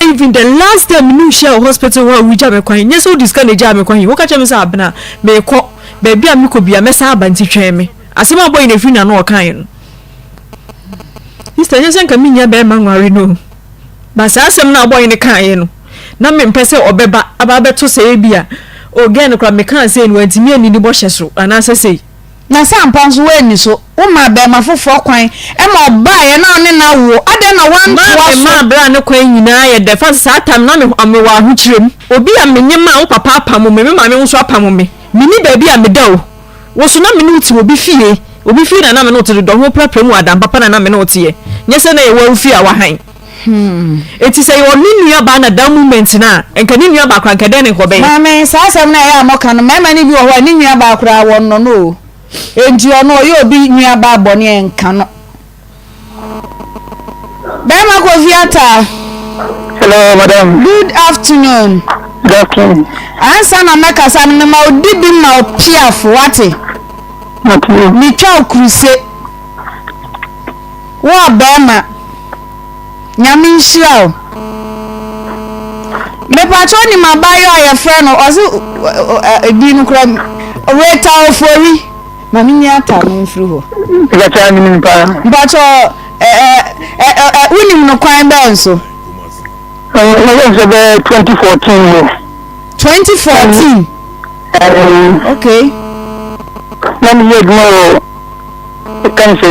Even the last time me ne wo hyia wɔ hospital hɔ a wogya me kwan, nyɛ sɛ wode sika na egyaa me kwan yi, woka kyerɛ me sɛ Abena, merekɔ, baabi a mekɔ biara mɛsan aba nti twɛn me. Asɛm a bɔyi no afiri n'ano a ɔkaeɛ no. Sister, nyɛ sɛ nka mennya bɛrima nware no o. But saa asɛm no a bɔyi no kaeɛ no, na mempɛ sɛ ɔbɛba aba abɛto sɛ ebi a, oh girl no koraa mekaa sei no wantumi anni ne bɔhyɛ so anaasɛ sei. Na sɛ ampa nso woanni so, womaa barima foforɔ kwan ma ɔbaeɛ na wo ne no awo, adɛn na woantoa Maa so? me maa bra no kwan nyinaa yɛ dɛ fa saa time no na me mewɔ ahokyerɛ mu obi a menye maa wo papa apamo me me maame nso apamo me menni baabi a meda o wo so na me ne wo te obi fie obi fie na na me ne wo te dodɔ ho prapra mu adan papa na na me ne wo teɛ nyɛ sɛ na yɛwɔ wo fie a wahan enti sɛ yɛ ɔne nua baa na that moment no a nka ne nua baa koraa nka dɛn ne nka ɔbɛyɛ. Maame, saa asɛm no a ɛyɛ a moka no, mmarima no bi wɔ hɔ a ne nuabaa koraa wɔnnɔ no o. Enti ɔno ɔyɛ obi nuabaa bɔne a ɛnka no. Barima Kofi Atta. Hello, madam. Good afternoon. Good afternoon. Ansa na mɛkasa no, mema wo di bi ma wo piafo, wate? Mate. Metwa wo kuruse. Wo ɔbarima, Nyame nhyira wo. Mepakyɛ wonim abaayewa a yɛfrɛ no ɔse edin no kora Rita Ofori. Ma menyi ataa no mfiri hɔ. Mepakyɛ menim paa. Mepakyɛ wonim no kwan bɛn so? Mɛyɛ sɛ bɛyɛ 2014 mu. 2014? Okay. Na meyɛ adwuma wɔ Ɛka ne sɛ,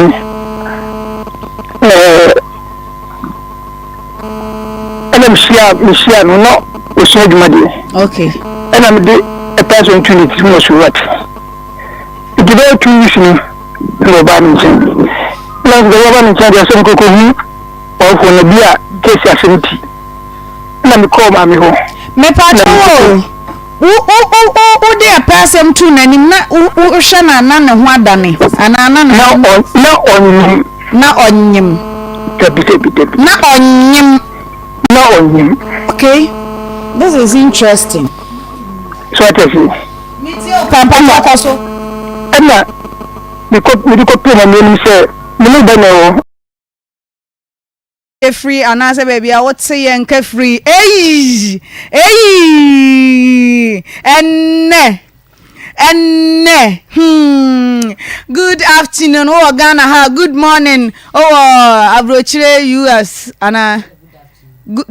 ɛɛ, ɛna mehyia mehyia no na ɔsua adwuma deɛ. Okay. Ɛna mede ɛpɛ sɛ ntu ne tirim wɔ so what. Nti bɛyɛ 2 weeks no ɛna ɔbaa me nkyɛn. Ɛna nso deɛ ɔba me nkyɛn deɛ sɛ mekɔkɔ hu ɔwofoɔ no bi a kesi asɛm ti. Ɛna mekɔɔ maame hɔ. Mepatwa wo. Wo wo wo wo wode ɛpɛ asɛm too n'anim na wo wohwɛ no a na ne ho adane anaa na ne Na ho. ɔ na ɔnyem. Na ɔnyem. Dabi dabi dabi. Na ɔnyem. Na ɔnyem. Okay, this is interesting. So ate aseɛ. Me tie o paa mpakyɛw kɔ so. Ɛna mekɔ mede kɔ pie maame anim sɛ me ne wo ba na ɛwɔ. Firi anaasɛ baabi a wote yɛn nka firi. Eii! Eii! Ɛnnɛ! Ɛnnɛ! Hmm! Good afternoon, wowɔ Ghana ha, good morning, wowɔ aburokyire US anaa?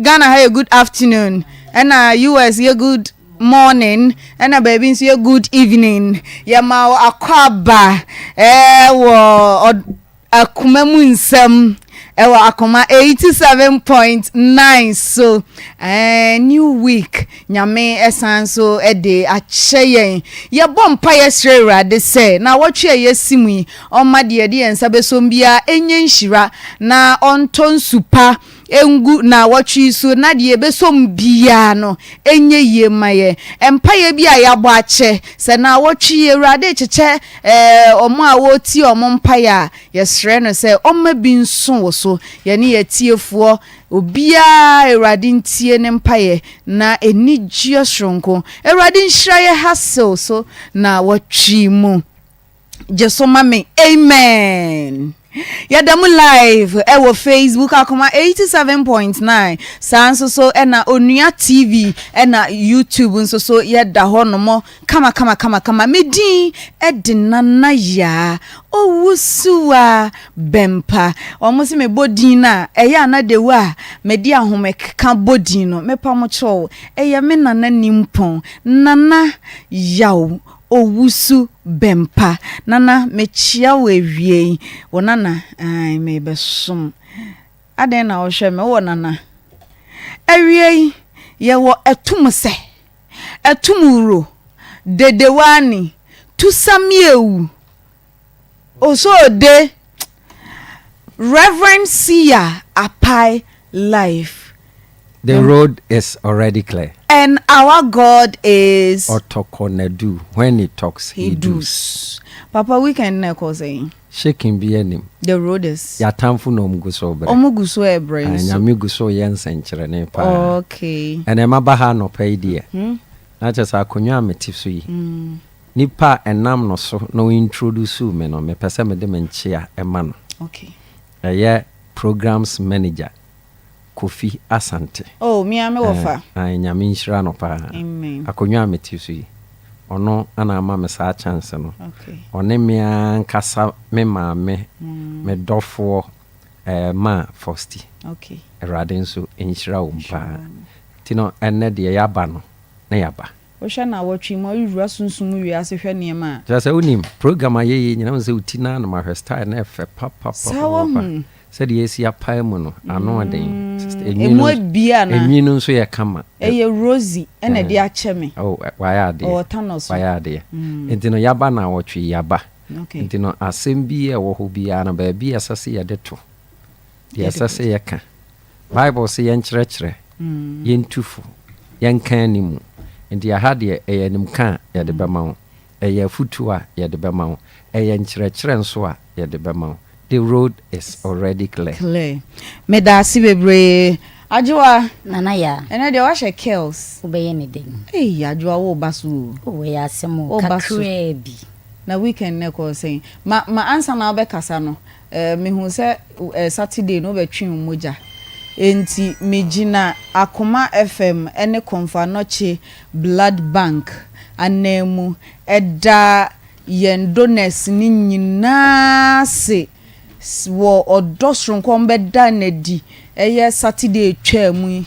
Ghana ha yɛ good afternoon, ɛna US yɛ good morning, ɛna baabi nso yɛ good evening. Yɛma wo akwaaba ɛwɔ Akoma mu nsɛm ɛwɔ Akoma 87.9 so. Ɛɛ new week Nyame ɛsan so ɛde akyɛ yɛn. Yɛbɔ mpaeɛ srɛ Awurade sɛ naawɔtwe a yɛasi mu yi ɔmma deɛ yɛde yɛn nsa bɛsom biara ɛnyɛ nhyira na ɔntɔ nsu pa ngu naawɔtwe yi so na deɛ yɛbɛsom biara no ɛnyɛ yie mma yɛn. Mpaeɛ bi a yɛabɔ akyɛ sɛ naawɔtwe yi Awurade rekyekyɛ Ɛɛ, wɔn a wɔretie wɔn mpaeɛ a, yɛsrɛ no sɛ ɔmma bi nso wo so. Yɛne yɛn atiefoɔ, obiara, Awurade ntie ne mpaeɛ na anigyeɛ soronko. Awurade nhyira yɛ ha sew so na wɔtwe mu. Gye so ma me. Amen. Yɛda mu live ɛwɔ Facebook Akoma 87.9 saa nso so ɛna Onua TV ɛna YouTube nso so yɛda hɔ nom kama kama kama kama. Me din ɛde Nana Yaa Owusuwa Bɛmpa. Wɔn se mebɔ din no a ɛyɛ a na dewu a mede ahomeka bɔ din no. Mepa mo kyɛw ɛyɛ me Nana Nimpɔn Nana Yaw Owusu Bɛmpa. Nana mekyia wo awiei. Wo nana ae merebɛsom. Adɛn na wohwɛ me wowɔ nana? Awiei yɛwɔ atum sɛ, atum wuro, dedewani, tusamiewu, osode, Rev. Siya Apai Life. The road is already clear. And our God is. Ɔtɔkɔnadu, when he talks, he, he does. Papa weekend na ɛkɔ sɛn? Shaking bi anim. The road is. Y'atamfo na ɔmo gu so brɛ. Ɔmo gu so ɛbrɛ nso. Nyame gu so yɛ nsɛnkyerɛnne paa. Okay. Ɛnɛ maba ha anɔpa yi deɛ. Hmm? Na kyerɛ sɛ akonnwa a mete so yi. Hmm. Nipa a ɛnam no so na o introduce me no, mepɛ sɛ mede me nkyea ɛma no. Okay. Ɛyɛ programs manager. Kofi Asante. Oh, me ara me wɔfa. Ae, Nyame nhyira no paa. Amen. Akonnwa a mete so yi, ɔno na ama me saa chance no. Okay. Ɔne me ara ankasa me maame, me dɔfoɔ, eh, Ma Fosti. Okay. Awurade nso nhyira wɔn paa. Nti no, ɛnnɛ deɛ yɛaba no, na yɛaba. Wohwɛ nnawɔtwe mu a, wowura sunsum mu wiase hwɛ nneɛma a. Kyerɛ sɛ wonim, program a yɛyɛ yi nyinaa, wohu sɛ wo ti no ara na mahwɛ style no ɛfɛ Saa papapapapa. wahu. Sɛdeɛ yɛasi apae mu no, ano ɔden. Sister, enwi Emu no, abie anaa? enwi no nso yɛ kama. Ɛyɛ Rosie ɛna ɛde akyɛ me. Oh, wayɛ adeɛ. Ɔwɔ Tano so. Wayɛ adeɛ. Nti no, yɛaba nnawɔtwe yi, yɛaba. Okay. Nti no, asɛm bi a ɛwɔ hɔ biara no, baabi a ɛsɛ sɛ yɛde to, deɛ ɛsɛ sɛ yɛka. Bible se yɛnkyerɛkyerɛ, yɛntu fo, yɛnka anim. Nti ɛha deɛ, ɛyɛ animka a yɛde bɛma wo, ɛyɛ afotuo a yɛde bɛma wo, ɛyɛ nkyerɛkyerɛ nso a yɛde bɛma wo. The road is already clear. Clear. Medaase bebree. Adwoa. Nana Yaa. Ɛnɛ deɛ woahyɛ curls. Wobɛyɛ ne dɛn? Ei Adwoa woreba so o. Oh ɛyɛ asɛm o, Woreba so. kakraa bi. Na weekend no ɛkɔɔ sɛn? Ma ma ansa na wobɛkasa no, eh, mehuu sɛ eh, Saturday no wobɛtwee wo mogya. Enti megyina Akoma FM ne Komfo Anokye Blood Bank ananmu da yɛn donors no nyinaa ase wɔ ɔdɔ soronko a wɔbɛdaa no adi ɛyɛ Saturday a ɛtwaa mu yi.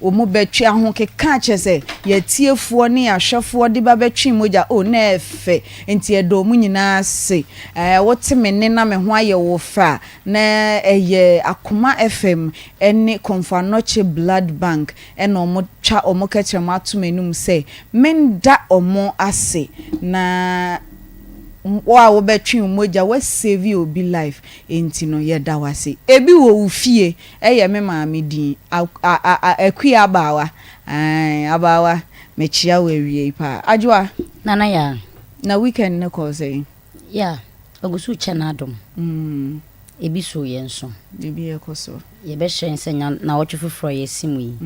Wɔbɛtwe ahokeka kyerɛ sɛ yɛn atiefoɔ ne yɛn ahwɛfoɔ de ba bɛtwe mogya. Oh, na ɛyɛ fɛ. Enti yɛda wɔn nyinaa ase. Ɛɛ, wote me nne na me ho ayɛ wo fɛ a, na ɛyɛ Akoma FM ne Komfo Anokye Blood Bank na wɔatwa wɔn kɛtrɛma ato m'anom sɛ menda wɔn ase. Na wo a wobɛtwe wo mogya, woasave obi life, enti no yɛda wo ase. Ebi wɔ wo fie, ɛyɛ me maame din, Akua Abaawa, ae, Abaawa, mekyea wo awiei paa. Adwoa. Nana Yaa. Na weekend no kɔɔ sɛn? Yeah, ɔgu so rekyɛ n'adom. Ebi so yɛn so. Ebi ɛkɔ so. Yɛbɛhyɛ sɛ nya naawɔtwe foforɔ a yɛasi mu yi,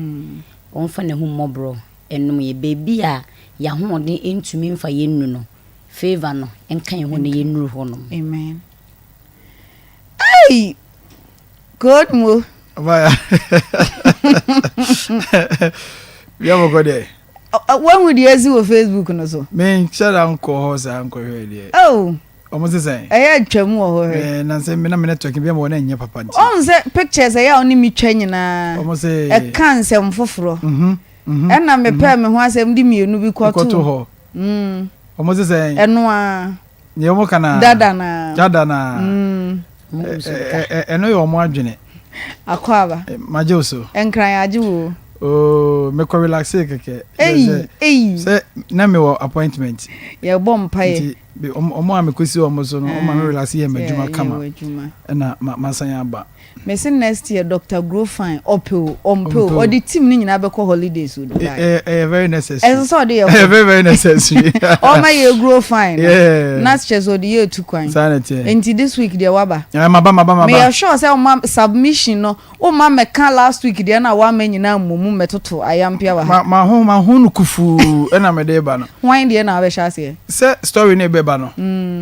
ɔmfa n'ahummɔborɔ nnom yɛn. Baabi a yɛn ahoɔden ntumi mfa yɛn nnu no, favour no nka yɛn ho na yɛnnuru hɔnom. Amen. Hey! God mo. Abaya. Bia bɔkɔ deɛ. Wahu deɛ asi wɔ Facebook no so? Menkyɛ da nkɔ hɔ saa nkɔhwɛ deɛ. Oh. Ɔmo se sɛn? Ɛyɛ atwam wɔ hɔ hwɛ. Ɛɛ na sɛ me na me network bi ama wɔ na ɛnyɛ papa nti. Ɔn sɛ pictures ɛyɛ a ɔne me twa nyinaa. Ɔmo se. Ɛka nsɛm foforɔ. Mhm mhm. Ɛna me pɛɛ me ho asɛm de mmienu bi kɔto. Kɔto hɔ. Mm. Ɔmo se sɛn? Ɛno ara. Deɛ ɔmo ka naa. Dada naa. Dada naa. Mm. Ɛno yɛ ɔmo adwene. Akwaaba. Magye wo so. Nkran agye wo. Oh, mekɔ relaxe kɛkɛ. Eyi, eyi. Sɛ na mewɔ appointment. Yɛbɔ mpaeɛ. Nti ɔmo a mekɔsi ɔmo so no, ɔmo ma me relaxe yɛ m'adwuma kama. Ɛna masan aba. Mese next year Doctor Grofine ɔpɛ o ɔmpɛ o ɔde team no nyinaa bɛkɔ holidays wɔ Dubai. Ɛyɛ very necessary. Ɛsɛ sɛ ɔde yɛ kɔ. Ɛyɛ very very necessary. Ɔma yɛ Grofine no. Na kyerɛ sɛ ɔde yɛ etu kwan. Saa na ɛteɛ. Nti this week deɛ waba. Ɛɛ maba maba maba. Meyɛ sure sɛ ɔma submission no woma mɛka last week deɛ na wama nyinaa mmomu mɛtoto ayampia wɔ ha. Ma ho ma ho no kufuu ɛna mede ba no. Hwan deɛ na wabɛhyɛ aseɛ? Sɛ story no ɛbɛba no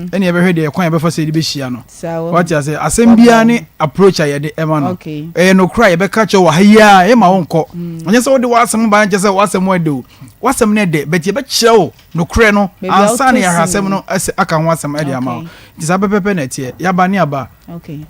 ɛna yɛbɛhwɛ deɛ kwan yɛbɛfa so yɛde bɛhyia no. Wate ase? Asɛm biara ne approach a yɛde ɛma no. Ɛyɛ nokorɛ a yɛbɛka kyerɛ wɔ ha yi ara, yɛma wo nkɔ. Ɛnyɛ sɛ wode w'asɛm ba nkyɛ sɛ w'asɛm ɛdɛ o. W'asɛm no ɛdɛ, but yɛbɛkyerɛ wo nokorɛ no ansa na yɛahwɛ asɛm no aka ho asɛm ɛde ama wo. Nti saa pɛpɛpɛ na ɛteɛ. Yɛaba ne aba. Okay.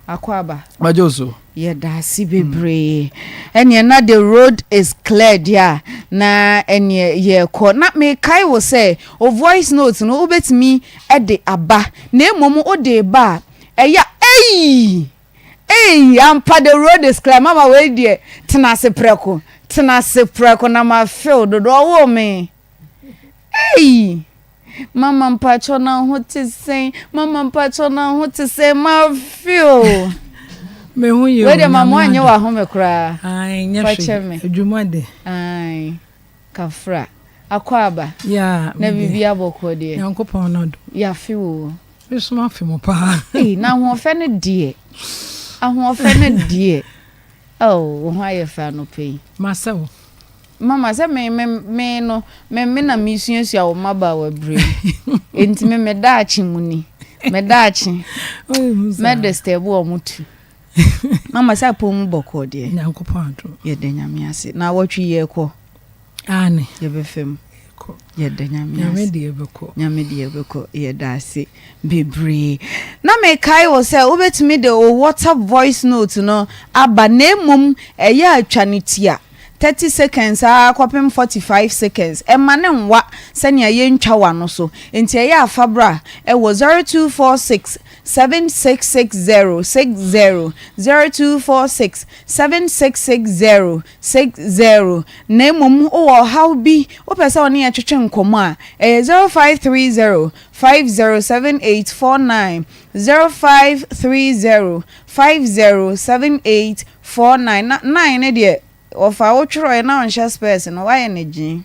Akwaaba. Magye wo so. Yɛda ase bebree. Ɛneɛ na the road is clear deɛ a, na ɛneɛ yɛrekɔ. Na mekae wo sɛ, wo voice note no wobɛtumi de aba. Na mmom wode reba a, ɛyɛ a, ei! Ei! Ampa the road is clear. Mama wei deɛ, tena ase prɛko. Tena ase prɛko na ma feel dodo. Ɔwoo me. Ei! Mama mpakyɛw na wo ho te sɛn? Mama mpakyɛw na wo ho te sɛn? Mafe o. Me ho yɛ o. Wei deɛ ma mo anyɛ w'ahome koraa. Ae nyɛ hwee. Fakyɛ me. Adwuma de. Ae kafra. Akwaaba. Yeah. Na biribi abɔkɔ deɛ. Nyankopɔn no adom. Yafe wo. Me so mafe mo paa. Ei na ahoɔfɛ no deɛ. Ahoɔfɛ no deɛ. Oh, wo ho ayɛ fɛ anɔpa yi. Masɛ wo. Mama, sɛ me, me, me no, me, me na mesuasua wo mmabaawa berɛ mu. Enti me, me daakye mu ni. Me daakye. Mɛ disturb wɔn tu. Mama sɛ apɔw mu bɔkɔɔ deɛ. Nyankopɔn adom. Yɛda Nyame ase. Na awɔtwe yi yɛkɔ. Aane. Yɛbɛfa mu. Yɛkɔ. Yɛda Nyame ase. Nyame de yɛbɛkɔ. Nyame de yɛbɛkɔ. Yɛda ase bebree. Na mekae wo sɛ wobɛtumi de wo WhatsApp voice note no aba na mmom ɛyɛ a twa no tia. 30 seconds ara kɔpem 45 seconds. Ɛmma no nwa sɛnea yɛntwa w'ano so. Enti ɛyɛ a fa bra wɔ 0246 7660 60, 0246 7660 60. Na mmom wowɔ ɔhaw bi wopɛ sɛ wo ne yɛn twetwe nkɔmmɔ a, ɛyɛ 0530 507849, 0530 507849. Na nine no deɛ wɔfa wo twerɛeɛ na wonhyɛ spɛɛs no, woayɛ no gyee.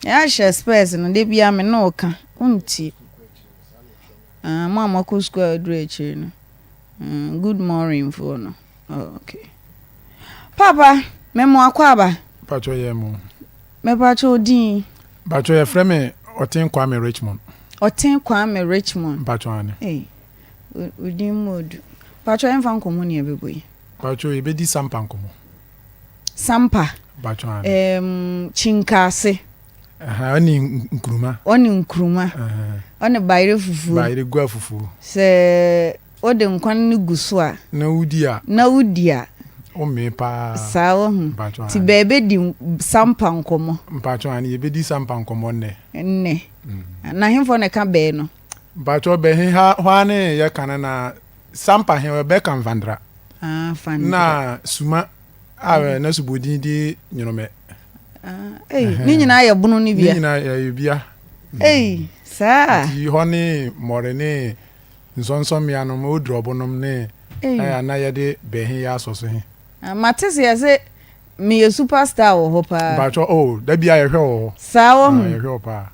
Yɛahyɛ spɛɛs no, da biara me ne wo ka, wontie. Ah, mo a moakɔ sukuu a aduru akyiri no. Mm, good morning foɔ no. Oh, okay. Papa, me mo akɔ aba. Mpatsɔ yɛ mo. Mepatsɔ odin. Mpatsɔ yɛ frɛ me Ɔten Kwame Richmond. Ɔten Kwame Richmond. Mpatsɔ ane. Hey, odin mu odu. Mpatsɔ yɛn fa nkɔmɔ ni ɛbɛbɔ yi. Mpatsɔ yɛbɛdi Sampa nkɔmɔ. Sampa. Mpatsɔ ane. Um, Kyinkase. Ɔne nkuruma. Ɔne nkuruma. Ɔne bayerɛ fufuo. Bayerɛ gua fufuo. Sɛ wode nkwan no gu so a. Na wodi a. Na wodi a. Womee paa. Saa wahu. Nti bɛɛbɛdi sampa nkɔmmɔ. Mpatsɔ ane yɛbɛdi sampa nkɔmmɔ nnɛ. Nnɛ. Na henfoɔ na ɛka bɛɛ no? Mpatsɔ bɛ he ha hɔ ara ne yɛka no na sampa he bɛka mfandra. Ah, fandra. Na suma a mm. na subodin di nyonomɛ. Ah, ei, ne nyinaa yɛ bono no bia. Ne nyinaa yɛ bia. Ei, saa. Nti hɔ ne mmɔre ne nsɔnsɔmmea nom, odurɔbo nom ne ɛyɛ na yɛde bɛ he yɛ asɔ so he. Ah, mate sɛ yɛse meyɛ superstar wɔ hɔ paa. Mpatsɔ, oh, da bia yɛhwɛ wɔ hɔ. Saa wɔ ho. Ah, yɛhwɛ wɔ paa.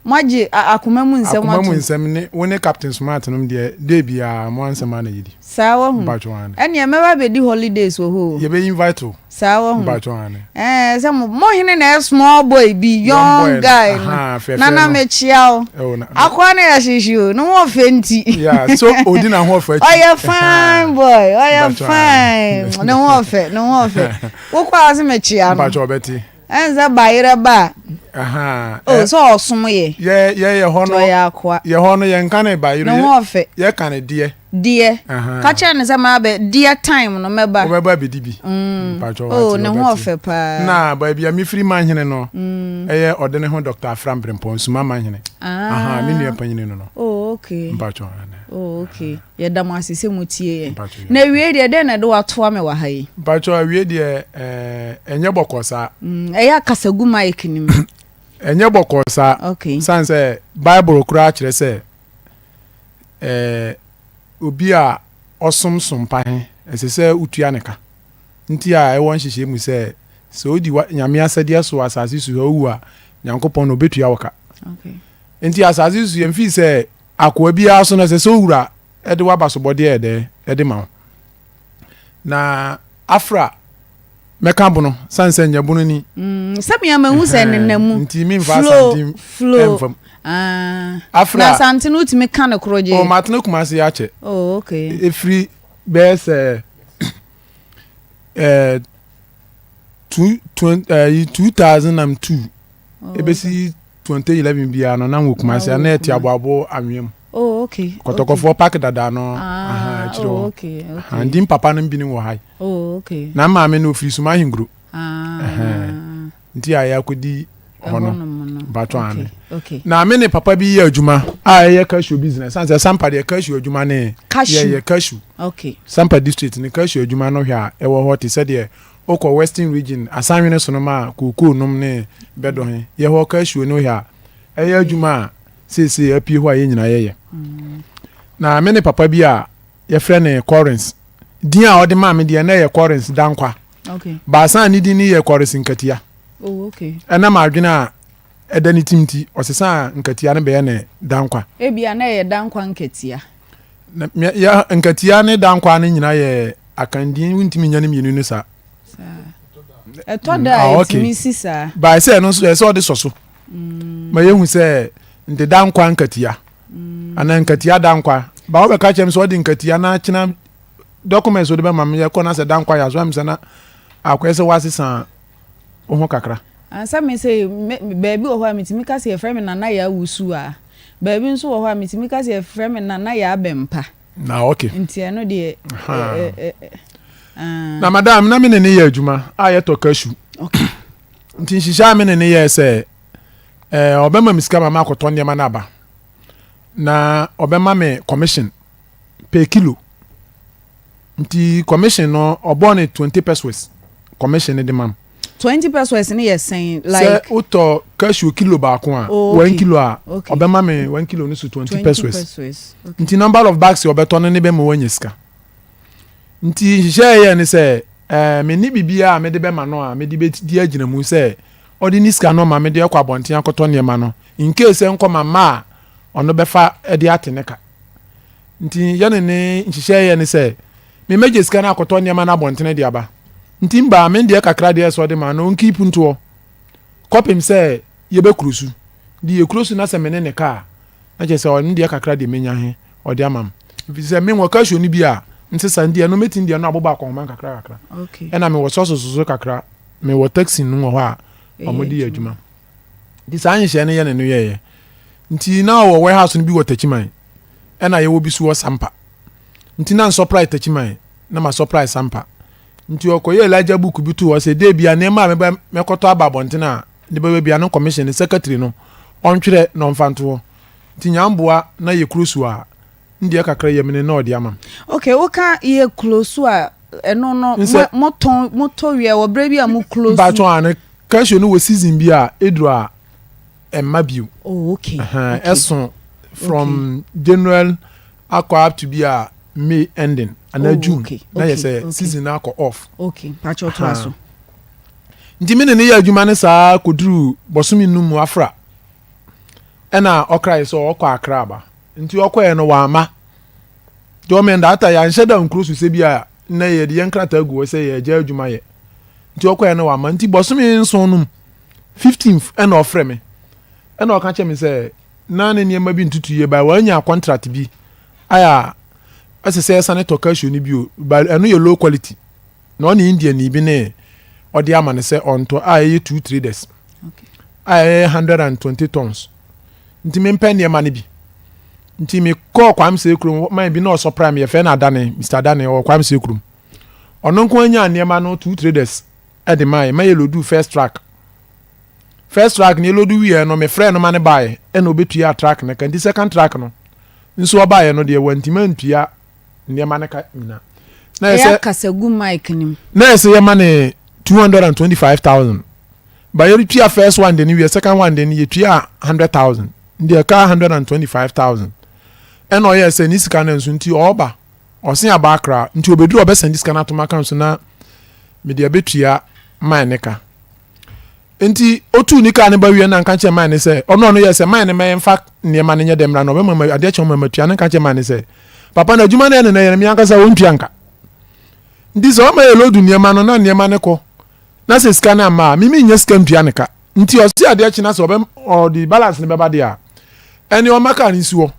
Moagye akoma mu nsɛm atom. Akoma mu nsɛm ne wo ne Captain Smart nom deɛ day biara mo ansɛm ara na yɛdi. Saa wahu. Mpakyɛw aane. Ɛneɛ mɛba abɛdi holidays wɔ hɔ o. Yɛbɛ invite wo. Saa wahu. Mpakyɛw aane. Ɛɛ sɛ mo mo hene na ɛyɛ small boy bi young guy no. Nana mekyia wo. Akoa no yɛ hyehye o ne ho ɔfɛ nti. Yeah so odi na ho ɔfɛ akyi. Ɔyɛ fine boy ɔyɛ fine ne ho ɔfɛ ne ho ɔfɛ. Wokɔ a ɔse mekyia no. Mpakyɛw ɔbɛte. Ɛnsɛ bayerɛ ba a. Oh, sɛ ɔsom yɛ. Yɛ yɛ yɛ hɔ no. Ɔyɛ akoa. Yɛ hɔ no yɛn ka ne bayerɛ. Ne ho ɔfɛ. Yɛ ka ne deɛ. Deɛ. Ka kyerɛ ne sɛ maa bɛ deɛ time no mɛba. Wobɛba abɛdi bi. Mm. Mpatsɔ oh, ne ho ɔfɛ paa. Na baabi a mefiri manhene no. Mm. Ɛyɛ ɔde ne ho Dr. Afra Mbrempɔn Nsuma manhene. Ah. Aha, me nua panyini no no. Oh, okay. Mpatsɔ. Oh, okay. Yɛda mo ase sɛ motie yɛn. Na awiei deɛ, dɛn na ɛde wo atoa me wɔ ha yi? Mpakyɛw, awiei deɛ, ɛɛ, ɛnyɛ bɔkɔɔ saa. Mm, ɛyɛ a kasa gu mic no mu. Ɛnyɛ bɔkɔɔ saa. Okay. San sɛ Bible koraa kyerɛ sɛ ɛɛ, obi a ɔsom som pa he, ɛsɛ sɛ wotua ne ka. Nti a ɛwɔ nhyehyɛe mu sɛ, sɛ odi Nyame asɛdeɛ so wɔ asase so ha, owu a, Nyankopɔn na obetua wo ka. Okay. Nti asase so yɛmfii sɛ Akoa biara so no, ɛsɛ sɛ owura de w'abasobɔdeɛ yɛ dɛ de ma wo. Na afra mɛka bono sane sɛ nyɛ bono ni. Mm, sɛ mea mahu sɛ nenam mu. Nti memfa asante ɛmfam. Ah, afra. Na asante no wotumi ka no korɔ gye. Oh, matena Kumasi akyɛ. Oh, okay. Ɛfiri bɛyɛ sɛ eh, 2002 ɛbɛsi 2011 biara no na wɔ Kumasi a na yɛte aboabo anwea mu. Oh, okay. Kɔtɔkɔfoɔ park dada no ah, akyire hɔ. Oh, okay, okay. Ndi mpapa no binom wɔ ha yi. Oh, okay. Na maame no ofiri Suma Ahenkuro. Ah. Nti a yɛakɔdi hɔ no mpatɔ ane. Okay. Na me ne papa bi yɛ adwuma a ɛyɛ cashew business. San sɛ Sampa deɛ cashew adwuma ne yɛyɛ cashew. Okay. Sampa district ne cashew adwuma no hwɛ a ɛwɔ hɔ te sɛ deɛ Wokɔ Western Region asanwene so nom a kookoo nom ne bɛdɔ he, yɛ hɔ cashew no hwɛ a, ɛyɛ adwuma a seesei apue hɔ a yɛn nyinaa yɛyɛ. Na me ne papa bi a yɛfrɛ no Collins, din a ɔde maa me deɛ na ɛyɛ Collins Dankwa. Okay. Baasa a ne din no yɛ Collins Nkatia. Oh, okay. Ɛnam adwene a ɛda ne tim nti, ɔsesaa Nkatia no bɛyɛ ne Dankwa. Ebia na ɛyɛ Dankwa Nkatia. Na yɛ Nkatia ne Dankwa no nyinaa yɛ Akandin wontumi nya ne mmienu no saa. Ɛtɔ da a ah, ɛtumi si saa. Bae sɛ ɛno nso ɛsɛ ɔde sɔ so. Mm. Ma yɛhu sɛ nte Dankwa Nkatia. Mm. Anaa Nkatia Dankwa. Ba wobɛka kyerɛ m sɛ ɔde Nkatia na akyena. documents wode bɛma me yɛkɔ na sɛ da nkwa yɛ aso am sɛ na akɔyɛ sɛ woasesa wo ho kakra. Ansa me sɛ baabi wɔ hɔ a metumi ka sɛ yɛfrɛ me Nana Yaa Wusu a, baabi nso wɔ hɔ a metumi ka sɛ yɛfrɛ me Nana Yaa Bɛmpa. Na okay. Nti ɛno deɛ. Na madam na me ne ne yɛ adwuma a yɛtɔ cashew. Okay. Nti nhyehyɛ a me ne ne yɛ sɛ ɛɛ ɔbɛma me sika ma makɔtɔ nneɛma no aba. Na ɔbɛma me commission per kilo. Nti commission no ɔbɔɔ ne 20 pesos commission no de ma m. 20 pesos no yɛ sɛn like. Sɛ wotɔ cashew kilo baako a, oh, okay. 1 kilo a, okay. ɔbɛma me 1 kilo no so 20 pesos. pesos. Okay. Nti number of bags ɔbɛtɔ no ne bɛma wanya sika. Nti nhyehyɛ yɛ ne sɛ ɛɛ eh, me ne biribiara a mede bɛma no a mede bɛdi agyina mu sɛ ɔde ne sika no ma mede akɔ abɔnten akɔtɔ nneɛma no in case sɛ nkɔma mma a ɔno bɛfa de ate ne ka. Nti yɛne ne nhyehyɛɛ yɛ ne sɛ, me mɛgye sika no akɔtɔ nneɛma no abɔntene de aba. Nti mbaa me deɛ kakra deɛ ɛsɛ ɔde ma no ɔnkeep ntoɔ kɔpem sɛ yɛbɛkuro su. Nti yɛkuro su na sɛ me ne ne ka a, na kyerɛ sɛ ɔno deɛ kakra deɛ mɛnya he ɔde ama m. Ɛfiri sɛ me wɔ cashew no bi a nsesa nti ɛno mɛtumi deɛ ɛno abobɔ akɔnhoma nkakra kakra. Ɛna mewɔ sɔso soso kakra, mewɔ taxi no wɔ hɔ a wɔde yɛ adwuma. Nti saa nhyehyɛɛ no yɛne no yɛeɛ. Nti na ɔwɔ warehouse no bi wɔ Takyiman. Ɛna yɛwɔ bi so wɔ Sampa. Nti na nsɔprae Takyiman na masɔprae Sampa. Nti ɔkɔyɛɛ Elijah book bi too hɔ sɛ dɛ bia nneɛma a mɛba mɛkɔtɔ aba abɔnten a de bɛba bia no commission ne secretary no ɔntwerɛ na ɔmfa nto hɔ. Nti Nyamboa na yɛ kuro su a ndeɛ kakra yamini na ɔde ama m. Okay, woka yɛ close a ɛno no motɔn motɔ wie wɔ berɛ bi a mo close. Mpatsɔ ano cashew no wɔ season bi a eduru a ɛmma bio. Oh, okay. Uh-huh. Okay. Ɛso from okay. January akɔ up to bi a May ending anaa oh, June. Okay. Na yɛ sɛ okay. season no akɔ off. Okay, mpatsɔ to aso. Nti me ne ne yɛ adwuma no saa kɔduru bɔsome num mu afra. Ɛna ɔkra yɛ sɛ ɔkɔ akra aba. Nti ɔkɔɛ no wamma. Nti ɔmɛn data yɛanhyɛ da nkuro so sɛ bi a nnɛ yɛde yɛn krataa gu hɔ sɛ yɛagya adwuma yɛ. Nti ɔkɔɛ no wamma. Nti bɔsome nson no mu, 15th ɛna ɔfrɛ me. Ɛna ɔka kyerɛ me sɛ na ne nneɛma bi ntutu yie ba wanya contract bi a ɛsɛ sɛ ɛsane tɔ cashew no bio ba ɛno yɛ low quality. Na ɔne Indian ni bi ne ɔde ama no sɛ ɔntɔ a ɛyɛ two traders a ɛyɛ 120 tons. Nti mempɛ nneɛma no bi. Nti mekɔɔ Kwamsee kurom, man bi na ɔsɔpra me, yɛfrɛ no Adane, Mr. Adane, ɔwɔ Kwamsee kurom. Ɔno nko anya nneɛma no two traders de mae, ma yɛlodu first truck. First truck no yɛlodu wieɛ no, mefrɛɛ no ma no baeɛ, ɛna ɔbɛtuaa truck no ka. Nti second truck no nso ɔbaeɛ no deɛ wantumi antua nneɛma no ka nyina. Na ɛyɛ sɛ kasa gu mic no mu. Na ɛyɛ sɛ yɛma ne 225,000. Ba yɛretua first one de no wie, second one de no yɛtua 100,000. Nti ɛka 125,000. Ɛna ɔyɛɛ sɛ ne sika no nso nti ɔɔba ɔse aba akra nti obɛduru ɔbɛsɛnde sika no atom account so na mede abɛtua man ne ka. Nti otuu ne kaa no ba wie na nka kyerɛ man ne sɛ ɔno ɔno yɛ sɛ man ne mɛyɛ mfa nneɛma no nyɛ dɛ mmra na ɔbɛma ma adeɛ kyɛ ɔma matua no nka kyerɛ man ne sɛ papa no adwuma no ɛne no yɛ no me ankasa ɔntua nka. Nti sɛ ɔma yɛ lodu nneɛma no na nneɛma no kɔ na sɛ sika no amma a, me mennya sika ntua ne ka. Nti ɔse adeɛ kye na sɛ ɔbɛ ɔde balance no bɛba deɛ a, ɛne ɔma kaa no nsi hɔ.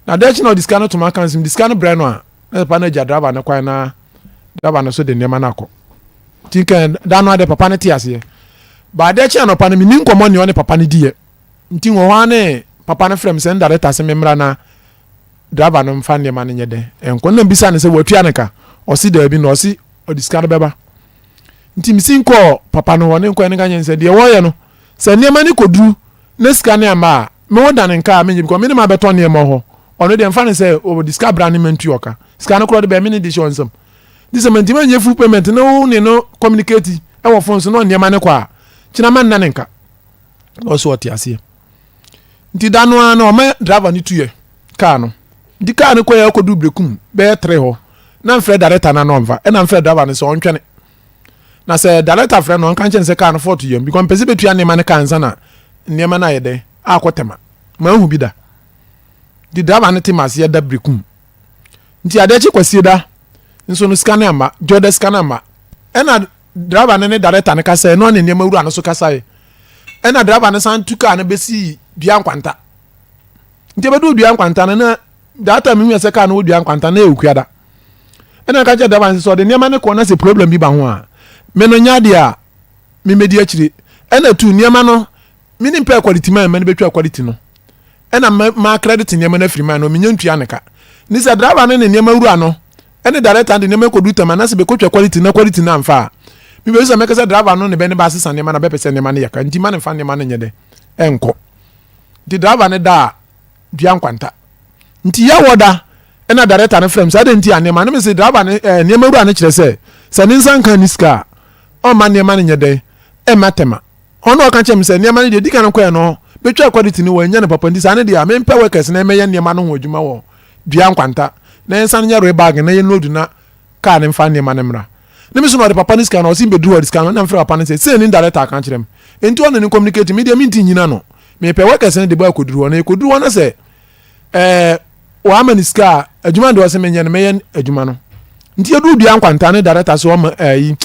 Na adeɛ kye na ɔde sika no to m'account mu, de sika no brɛ no a, na papa no agya driver no kwan na driver no so de nneɛma no akɔ. Nti nka da no adeɛ papa no te aseɛ. Ba adeɛ kye anɔpa no, menni nkɔmmɔ nea ɔne papa no diiɛ. Nti wɔ hɔ ara ne papa no frɛ me sɛ nda se memmra na driver no mfa nneɛma no nyɛ dɛn nkɔ. Na mbisa no sɛ watua ne ka? Ɔse daabi na ɔse ɔde sika no bɛba. Nti mesin kɔɔ papa no hɔ ne nkɔɛ no ka kyerɛ no sɛ deɛ wɔyɛ no sɛ nneɛma no kɔduru na sika no amma a me wo dane nka a menyɛ because me ne ma bɛtɔ nneɛma hɔ ɔno deɛ mfa no sɛ ɔde sika bra ne mantua ɔka sika no korɔ de bɛn me ne de hyɛ ɔnsam nti sɛ mantimi anyɛ full payment ne wo ne no communicate ɛwɔ phone so na nneɛma no kɔ a kyena ma nna ne nka na ɔso ɔte aseɛ nti da no ara na ɔma driver no tuyɛ kaa no nti kaa no kɔyɛ kɔdu brekum bɛyɛ tere hɔ na mfrɛ director no na ɔmfa ɛna mfrɛ driver no sɛ ɔntwɛne na sɛ director frɛ no ɔnka nkyɛn sɛ kaa no fɔɔto yam because mpɛ sɛ bɛtua nneɛma no kaa nsa na nneɛma no ayɛ dɛn akɔ tɛma mahu bi da nti driver no te ma aseɛ da brekum nti adeɛ kye kwasie da nso no sika no amma dwɔda sika no amma ɛna driver no ne director no kasae na ɔne nneɛma wura no so kasae ɛna driver no san tu kaa no bɛsii dua nkwanta nti ɛbɛduu dua nkwanta no na that time mehu sɛ kaa no wɔ dua nkwanta na ɛwɔ kuada. Ɛna nka kyerɛ driver no sɛ ɔde nneɛma no kɔ na sɛ problem bi ba ho a, me no nyɛ adeɛ a memɛdi akyire. Ɛna tu nneɛma no, me ne mpɛ quality man ma no bɛtwa quality no. Ɛna ma ma credit nneɛma no afiri man no, menya ntua ne ka. Ne sɛ driver no ne nneɛma wura no ɛne director de nneɛma kɔdu tam anaasɛ bɛkɔtwa quality na quality no amfa a, mebɛhu sɛ mɛka sɛ driver no ne bɛ ne ba asesa nneɛma na bɛpɛ sɛ nneɛma no yɛ ka nti ma ne mfa nneɛma no nyɛ dɛ ɛnkɔ. Nti driver no da a dua nkwanta. Nti yɛ wɔ da ɛna director no frɛ me sɛ adɛn nti a nneɛma no mese driver no ɛɛ nneɛma wura no kyerɛ sɛ sɛ ne nsa nka ne sika a ɔmma nneɛma no nyɛ dɛn ɛmma tɛma. Ɔno ɔka kyerɛ me sɛ nneɛma no deɛ di kan kɔɛ no bɛtwa quality no wɔanya no papa nti saa ne deɛ a mempɛ workers na ɛmɛyɛ nneɛma no ho adwuma wɔ dua nkwanta na yɛnsan nyɛ rebag na yɛnload na kaa no mfa nneɛma no mmra. Ne me so na ɔde papa no sika no ɔse mbɛduru hɔ ɔde sika no na mfrɛ papa no sɛ sei ne director aka akyerɛ me nti ɔne no communicate me deɛ menti nyina no mepɛ workers no de bɔ akɔduru hɔ na yɛkɔduru hɔ no sɛ ɛɛ wɔama no sika a adwuma no deɛ ɔse menyɛ no mɛyɛ adwuma no nti yɛduru dua nkwanta ne director sɛ ɔma ɛyi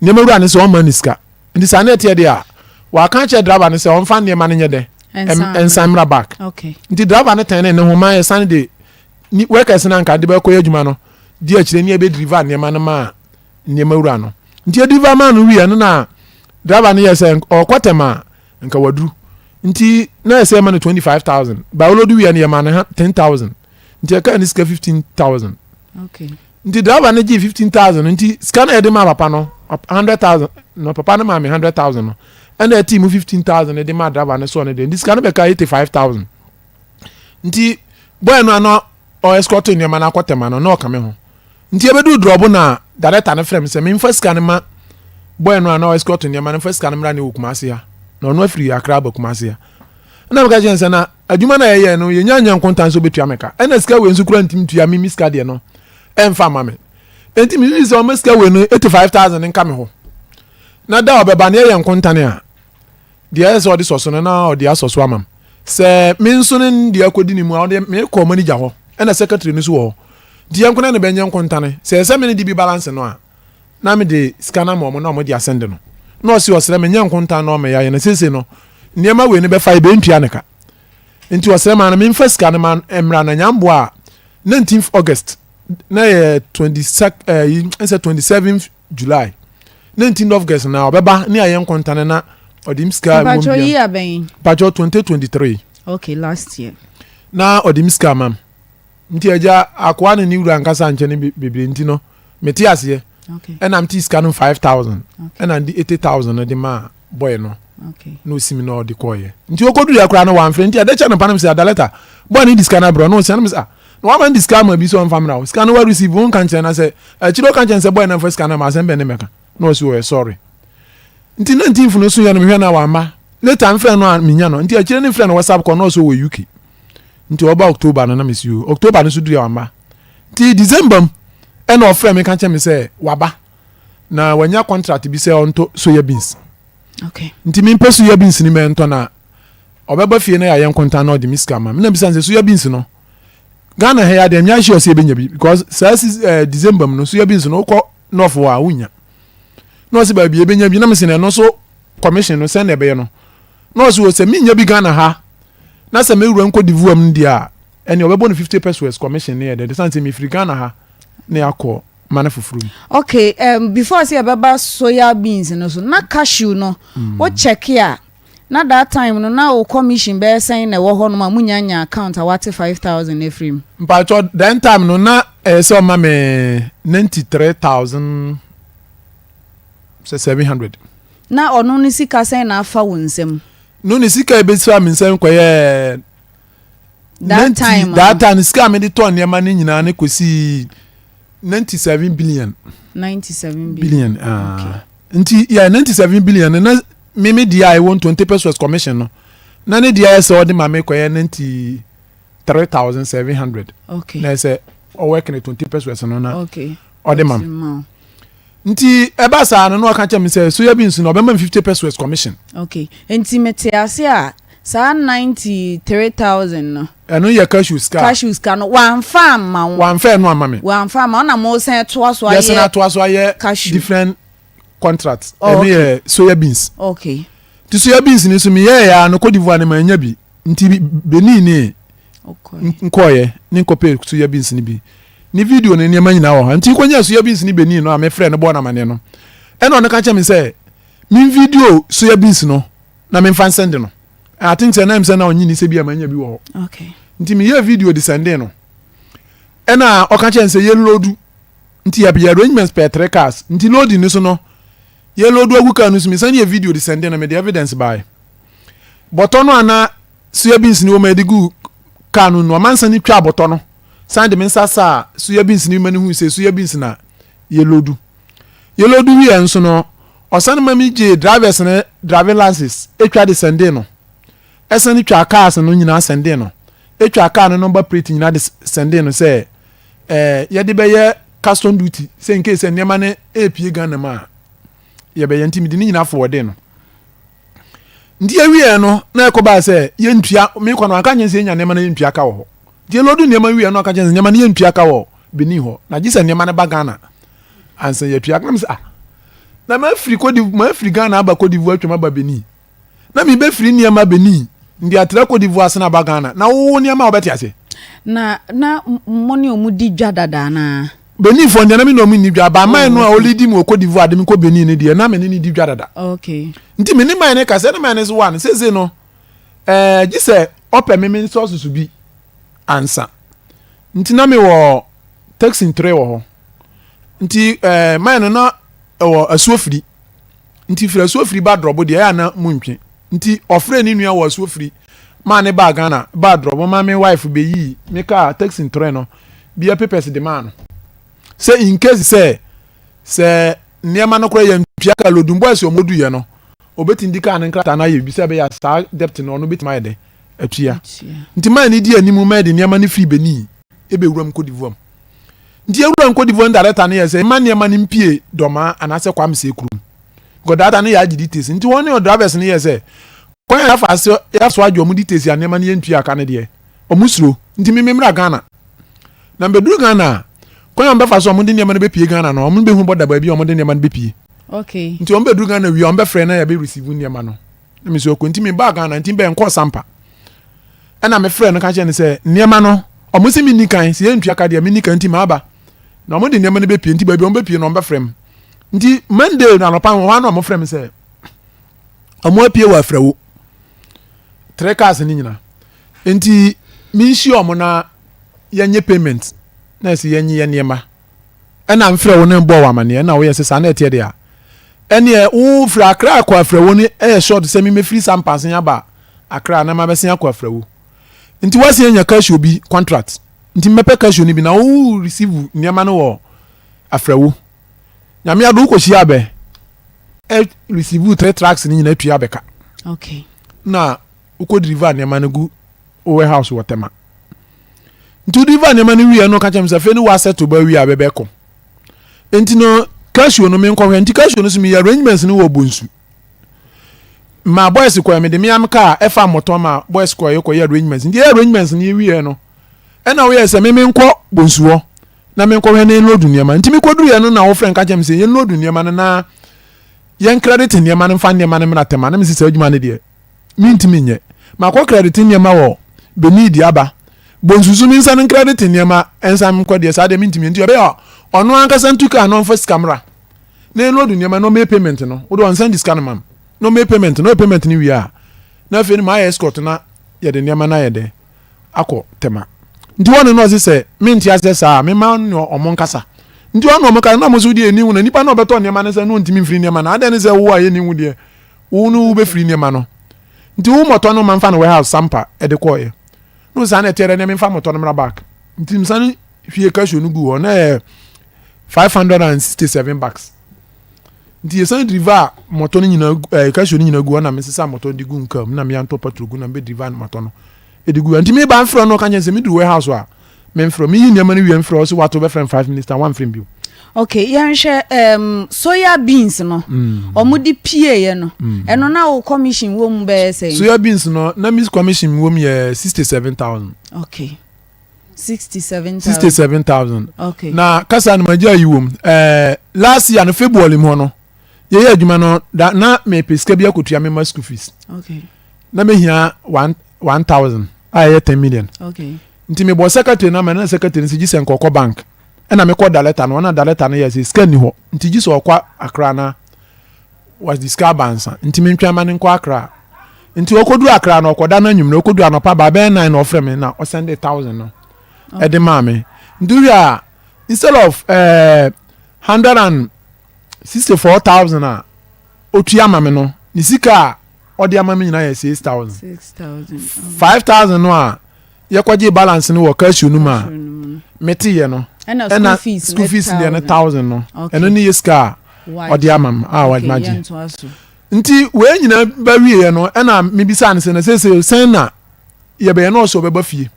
nneɛma wura no sɛ ɔma no sika nti saa na ɛteɛ deɛ a wɔaka akyerɛ driver no sɛ ɔmfa nneɛma no nyɛ dɛ ɛnsan mmra back nti driver no tɛn ne ne ho ma yɛsan de ni workers no anka de bɛkɔyɛ adwuma no di akyire ne ɛbɛ deliver nneɛma no maa nneɛma wura no nti ɛdeliver maa no wieɛ no na driver no yɛ sɛ ɔkɔ tɛm a nka waduru nti na ɛsɛ ɛma no 25000 ba ɔlɔdu wieɛ no yɛma no 10000 nti ɛkaa ne sika 15000 okay. nti driver no gye 15000 nti sika no yɛde maa papa no 100000 no papa no maa me 100000 no ɛna ɛte mu 15000 de maa driver no soɔ no deɛ nti sika no bɛka 85000 nti boy no ano ɔ escort nneɛma no akɔ tɛma no na ɔka me ho nti ebedu drɔbo na director no frɛ me sɛ memfa sika no ma boy no a na ɔ escort nneɛma no mfa sika no mmra ne wɔ Kumasi ha na ɔno afiri Accra aba Kumasi ha ɛna meka kyerɛ sɛ na adwuma no a yɛyɛ no yɛnya nya nkontan sɛ ɔbɛtua me ka ɛna sika wei nso kura ntimi tua me me sika deɛ no ɛmfa ma me enti me sɛ ɔma sika wei no 85000 nka me hɔ na da ɔbɛba no yɛyɛ nkontan a Deɛ ɛyɛ sɛ ɔde sɔ so no na ɔde asɔ so ama m. Sɛ me nso ne deɛ akɔdi ne mu a, ɔde mekɔ manager hɔ, ɛna secretary no nso wɔ hɔ. Nti yɛn nko na ne bɛnyɛ nkontane. Sɛ ɛsɛ me ne de bi balance no a, na mede sika no ama wɔn na wɔde asɛnde no. Na ɔse ɔsrɛ me nyɛ nkontan na ɔma yɛayɛ no. Seesei no, nneɛma wei no bɛfa yɛbɛntua ne ka. Nti ɔsrɛ ma no memfa sika no ma mmra na nyamboa a 19th August na yɛ 22 ɛyi ɛsɛ 27 July 19 August na ɔbɛba ne ayɛ nkontane na ɔde m sika wɔ mu bia. Mpakyɛ 2023. Okay, last year. Na ɔde m sika ama m. Nti agya akoa ne ne wura nkasa nkyɛ ne bebree nti no mete aseɛ. Okay. Ɛna mte sika no 5000 ɛna mde 80000 no de maa boy no. Okay. Na osi mi na ɔde kɔɔyɛ. Nti okodu yɛ koraa no wamfrɛ nti ade kyɛ no pa no sɛ adaleta boy no de sika no abrɛ no ɔsia no sɛ ah na wama no de sika ama bi sɛ ɔmfa mmra wo sika no wa receive wo nka nkyerɛ na sɛ akyire ɔka nkyerɛ sɛ boy no mfa sika no ama asɛm bɛn ne mɛka na ɔsi ɔyɛ sorry nti 19th no so yɛ no mehwɛ na wamma later mfrɛ no a menya no nti akyire ne mfrɛ no whatsapp kɔ na ɔsɛ ɔwɔ UK nti ɔba October no na mesi o October no so duru yɛ wamma nti December mu ɛna ɔfrɛ me ka kyerɛ me sɛ waba na wanya contract bi sɛ ɔntɔ soya beans okay. nti mempɛ soya beans ni mɛntɔ na ɔbɛba fie na yɛayɛ nkontan na ɔde me sika ma me na bisa sɛ soya beans no Ghana ha yi adeɛ nyɛ sure sɛ yɛbɛnya bi because saa si eh, December mu no soya beans no wokɔ north hɔ a wonya na ɔsɛ baabi yɛbɛnya bi na mesɛ na ɛno nso commission no sɛn na ɛbɛyɛ no na ɔsɛ wɔ sɛ menya bi Ghana ha na sɛ mewura nkɔ divoa mu deɛ a ɛne ɔbɛbɔ no 50 pesos commission ne yɛ dɛ de sane sɛ mefiri Ghana ha na yɛakɔ ma no foforɔ mu. Okay, um, before sɛ yɛbɛba soya beans no so na cashew no mm. wo check a na that time no na wo commission bɛyɛ sɛn na ɛwɔ hɔ nom a munya nya account a wate 5000 afiri mu. Mpatsɔ then time no na ɛyɛ sɛ ɔma me 93000 sɛ 700. Na ɔno ne sika sɛn na afa wo nsam? No ne sika ebesi me nsam kɔyɛ that time that time sika a mede tɔ nneɛma no nyinaa ne kɔsii 97 billion. 97 billion. Ah. Okay. Nti yeah 97 billion na me me deɛ a ɛwɔ 20 pesos commission no na ne deɛ ayɛ sɛ ɔde ma me kɔyɛ 93,700. Okay. Na ɛsɛ ɔwɔ ɛkene 20 pesos no na okay. ɔde ma me. Nti ɛba saa no na ɔka kyerɛ me sɛ soya beans no ɔbɛma me 50 pesos commission. Okay. Nti mete ase a saa 93,000 no. Ɛno yɛ cashew sika. Cashew sika no wamfa amma wo. Wamfa ɛno amma me. Wamfa amma wo na mo san toa so ayɛ. Yɛsan atoa so ayɛ cashew. Different contract. Oh, ɛno okay. yɛ soya beans. Okay. Nti soya beans ni so meyɛɛ ya no Cote d'Ivoire no manya bi. Nti Benin ne nkɔɔyɛ ne nkɔpɛ soya beans no bi. Ne video ne nneɛma nyinaa wɔ ha. Nti kɔnya soya beans ne Benin no a mefrɛ no bɔɔ no amaneɛ no, ɛna ɔno ka kyerɛ me sɛ me video soya beans no na memfa nsɛnde no. I think sɛ na ɛm sɛ na ɔnye ni sɛ bi a manya bi wɔ hɔ. Okay. Nti meyɛɛ video de sɛndee no. Ɛna ɔka kyerɛ me sɛ yɛnloadu. Nti yɛyɛ arrangements pɛɛ tre cars. Nti loading no so no, yɛloadu agu car no so, mesan yɛ video de sɛndee no, mede evidence baeɛ. Bɔtɔ no a na soya beans no wɔ mu a yɛde guu car no mu no, ɔmansa no twaa bɔtɔ no san de me nsa saa soya beans no ma no hui sɛ soya beans na yɛloadu. Yɛloadu wieɛ nso no, ɔsan ma me gyee drivers no driving license twa de sɛndee no. Ɛsan twaa cars no nyinaa sɛndee no. Ɛtwaa car no number plate nyinaa de sɛndee no sɛ eh, yɛde bɛyɛ custom duty sɛ in case sɛ nneɛma no ɛrepie Ghana mu a yɛbɛyɛ nti mede ne nyinaa forwardee no. Nti yɛwieɛ no na ɛkɔbaa sɛ yɛntua mekɔ no anka nkyɛn sɛ yɛnya nneɛma no yɛntua ka wɔ hɔ. Nti yɛlɔdu nneɛma wieɛ no aka kyɛn sɛ nneɛma no yɛntua ka wɔ Benin hɔ na gye sɛ nneɛma no ba Ghana ansa yɛtua. Na mesɛ ah na mafiri Cote mafiri Ghana aba Cote d'Ivoire atwam aba Benin na mebɛfiri nneɛma Benin nde atra Cote d'Ivoire asene aba Ghana na wo nneɛma a wobɛte aseɛ. Na na mo ne ɔmo di dwa dada anaa? Beninfoɔ deɛ na me ne ɔmo nni dwa, ba man no a ɔlidi me wɔ Cote d'Ivoire de me kɔ Benin no deɛ na me ne no di dwa dada. Okay. Nti me ne man no kasa, ɛna man no so one, seesei no ɛɛ gye sɛ ɔpɛ me me nsɔɔso so bi ansa. Nti na me wɔ taxi ntere wɔ hɔ. Nti ɛɛ man no na ɛwɔ asuofiri. Nti firi asuofiri ba drɔbo deɛ ɛyɛ a na mu ntwe. Nti ɔfrɛɛ ne nua wɔ asuofiri maa ne baa Ghana baa drɔbo ma me wife bɛyii me kaa taxi ntere no bia papers de maa no sɛ in case sɛ sɛ nneɛma no koraa yɛntua ka loading boys wɔn duiɛ no obetumi di kaa no nkrataa no ayɛ biribi sɛ ɛbɛyɛ a saa debt no ɔno betumi ayɛ dɛ atua. Nti maa ne di anim ma yɛde nneɛma no firi Benin ɛbɛwura mu Cote d'Ivoire mu. Nti yɛwura mu Cote d'Ivoire no director no yɛ sɛ mma nneɛma no mpie Dɔmaa anaasɛ Kwame Sey kurom because director no yɛ agye details nti wɔn ne drivers no yɛ sɛ kwan a yɛafa ase yɛaso agye wɔn details a nneɛma no yɛntua ka no deɛ wɔn suro nti me memmra Ghana na mbɛduru Ghana a kwan a wɔbɛfa so a wɔde nneɛma no bɛpie Ghana no wɔn bɛhu bɔda baabi a wɔde nneɛma no bɛpie. Okay. Nti wɔn bɛduru Ghana wie a wɔn bɛfrɛ na yɛbɛ receive nneɛma no. Na me so okay nti mebaa Ghana nti bɛn nkɔɔ Sampa. Ɛna mefrɛ no ka kyerɛ no sɛ nneɛma no wɔn se menni kan sɛ yɛntua ka deɛ menni kan nti maaba. Na wɔn de nneɛma no bɛpie nti baabi a wɔn bɛpie no wɔn bɛfrɛ m. Nti Monday na anɔpa wɔ hɔ a na wɔn frɛ me sɛ wɔn apue wɔ Afrawo. Tre cars no nyina. Nti menhyia wɔn na yɛnyɛ payment na ɛsɛ yɛnye yɛ nneɛma. Ɛna mfrɛ wo ne bɔɔ wo amaneɛ ɛna woyɛ sɛ saa na ɛteɛ deɛ a ɛneɛ wo firi Accra akɔ Afrawo no ɛyɛ short sɛ me mɛfiri Sampasen aba Accra na mabɛsen akɔ Afrawo nti woasen anya casio bi contract nti mɛpɛ casio no bi na wo receive nneɛma no wɔ Afrawo Nyame adom wokɔhyia abɛ ɛ receive tre trucks no nyina tua abɛka okay. na wokɔ deliver nneɛma no gu wo warehouse wɔ Tema nti wode va nneɛma no wieɛ no ɔka kyerɛ me sɛ afei ne woasɛto ba wie a bɛbɛkɔ nti no casio no menkɔhwɛ nti casio no so meyɛ arrangements no wɔ bonsu ma boys kɔɛ mede me am kaa ɛfa mmɔtɔ ma boys kɔɛ kɔyɛ arrangements nti yɛ arrangements no yɛwieɛ no ɛna woyɛ sɛ me menkɔ bonsu hɔ na menkɔhwɛ ne load nneɛma nti mekɔduruiɛ no na wofrɛ nka kyerɛ me sɛ yɛn load nneɛma no na yɛn credit nneɛma no mfa nneɛma no mmra tɛma na mesi saa adwuma no deɛ Mentumi nyɛ. Makɔ credit nneɛma wɔ Benin de aba. Bonsusu me nsa no credit nneɛma nsa nkɔ deɛ saa deɛ mentumi nti ɛbɛyɛ a ɔno ankasa ntu kaa na ɔmfa sika mmra na ɛload nneɛma na ɔmɛyɛ payment no wode ɔnsan de sika no mam na ɔmɛyɛ payment na ɔyɛ payment no wie a na afei no maayɛ escort na yɛde nneɛma no ayɛ dɛ akɔ Tema nti wɔne no ɔse sɛ mente aseɛ saa a mema ne ɔmo nkasa nti ɔne ɔmo kasa na ɔmo nso deɛ ɛni ho na nipa na ɔbɛtɔ nneɛma no sɛ no ɔntumi mfiri nneɛma no adɛn ne sɛ wo a yɛni ho deɛ Wo no wobɛfiri nneɛma no nti wo mmɔtɔ no ma mfa no warehouse sampa ɛde kɔɔyɛ no saa na ɛteɛ dɛ ne memfa mmɔtɔ no mmra back nti mesane hwie cashew no gu hɔ na ɛyɛ 567 bucks nti yɛsan deliver mmɔtɔ no nyinaa ɛɛ cashew no nyinaa gu hɔ na mesesa mmɔtɔ no de gu nkaa mu na meantɔ petrol gu na mebɛ deliver mmɔtɔ no ɛde gu hɔ nti meba mfrɛ no ɔka kyɛn sɛ meduru warehouse a Memfrɛ wo. Meyi nneɛma no wie mfrɛ wo sɛ wato bɛfrɛ me 5 minutes time woamfrɛ me bio. Okay, yɛnhwɛ um, soya beans no. Ɔmo de pieeɛ no. Ɛno na wo commission wɔ mu bɛyɛ sɛn? Soya beans no, na me commission wɔ mu yɛ 67,000. Okay. 67,000. 67,000. Okay. Na kasa no magya yi wɔ mu. Eh, last year no February mu hɔ no, yɛyɛ adwuma no da na mepɛ sika bi akɔtua me ma school fees. Okay. Na mehia 1,000 a ɛyɛ 10 million. Okay. Nti mebɔɔ secretary no ama na secretary no sɛ gye sɛ nkɔkɔ bank. Ɛna mekɔ dalɛta no, ɛna dalɛta no yɛ sɛ sika nni hɔ nti gye sɛ ɔkɔ Accra na wɔde sika aba ansa nti mentwɛn ma no nkɔ Accra. Nti ɔkɔduru Accra no ɔkɔda no anwummerɛ, ɔkɔduru anɔpa baa bɛyɛ nine na ɔfrɛ me na ɔsɛnde thousand no ɛde maa me. Nti wohwɛ a instead of eh, 164,000 a ɔtua ma me no, ne sika a ɔde ama me nyinaa yɛ 6,000. 5,000 no a yɛkɔgyee balance no wɔ casio no mu a meteeɛ no ɛna school fees deɛ no thousand no ɛno ne yɛ sika a ɔde ama m a wagye nti wei nyinaa ba wieɛ no ɛna mebisaa no sɛ na seesei sɛn na yɛbɛyɛ na ɔsɛ ɔbɛba fie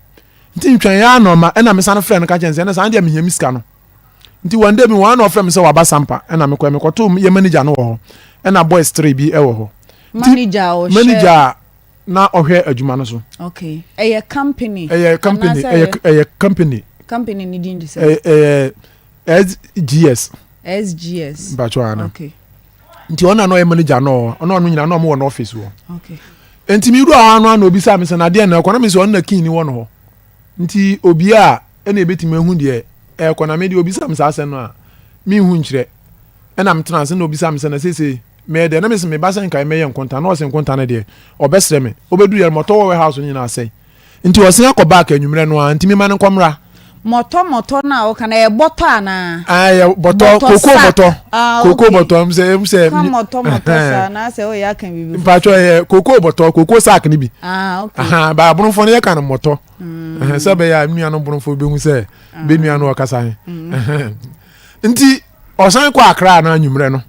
nti ntwɛn yɛ ana ɔma ɛna mesan frɛ no ka kyɛn sɛ ɛna saa deɛ mehia me sika no nti one day bi wɔn ana ɔfrɛ me sɛ waba sampa ɛna mekɔ mekɔto yɛ manager no wɔ hɔ ɛna boys three bi ɛwɔ hɔ manager na ɔhwɛ adwuma no so. Okay. Ɛyɛ company. Ɛyɛ company. Ɛyɛ ɛyɛ company. Company ni din de sɛ. Ɛyɛ SGS. SGS. Mpatsɔ ana. Okay. Nti ɔno na ɔyɛ manager no ɔno ɔno nyinaa na ɔmo wɔ n'office wɔ. Okay. Nti mi wura hɔ ano ano obisa mi sɛ na adeɛ na ɛkɔ na mi sɛ ɔno na kin ni wɔ no hɔ. Nti obia ɛna ebetumi ehu deɛ ɛkɔ na mi deɛ obisa mi saa asɛm no a mi nhu nkyerɛ. Ɛna mi tena ase na obisa mi sɛ na sese Meyɛ dɛn na mese me ba sɛ nkae mɛyɛ nkonta na ɔse nkonta no deɛ ɔbɛsrɛ me. Ɔbɛduru yɛ no mɔtɔ wɔ warehouse no nyinaa asɛe. Nti ɔsen akɔ back anwummerɛ no ara nti mema no nkɔmmra. Mɔtɔ mɔtɔ no a woka no ɛyɛ bɔtɔ anaa? Ah ɛyɛ bɔtɔ, kokoo bɔtɔ. Ah okay. Kokoo bɔtɔ ɛmu sɛ ɛmu sɛ. Ka mɔtɔ mɔtɔ saa na asɛ ɔyɛ aka biribi foforɔ. Mpatsɔ ɛyɛ kokoo bɔtɔ, kokoo sack no bi. Ah okay. Ahan ba abonfoɔ no yɛka no mɔtɔ. Sɛ ɛbɛyɛ a nua no bonfoɔ bɛhu sɛ bɛ nua no ɔkasa he. Nti ɔsan kɔ Accra no anwummerɛ no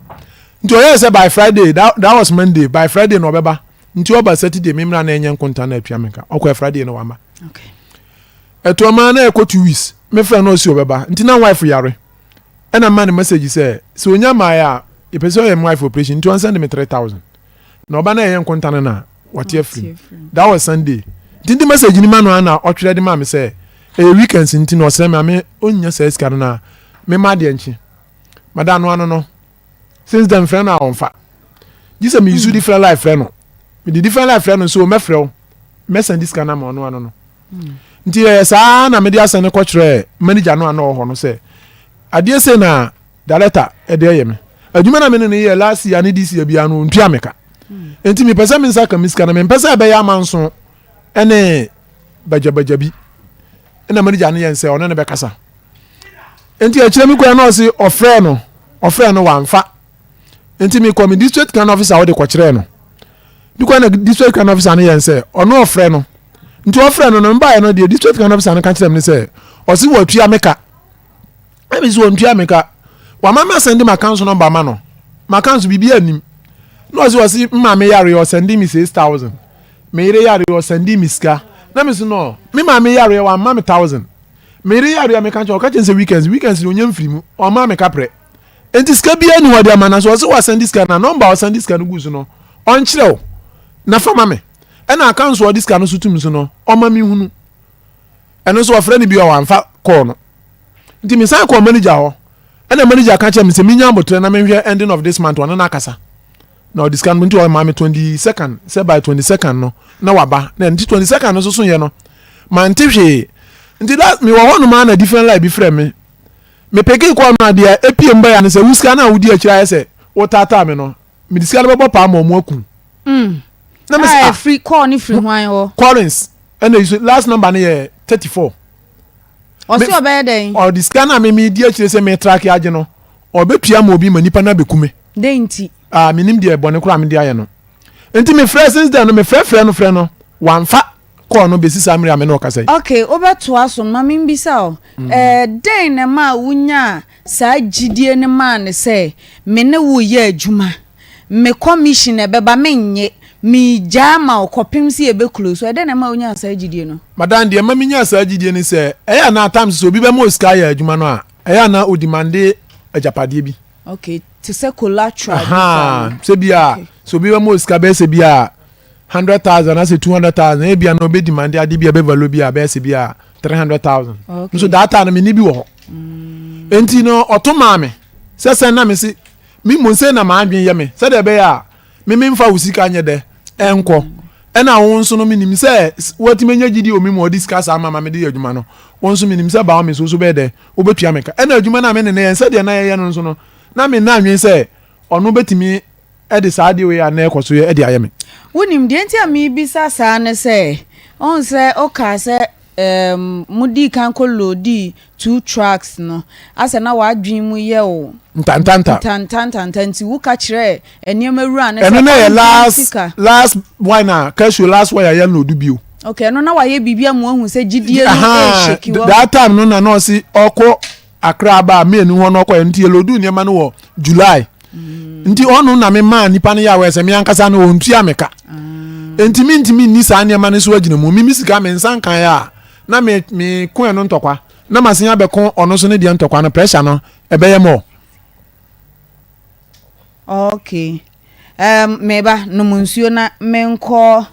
nti ɔyɛɛ sɛ by Friday that, that was Monday by Friday na ɔbɛba nti ɔba Saturday me mmra na ɛnyɛ nkonta na atua me nka ɔkɔɛ Friday na wama okay. ɛto ɔma na ɛkɔ 2 weeks me frɛ no ɔsi ɔbɛba nti na wife yare ɛna mma ne message sɛ sɛ onya maaeɛ a yɛpɛ sɛ ɔyɛ wife operation nti ɔnsɛnde me 3000 na ɔba na ɛyɛ nkonta no na wate afiri that was Sunday nti nti message ni ma no ana ɔtwerɛ de ma me sɛ ɛyɛ weekends nti na ɔsrɛ me ame ɔnnya saa sika no na mema adeɛ nkye mada ano ano no since then frɛ no a ɔmfa gye sɛ meyi so different life frɛ no mede different life frɛ no nso mɛfrɛ wo mɛsɛn de sika no ama ɔno ano no nti ɛyɛ saa na mede asɛn no kɔkyerɛ manager no a na ɔwɔ hɔ no sɛ adeɛ sei na director ɛde ɛyɛ me adwuma na me ne no yɛ last year ne this year biara no ɔntua me ka nti mepɛ sɛ me nsa ka me sika no mempɛ sɛ ɛbɛyɛ amanso ɛne bagyabagya bi ɛna manager no yɛn sɛ ɔne no bɛkasa nti akyerɛ me kura na ɔse ɔfrɛ no ɔfrɛ no wamfa nti mekɔ me district kan officer wode kɔkyerɛ no de kɔ na district kan officer no yɛn sɛ ɔno ɔfrɛ no nti ɔfrɛ no no mbaeɛ no deɛ district kan officer no ka kyerɛ me sɛ ɔse wɔatua me ka ɛmi sɛ ɔntua me ka wama me asɛnde ma council number ma no ma council biribi anim na ɔse ɔse mma me yare ɔsɛnde me 6000 Me yere yareɛ ɔsɛndee me sika na me so no me maame yareɛ wamma me thousand me yere yareɛ meka kyerɛ ɔka kyerɛ sɛ weekends weekends na ɔnya mfiri mu ɔmma me kaprɛ nti sika biara ni hɔ de ama na so ɔsɛ wasɛnde sika na nɔmba ɔsɛnde sika no gu so no ɔnkyerɛ wo na fa ma me ɛna account so ɔde sika no so tum so no ɔma me hunu ɛno nso ɔfrɛ no bi a wamfa kɔɔ no nti mesan kɔɔ manager hɔ ɛna manager ka kyerɛ me sɛ menya abotrɛ na menhwɛ ending of this month ɔno no akasa na ɔde sika no nti ɔmaa me 22nd sɛ by 22nd no na waba na nti 22nd no nso so yɛ no mante hwee nti da mewɔ hɔ nom a na different line bi frɛ me mepeke kɔɔ no adeɛ epie mu bɛyɛ no sɛ wo sika no a wodi akyire ayɛ sɛ wotaataa me no mede sika no bɛbɔ paa ma ɔmo aku na me sɛ ah free call ne firi hwan hɔ Collins ɛna yi so last number no yɛ 34 ɔsi ɔbɛyɛ dɛn ɔde sika no a me di akyire sɛ me trake agye no ɔbɛtua ma obi ma nipa no abɛku me dɛn nti Ah, menim deɛ bɔne koraa mede ayɛ no. Nti mefrɛ since then no mefrɛfrɛ no frɛ no wamfa call no bɛsi saa mmerɛ a me ne ɔkasa yi. Ok, wobɛtoa so no, ma membisa wo, ɛɛ dɛn na ɛmaa wonyaa saa gyidie no maa no sɛ me ne wo reyɛ adwuma, me commission na ɛbɛba mennye, meregyaa ma wo kɔpem sɛ yɛbɛ close, ɛdɛn na ɛmaa wonyaa saa gyidie no? Madam, deɛ ɛma menyaa saa gyidie ne sɛ, ɛyɛ a na at times sɛ obi bɛma wo sika ayɛ adwuma no a, ɛyɛ a na ɔdemande agyapadeɛ bi. Okay, te sɛ collateral bi saa no. Sɛ bi a, sɛ obi bɛma osika bɛyɛ sɛ bi a 100,000 anaasɛ 200,000, ebi a na ɔbɛ demand ade bi a ɛbɛ value bi a bɛyɛ sɛ bi a 300,000. Nso that time no me ni bi wɔ hɔ. Enti no ɔto maa me sɛ sɛn na me se me mmom sɛ na m'adwene yɛ me sɛdeɛ ɛbɛyɛ a me memfa wo sika nyɛ dɛ ɛnkɔ. Ɛna wo nso no menim sɛ woatumi anya gyidie wɔ me mu a ɔde sika saa ma ma mede yɛ adwuma no, wo nso menim sɛ by all means wo nso bɛyɛ dɛ wobɛtua me ka. Ɛna adwuma no a me ne no yɛ sɛdeɛ na yɛyɛ no nso no, na menna adwene sɛ ɔno bɛtumi de saa adeɛ wei a na ɛkɔ so yɛ de ayɛ me. Wonim, deɛ nti a merebisa saa ne sɛ, wohu sɛ wokaa sɛ Erm modii kan kɔ loadii two trucks no, asɛ na w'adwene mu yɛ wo Ntantanta. ntantantanta nti woka kyerɛɛ nneɛma wura no sɛ Ɛno na ɛyɛ ɔmfa wo last sika. last one a cashew last one a yɛ load bio. Okay, ɛno na wayɛ biribi ama wahu sɛ gyidie no Ahaa, ɛɛhyɛki wahu. that time no na na ɔse ɔkɔ Accra aba a May no hɔ no ɔkɔɛ nti yɛ load nneɛma no wɔ July. Nti ɔno na me maa nipa no yɛ aware sɛ me ankasa no ɔntua me ka. Nti me ntumi nni saa nneɛma no so agyina mu. Me me sika me nsa nkan a na me me ko ɛno ntɔkwa na masen abɛko ɔno so ne deɛ ntɔkwa no pressure no ɛbɛyɛ more. Okay. Um, meba nom nsuo na menkɔ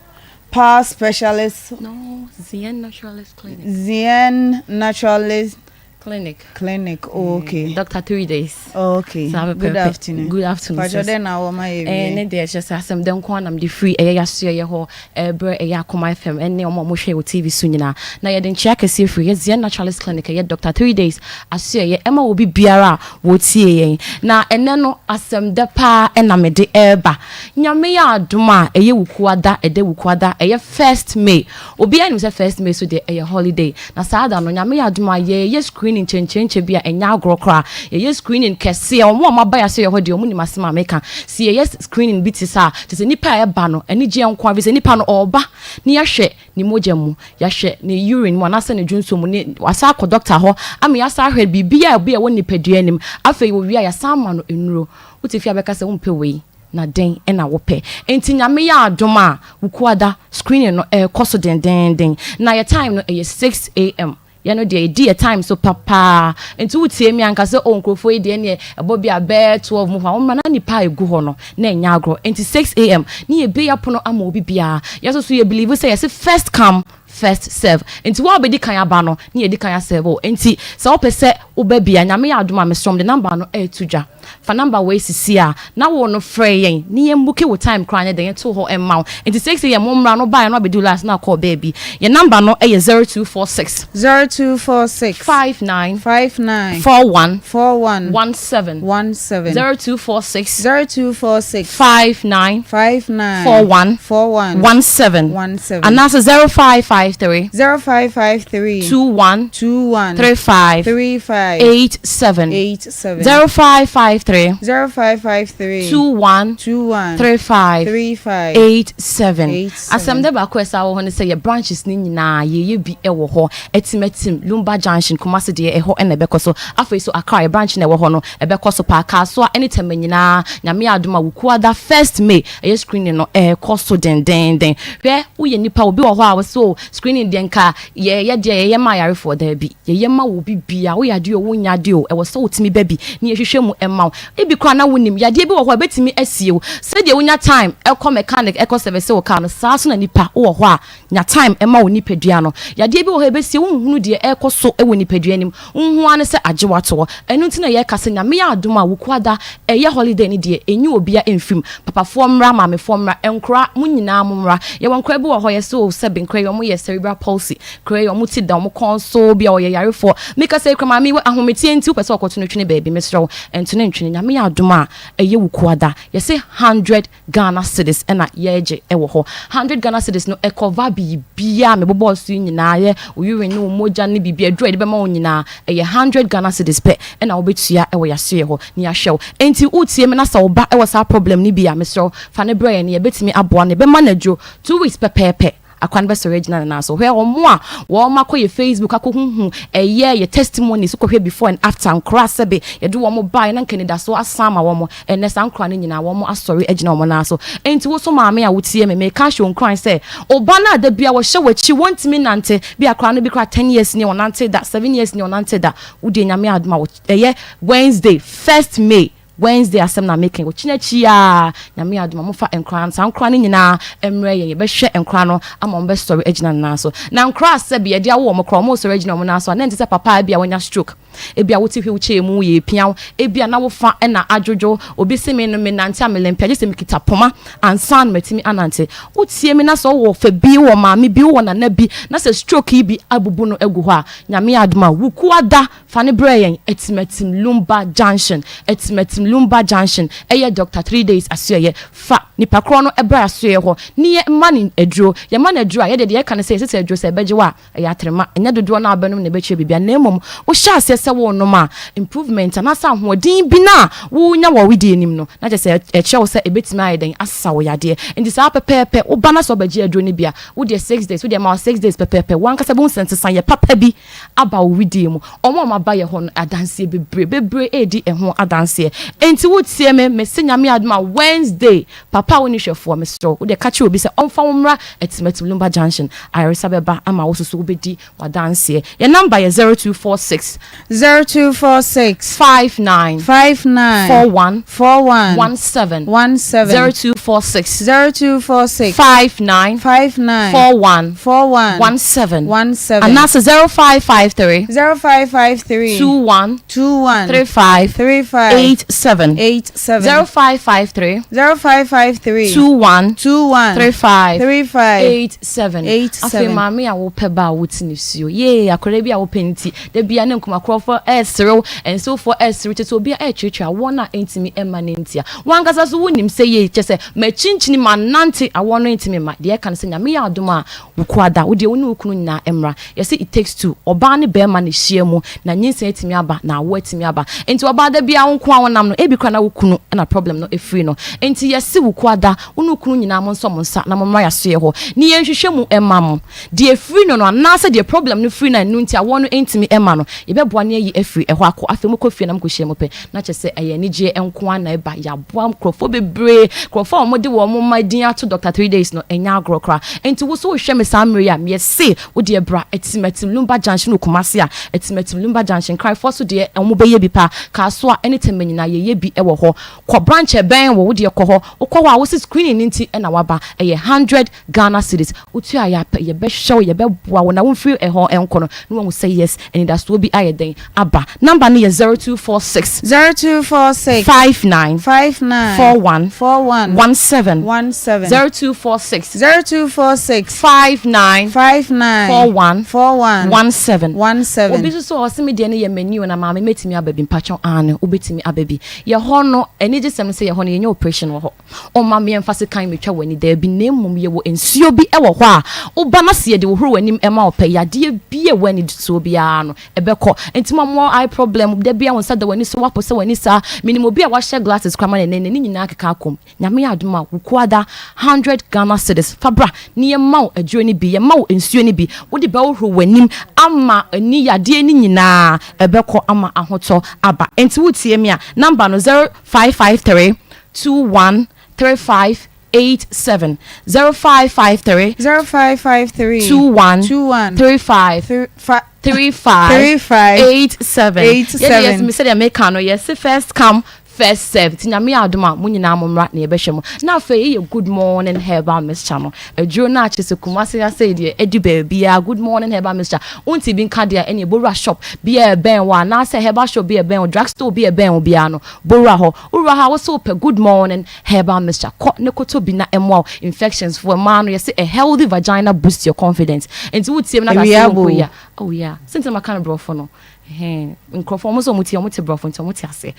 Power Specialist. No, Zien Naturalist Clinic. Zien Naturalist Clinic. Clinic, oh, okay. Doctor, 3 days. Oh, okay. Saa Good pɛpɛɛpɛ. afternoon. Good afternoon. Pacho sis. dɛn na wɔma yɛ Eh, wie? ne deɛ kyerɛ sɛ asɛm dɛ nko anam de firi ɛyɛ yasoɛyɛ hɔ ɛbrɛ ɛyɛ Akoma FM ɛne ɔmo a ɔmo hwɛ wɔ TV so nyinaa na yɛde nkyea kɛseɛ firi yɛ Zien Naturalist Clinic, ɛyɛ Doctor 3 Days asoɛyɛ ɛma obi biara a wɔtie yɛn. Na ɛnɛ no asɛm dɛ paa ɛna mede ɛreba. Nyame yɛ adom a, ɛyɛ Wukuada, ɛdɛ Wukuada, ɛyɛ 1st May. Obiara nim sɛ 1st May so deɛ ɛyɛ holiday, na saa da no Nyame yɛ adom a yɛyɛ screening kyɛnkyɛnkyɛn bi a ɛnyɛ agorɔ koraa. Yɛyɛ screening kɛseɛ. Ɔmo a ɔmo aba yɛ asoɛyɛ hɔ deɛ, ɔmo nim asɛm a meka si. Yɛyɛ screening bi te saa kyerɛ sɛ nipa a ɛba no anigyeɛ nko a, sɛ nipa no ɔɔba ne yɛahwɛ ne mogya mu, yɛahwɛ ne urine mu anaasɛ ne dwonso mu, ne wasa akɔ doctor hɔ ama yɛasa ahwɛ biribi a obi a ɛwɔ nipadua anim. Afei wɔwie a, yɛasa ama no nnuro. Wote fie a bɛka sɛ wompɛ wei na den ɛna wopɛ. Nti Nyame yɛ adom a, Wukuada screening no ɛrekɔ so dendenden, na yɛ time no ɛyɛ 6 a.m. Yɛno deɛ yɛdi yɛ time so papaa, nti wotie mi anka sɛ o nkurɔfoɔ yi deɛ neɛ ɛbɔ bi a bɛɛ 12 mu hɔ a wɔmmra na nipa a ɛgu hɔ no na ɛnyɛ agorɔ. Nti 6 a.m. ne yɛbie yɛpono ama obi biara. Yɛso so yɛ believe sɛ yɛse first come, first serve, nti wɔn a bɛdi kan aba no ne yɛdi kan aserve o. Nti sɛ wopɛ sɛ woba bia, Nyame yɛ adom a, mesrɛ de number no ɛɛto dwa. Fa number wei sisi a na wo no frɛ yɛn ne yɛn book wo time koraa ne de yɛn to hɔ ɛma wo. Nti 6 a.m. mo mmra no baeɛ no abɛdi last na akɔ baabi. Yɛn number no ɛyɛ 0246 0246 59 59 41 41 17. 17. 0246 0246 59 59 41 41 17. 17. Anaasɛ 0553 0553 21 21 35 35 87. 87. 0553 0553 21 21 35 35 87. 87. Asɛm dɛ baako a ɛsa wɔ hɔ ne sɛ yɛ branches ne nyinaa yɛyɛ bi ɛwɔ hɔ. Ɛtimatim Lumba Junction, Kumase deɛ ɛhɔ ɛna ɛbɛkɔ so. Afei so Accra yɛ branch na ɛwɔ hɔ no ɛbɛkɔ so paa. Kasoa ɛne Tɛmɛ nyinaa, Nyame adom a, Wukuada 1st May ɛyɛ screening no ɛɛkɔ so dendenden. Hwɛ, woyɛ nipa obi wɔ hɔ a wɔsɛ o screening deɛ nka yɛyɛ deɛ yɛyɛ ma ayarefoɔ. Daabi, yɛyɛ ma wo bi bia woyɛ adeɛ o, wonya adeɛ o, ɛwɔ sɛ wotumi ba bi ne yɛhwehwɛ mu ɛma wo. Ebi koraa na wonim yadeɛ bi wɔ hɔ a ɛbɛtumi asie wo. Sɛdeɛ wonya time ɛkɔ mechanic ɛkɔ service wo car no, saa so na nipa wowɔ hɔ a nya time ɛma wo nipadua no. Yadeɛ bi wɔ hɔ a ɛbɛsie, wonhunu deɛ ɛrekɔ so ɛwɔ nipadua anim, nhu ara ne sɛ agye watoɔ. Ɛno nti na yɛreka sɛ Nyame yɛ adom a, Wukuada ɛyɛ holiday no deɛ ɛnyi obia ɛmfirim. Papafoɔ mmra, maamefoɔ mmra, nkora mo nyinaa mo mmra. Yɛwɔ nkora bi wɔ hɔ yɛsɛ o sɛbe nkora yi ɔmo yɛ cerebral palsy, nkora yi ɔmo ti da ɔmo kɔn so bi a ɔyɛ yarefoɔ. Meka sɛ ekura maame wɔ ahometeɛ nti wopɛ sɛ ɔkɔto no twene baabi, mesrɛ wo ɛnto ne ntwene. Nyame yɛ adom a, ɛyɛ Wukuada, yɛsɛ 100 Ghana cedis ɛna yɛregye ɛwɔ hɔ. 100 Ghana cedis no ɛcover biribiara mebobɔɔ so yi nyinaa, yɛ wo urine ne wo mogya ne biribi aduru a yɛde bɛma wo nyinaa. Ɛyɛ 100 Ghana cedis pɛ ɛna wobɛtua ɛwɔ yɛasoɛ hɔ ne yɛahwɛ wo. Enti wotie me na sɛ wo ba ɛwɔ saa problem no bi a, mesrɛ wo fa ne brɛ yɛn ne yɛbɛtumi aboa no. Yɛbɛma no aduro 2 weeks pɛpɛɛpɛ, akwan bɛsɔre agyina ne nan so. Hwɛ, ɔmo a wɔn akɔ yɛ Facebook akɔhuhu ɛyɛ yɛ testimonies, kɔhwɛ before and after nkora sɛbe yɛde wɔn baeɛ na nkanidasoɔ asan ama wɔn. Ɛnɛ saa nkora no nyinaa wɔn asɔre agyina wɔn nan so. Enti wo so maame a wotie me, meka hyɛ nkuran sɛ ɔba no a da bia wɔhyɛ w'akyi wɔntumi nante bi, akora no bi kora 10 years ni ɔnante da, 7 years ni ɔnante da, wodie Nyame adom a, ɛyɛ Wednesday, 1st May, Wednesday asɛm na meka wɔkyina akyi a, Nyame adom a, mofa nkora saa nkora no nyinaa mmerɛ yɛn. Yɛbɛhwɛ nkora no ama wɔn bɛsɔre agyina ne nan so. Na nkora sɛbi yɛde awo wɔn kora wɔn sɔre agyina wɔn nan so a na nte sɛ papa bi a wɔnya stroke. Ebia wote wheelchair mu, yɛrepia wo. Ebia na wo fa na adwodwo. Obi se me no, menante a melempe a, gye sɛ mekita poma ansa na matumi anante. Wotie me na sɛ wowɔ fa bi, wowɔ maame bi, wowɔ nana bi, na sɛ stroke yi bi abubu no agu hɔ a, Nyame adom a, Wukuada, fa no brɛ yɛn, Atimatim Lumba Junction, Atimatim Lumba Junction, ɛyɛ Doctor Threedays asoɛeɛ. Fa nipa korɔ no bra asoɛeɛ hɔ ne yɛmma no aduro. Yɛma no aduro a, yɛdeɛ deɛ yɛka ne sɛ, yɛse sɛ aduro sɛ ɛbɛgye wo a, Ɛyɛ atrema, ɛnyɛ dodoɔ no a wobɛnom na ɛbɛkyerɛ biribiara, na mmom wohyɛ aseɛ sɛ worenom a, improvement anaasɛ ahoɔden bi no a worenya wɔ wo wedeɛ no mu no, na kyerɛ sɛ ɛkyerɛ wo sɛ ɛbɛtumi ayɛ dɛn asa wo yadeɛ. Nti saa pɛpɛɛpɛ, woba na sɛ wobɛgye aduro no bi a, wo deɛ 6 days, wo deɛ ma wo 6 days pɛpɛɛpɛ, w'ankasa bɛhu sɛ nsesaeɛ papa bi aba wo wedeɛ mu. Wɔn a wɔaba yɛ hɔ no, adanseɛ bebree, bebree redi ɛho adanseɛ. Nti wotie me, mese Nyame adom a, Wednesday, Papa a wonni hwɛfoɔ, mesrɛ wo, wo deɛ ka kyerɛ obi sɛ ɔmfa wo mmra Atimatim Lumba Junction. Ayaresa bɛba ama wo nso so wobɛdi w'adanseɛ. Yɛn number yɛ 0246. 0246. 59. 59. 41. 41. 17. 17. 0246. 0246. 59. 59. 41. 41. 17. 17. Anaasɛ 0553. 0553. 21. 21. 35. 35. 87. 87. 0553. 0553. 21. 21. 35. 35. 87. 87. Afei maame a wopɛ ba a wote ne suo. Yee, akwadaa bi a wopɛ nti, da bia ne nkomakorɔfoɔ ɛreserew, nsewfoɔ ɛreserew, kyerɛ sɛ obi a ɛretweretwere awoɔ no a ɛntumi mma no ntia. Wankasa so wonim sɛ yei, kyerɛ sɛ makyinkyini manante awoɔ no ntumi mma. Deɛ ɛka no sɛ Nyame yɛ adom a, wo kuada, wo deɛ wo ne wo kunu nyinaa mmra. Yɛse it takes two, ɔbaa ne barima na ɛhyia mu na nyinsɛn atumi aba na awoɔ atumi aba. Nti ɔbaa da biara wo nko ara wonam no, ebi koraa na wo kunu na problem no firi no. Nti yɛse wo kuada, wo ne wo kunu nyinaa monsɔ mo nsa na mommra y'asoeɛ hɔ ne yɛnhwehwɛ mu mma mo. Deɛ ɛfiri no no anaasɛ deɛ problem no firi no a ɛno nti awoɔ no ntumi mma no, yɛbɛboa no ayi afiri ɛhɔ akɔ. Afei mokɔ fie na mokɔhyia mu pɛ na kyerɛ sɛ ɛyɛ anigyeɛ nko ara na ɛba. Yɛaboa nkurɔfoɔ bebree, nkurɔfoɔ a wɔde wɔn mma din ato Doctor Threedays no, ɛnyɛ agorɔ koraa. Enti wo nso wohwɛ me saa mmerɛ yi a, mese wo deɛ bra Atimatim Lumba Junction wɔ Kumasi a, Atimatim Lumba Junction, Nkraefoɔ so deɛ wɔbɛyɛ bi paa, Kasoa ne Tema nyinaa yɛyɛ bi wɔ hɔ. Kɔ branch a ɛbɛn wo, wo deɛ kɔ hɔ. Wokɔ hɔ a wose screening no nti na woaba, ɛyɛ hundred Ghana cedis. Wotua yɛ a pɛ, yɛbɛhwɛ wo, yɛbɛboa wo na womfiri ɛhɔ nkɔ no na woahu sɛ yes, anidasoɔ bi ayɛ dɛn aba. Number no yɛ 0246. 0246. 59. 59. 41. 41. 17. 17. 0246. 0246. 59. 59. 41. 41. 17. 17. Obi nso so ɔse me deɛ no yɛ m'ani o na maame mɛtumi aba bi mpakyɛw aane wobɛtumi aba bi. Yɛ hɔ no anigyesɛm ne sɛ yɛ hɔ no yɛnyɛ operation wɔ hɔ. Ɔmma meɛmfa sekan metwa w'ani, daabi, na mmom yɛwɔ nsuo bi wɔ hɔ a woba na sɛ yɛde hohoro w'anim ma wo pɛ, yadeɛ bi a ɛwɔ ani soɔ biara no, ɛbɛkɔ. Nti mo a mowɔ eye problem, da biara wo nsa da w'ani so, woapo sɛ w'ani saa, menim obi a wahyɛ glasses koraa ma no ɛnnɛ, n'ani nyinaa akeka akɔ mu. Nyame adom a, Wukuada, hundred Ghana cedis, fa bra na yɛmma wo aduro no bi, yɛmma wo nsuo no bi, wode bɛhohoro w'anim ama ani yadeɛ no nyinaa ɛbɛkɔ ama ahotɔ aba. Nti wotie me a, number no, 0553 21 35 87 0553 0553 21 21 35 35 35 35 87 87. yɛde yɛsɛ me sɛdeɛ meka no yɛse first come first serve nti nyame yɛ adom a mo nyinaa mo mmra na yɛbɛhwɛ mo na afei yɛyɛ good morning herbal mixture no aduro no akyɛ sɛ kumase asɛe deɛ ɛdi baabiara good morning herbal mixture wonti bi nka deɛ ɛne bowura shop bi a ɛbɛn wɔ anaasɛ herbal shop bi a ɛbɛn wɔ drug store bi a ɛbɛn wɔ biara no bowura hɔ Wowura ha a wose wopɛ good morning herbal mixture kɔ ne kɔtɔ bi na ɛmoa wo infections foɔ mmaa no yɛse a healthy vagina boost your confidence nti wotie me na sɛ Awia asɛm bo. nkɔ yi a oh yeah sɛ nti na maka no brɔfo no ɛhɛn nkurɔfoɔ wɔn sɛ wɔn tie wɔn te brɔfo nti wɔn te aseɛ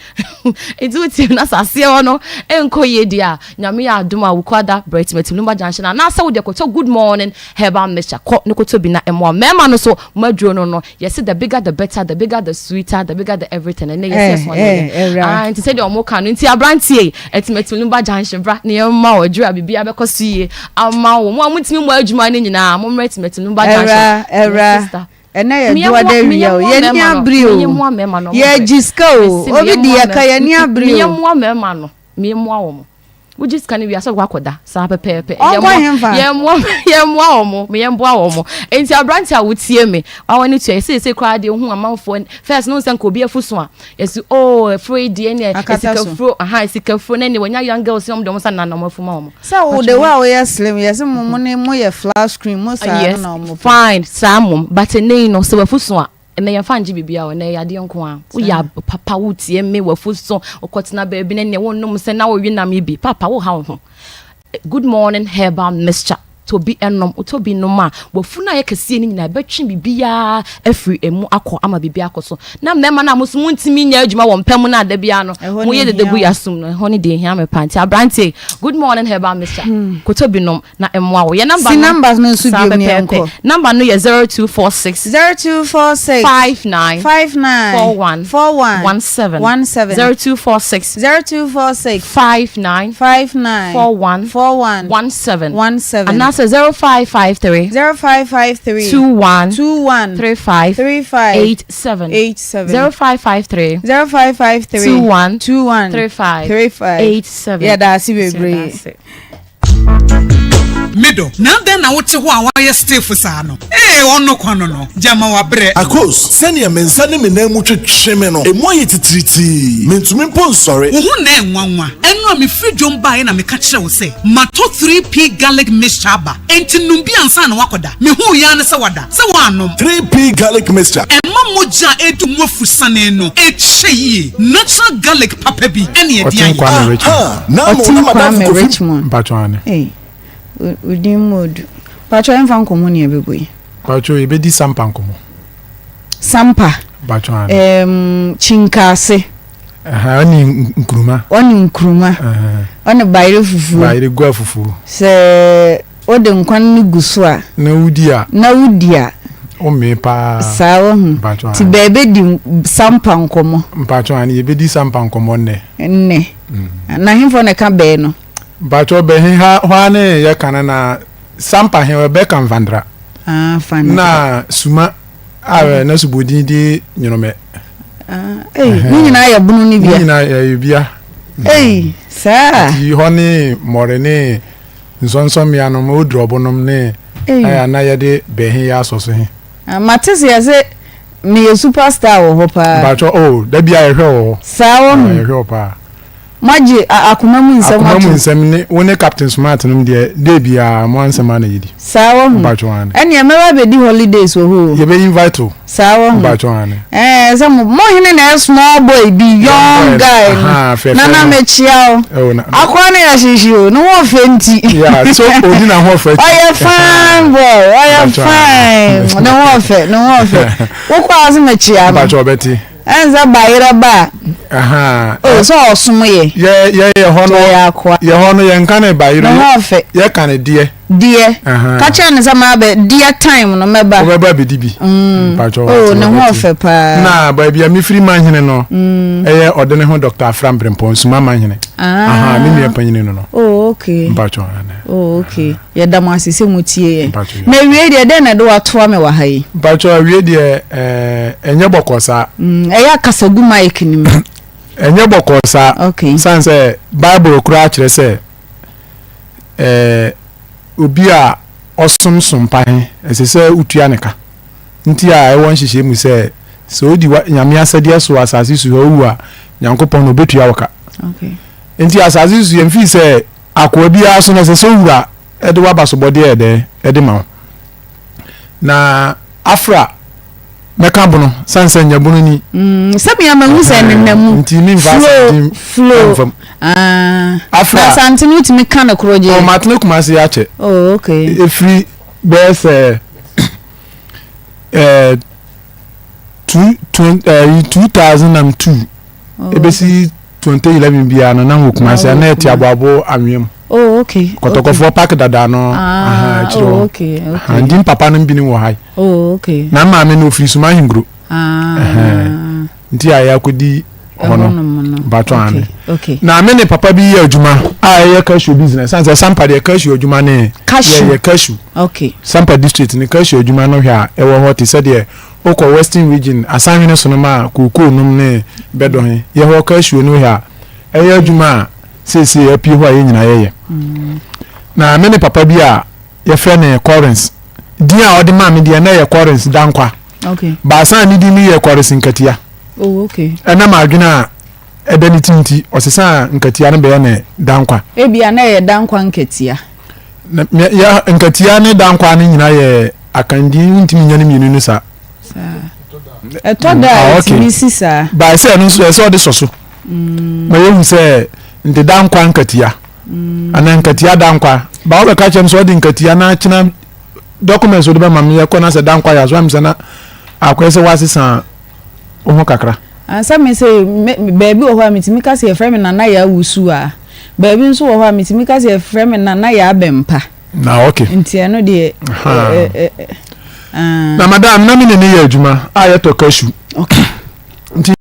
nti wotie me na sɛ aseɛ hɔ no ɛnkɔ yie deɛ a nyame yɛ adom a wokɔ ada brɛtimatim lumba junction anaasɛ wode kɔtɔ good morning herbal mixture kɔ ne kɔtɔ bi na ɛmoa mmarima no so mo aduro no no Yɛse the bigger the better, the bigger the sweeter, the bigger the everything. Ɛnɛ yɛse ɛso Eh, eh, ayɛ. ɛwura. Ah, nti sɛdeɛ ɔmo ka no, nti aberanteɛ yi, ɛtimatim no ba junction bra na yɛmma wo adwuma biribiara bɛkɔ so yie ama wo. Mo a motumi mmɔ adwuma no nyinaa, mommra ɛtimatim no ba junction. Ɛwura, Yes, ɛwura. sister. Ɛnɛ yɛ Meyɛ doa mmoa- da meyɛ wia o. mmoa Yɛni mmarima no. abere o. Meyɛ mmoa mmarima no, ɔmo Yɛgye brɛ. sika o. Mese Obi meyɛ di mmoa yɛ ka mmarima- yɛni abere meyɛ o. mmoa mmarima no, meyɛ mmoa wɔn. Wogye sika no wie a sɛ wokɔ akɔda saa pɛpɛɛpɛ. Ɔnkɔ hemfa? Yɛmmoa yɛmmoa wɔn, meyɛmboa wɔn. Enti aberante a wotie me, wawa ne tua yɛsɛ yɛsɛ koraa deɛ ohun amanfoɔ first no sɛ nka obi afu so a yɛsi oh afuro yi deɛ ne Akata so. esikafuro aha esikafuro ne ne wɔnya young girls wɔn de wɔn nsa nana wɔn afu ma wɔn. Sɛ wo de wo a woyɛ slim yɛsɛ mo mo ne mo yɛ flat screen mo saa no Yes na ɔmo pɛ. fine saa mmom but ɛnɛ yi no sɛ wafu so a. Ɛnɛ yɛmfa ngye biribiara o, ɛnɛ ɛyɛ adeɛ nko ara. Woyɛ papa, wotie me, w'afu so, wokɔtena baabi na neɛ wonnom sɛ na wowe nam yi bi. Papa, woha wo ho. Good morning herbal mixture. Tɔ bi nom, wotɔ bi nom a, w'afu no a ɛyɛ kɛseɛ no nyinaa ɛbɛtwe biribiara afiri emu akɔ ama biribi akɔ so. Na mmarima no a mo nso montumi nyɛ adwuma wɔ mpa mu no a da biara no moyɛ dede gu yɛn asom no, ɛhɔ ne deɛ ɛhia me paa. Nti aberanteɛ, good morning herbal mixture, kɔtɔ bi nom. na mmoa wo. Yɛ number Si no numbers no nso saa biom ne pɛpɛɛpɛ. yɛnkɔ. Number no yɛ 0246 0246 59 59 41 41 17 17 0246 0246 59 59 41 41 17 17 anaasɛ 0553 0553 21 21 35 35 87 87 0553 0553 21 21 35 35 87. Yɛda ase Yɛda bebree. ase. Me dɔ, na adɛn na wote hɔ a woayɛ stiff saa no? Ee, ɔno kwa no no, gyama wabrɛ. Akos, sɛnea me nsa ne me nan mu twetwe me no, emu ayɛ titiritii. Mintumi mpo nsɔre. Wo ho nnɛ nwanwa. Ɛno a mefiri dwom baeɛ na meka kyerɛɛ wo sɛ matɔ 3P Garlic Mixture aba, enti nom bi ansa na woakɔda. Mehuu yi ara ne sɛ woada. Sɛ woannom. 3P Garlic Mixture. Ɛma mogya a ɛredi mu afusane no kyɛ yie. Natural garlic papa bi ne ɛde Ɔten ayɛ. Kwame Richmond. Aha! Naano Ɔten na Kwame m'adamfo Kofi. Richmond. Mpacho ane. Ei, wo din mu odu. Mpacho yɛmfa nkɔmmɔ ne yɛbɛbɔ yi. Mpacho yɛbɛdi Sampa nkɔmmɔ. Sampa. Mpacho ane. Ɛɛm, Kyinkase. Ɛha, ɔne Nkruma. Ɔne Nkruma. Ɔne bayerɛ fufuo. Bayerɛ gua fufuo. Sɛ wode nkwan no gu so a. Na wodi a. Na wodi a. Womee paa. Saa wahu. Mpacho Nti ane. bɛɛbɛdi Sampa nkɔmmɔ. Mpacho ane, yɛbɛdi Sampa nkɔmmɔ nnɛ. Nnɛ. Na henfoɔ na ɛka bɛɛ no? Mpacho bɛ he ha hɔ ara ne yɛka no na Sampa he bɛka Mfandra. Ah, Fandra. Na Suma a mm. na subodin de Nyonomɛ. Ah, ei, ne nyinaa yɛ bunu ne bia. Ne nyinaa yɛ bia. Ei, saa. Nti hɔ ne mmɔre ne nsɔnsɔmmea nom, odurɔbo nom ne ɛyɛ na yɛde bɛ he yɛ asɔ so he. Ah, mate sɛ yɛsɛ meyɛ superstar wɔ hɔ paa. Mpacho, oh, da bia yɛhwɛ wɔ hɔ. Saa wɔ ho. Ah, yɛhwɛ wɔ paa. Moagye akoma mu nsɛm atom. Akoma mu nsɛm ne wo ne Captain Smart nom deɛ day biara mo ansɛm ara na yɛdi. Saa wahu. Mpakyɛw aane. Ɛneɛ mɛba abɛdi holidays wɔ hɔ o. Yɛbɛ invite wo. Saa wahu. Mpakyɛw aane. Ɛɛ sɛ mo mo hene na ɛyɛ small boy bi young guy no. Nana mekyia wo. Akoa no yɛ hyehye o ne ho ɔfɛ nti. Yeah so odi na ho ɔfɛ akyi. Ɔyɛ fine boy ɔyɛ fine ne ho ɔfɛ ne ho ɔfɛ. Wokɔ a wo se mekyia no. Mpakyɛw ɔbɛte. Ɛnsɛ bayerɛ ba a. Oh, sɛ ɔsom yɛ. Yɛ yɛ yɛ hɔ no. Ɔyɛ akoa. Yɛ hɔ no yɛn ka ne bayerɛ. Ne ho ɔfɛ. Yɛ ka ne deɛ. Deɛ. Ka kyerɛ ne sɛ maa bɛ deɛ time no mɛba. Ɔbɛba abɛdi bi. Mm. Mpatsɔ. Oh, ne ho ɔfɛ paa. Na baabi a mefiri manhene no. Mm. Ɛyɛ ɔde ne ho Dr. Afra Mbrempɔn Suma manhene. Ah. Aha, me nua panyini no no. Oh, okay. Mpatsɔ. Oh, okay. Yɛda mo ase sɛ motie yɛn. Na awiei deɛ, dɛn na ɛde wo atoa me wɔ ha yi? Mpakyɛw, awiei deɛ, ɛɛ, ɛnyɛ bɔkɔɔ saa. Mm, ɛyɛ a kasa gu mic no mu. Ɛnyɛ bɔkɔɔ saa. Okay. San sɛ Bible koraa kyerɛ sɛ ɛɛ obi a ɔsom som pa he, ɛsɛ sɛ wotua ne ka. Nti a ɛwɔ nhyehyɛe mu sɛ sɛ odi wa Nyame asɛdeɛ so wɔ asase so ha owu a, Nyankopɔn no obetua wo ka. Okay. Nti asase so yɛmfii sɛ Akoa biara so no, ɛsɛ sɛ owura de w'abasobɔdeɛ yɛ dɛn de ma wo. Na afra mɛka bono sane sɛ nyɛ bono ni. Mm, sɛ mea mahu sɛ nenam mu. Nti memfa asante flow mfam. Ah, afra na asante no wotumi ka no korɔ gye. Oh, matene Kumasi akyɛ. Oh, okay. Ɛfiri bɛyɛ sɛ eh, 2002 oh, ɛbɛsi 2011 biara no na wɔ Kumasi a na ɛte aboabo anwea mu. Oh, okay. Kɔtɔkɔfoɔ park dada no ah, akyire hɔ. Oh, okay, okay. Nti papa no bi ne wɔ ha yi. Oh, okay. Na maame no ofiri Suma Ahenkuro. Ah. Nti a yɛakɔdi hɔ no batɔ ane. Okay. Na me ne papa bi yɛ adwuma a ɛyɛ cashew business. San sɛ Sampa deɛ cashew adwuma ne cashew. Yɛyɛ cashew. Okay. Sampa district ne cashew adwuma no hwɛ a ɛwɔ hɔ te sɛ deɛ Wokɔ Western Region Asanhwene so nom a kookoo nom ne bɛdɔ he, yɛ hɔ cashew no hwɛ a, ɛyɛ adwuma a seesei apue hɔ a yɛn nyinaa yɛyɛ. Na me ne papa bi a yɛfrɛ no Collins, din a ɔde maa me deɛ na ɛyɛ Collins Dankwa. Okay. Baasa a ne din no yɛ Collins Nkatia. Oh, okay. Ɛnam adwene a ɛda ne ti nti, ɔsesaa Nkatia no bɛyɛ ne Dankwa. Ebia na ɛyɛ Dankwa Nkatia. Na me ya nkatia ne dankwa no nyinaa yɛ akandin wontumi nya ne mmienu no saa. Saa. Ɛtɔ da a ɛtumi si saa. Bae sɛ ɛno nso ɛsɛ ɔde sɔ so. Ma yɛhu sɛ nte da nkwa nkatia. Anaa nkatia da nkwa. Ba wobɛka kyerɛ m sɛ ɔde nkatia na akyena documents wode bɛma me yɛkɔ na sɛ da nkwa yɛ aso am sɛ na akɔyɛ sɛ woasesa wo ho kakra. Ansa me sɛ baabi wɔ hɔ a metumi ka sɛ yɛfrɛ me Nana Yaa Wusu a, baabi nso wɔ hɔ a metumi ka sɛ yɛfrɛ me Nana Yaa Bɛmpa. Na okay. Nti ɛno deɛ. Na madam na me ne ne yɛ adwuma a yɛtɔ cashew. Okay. Nti.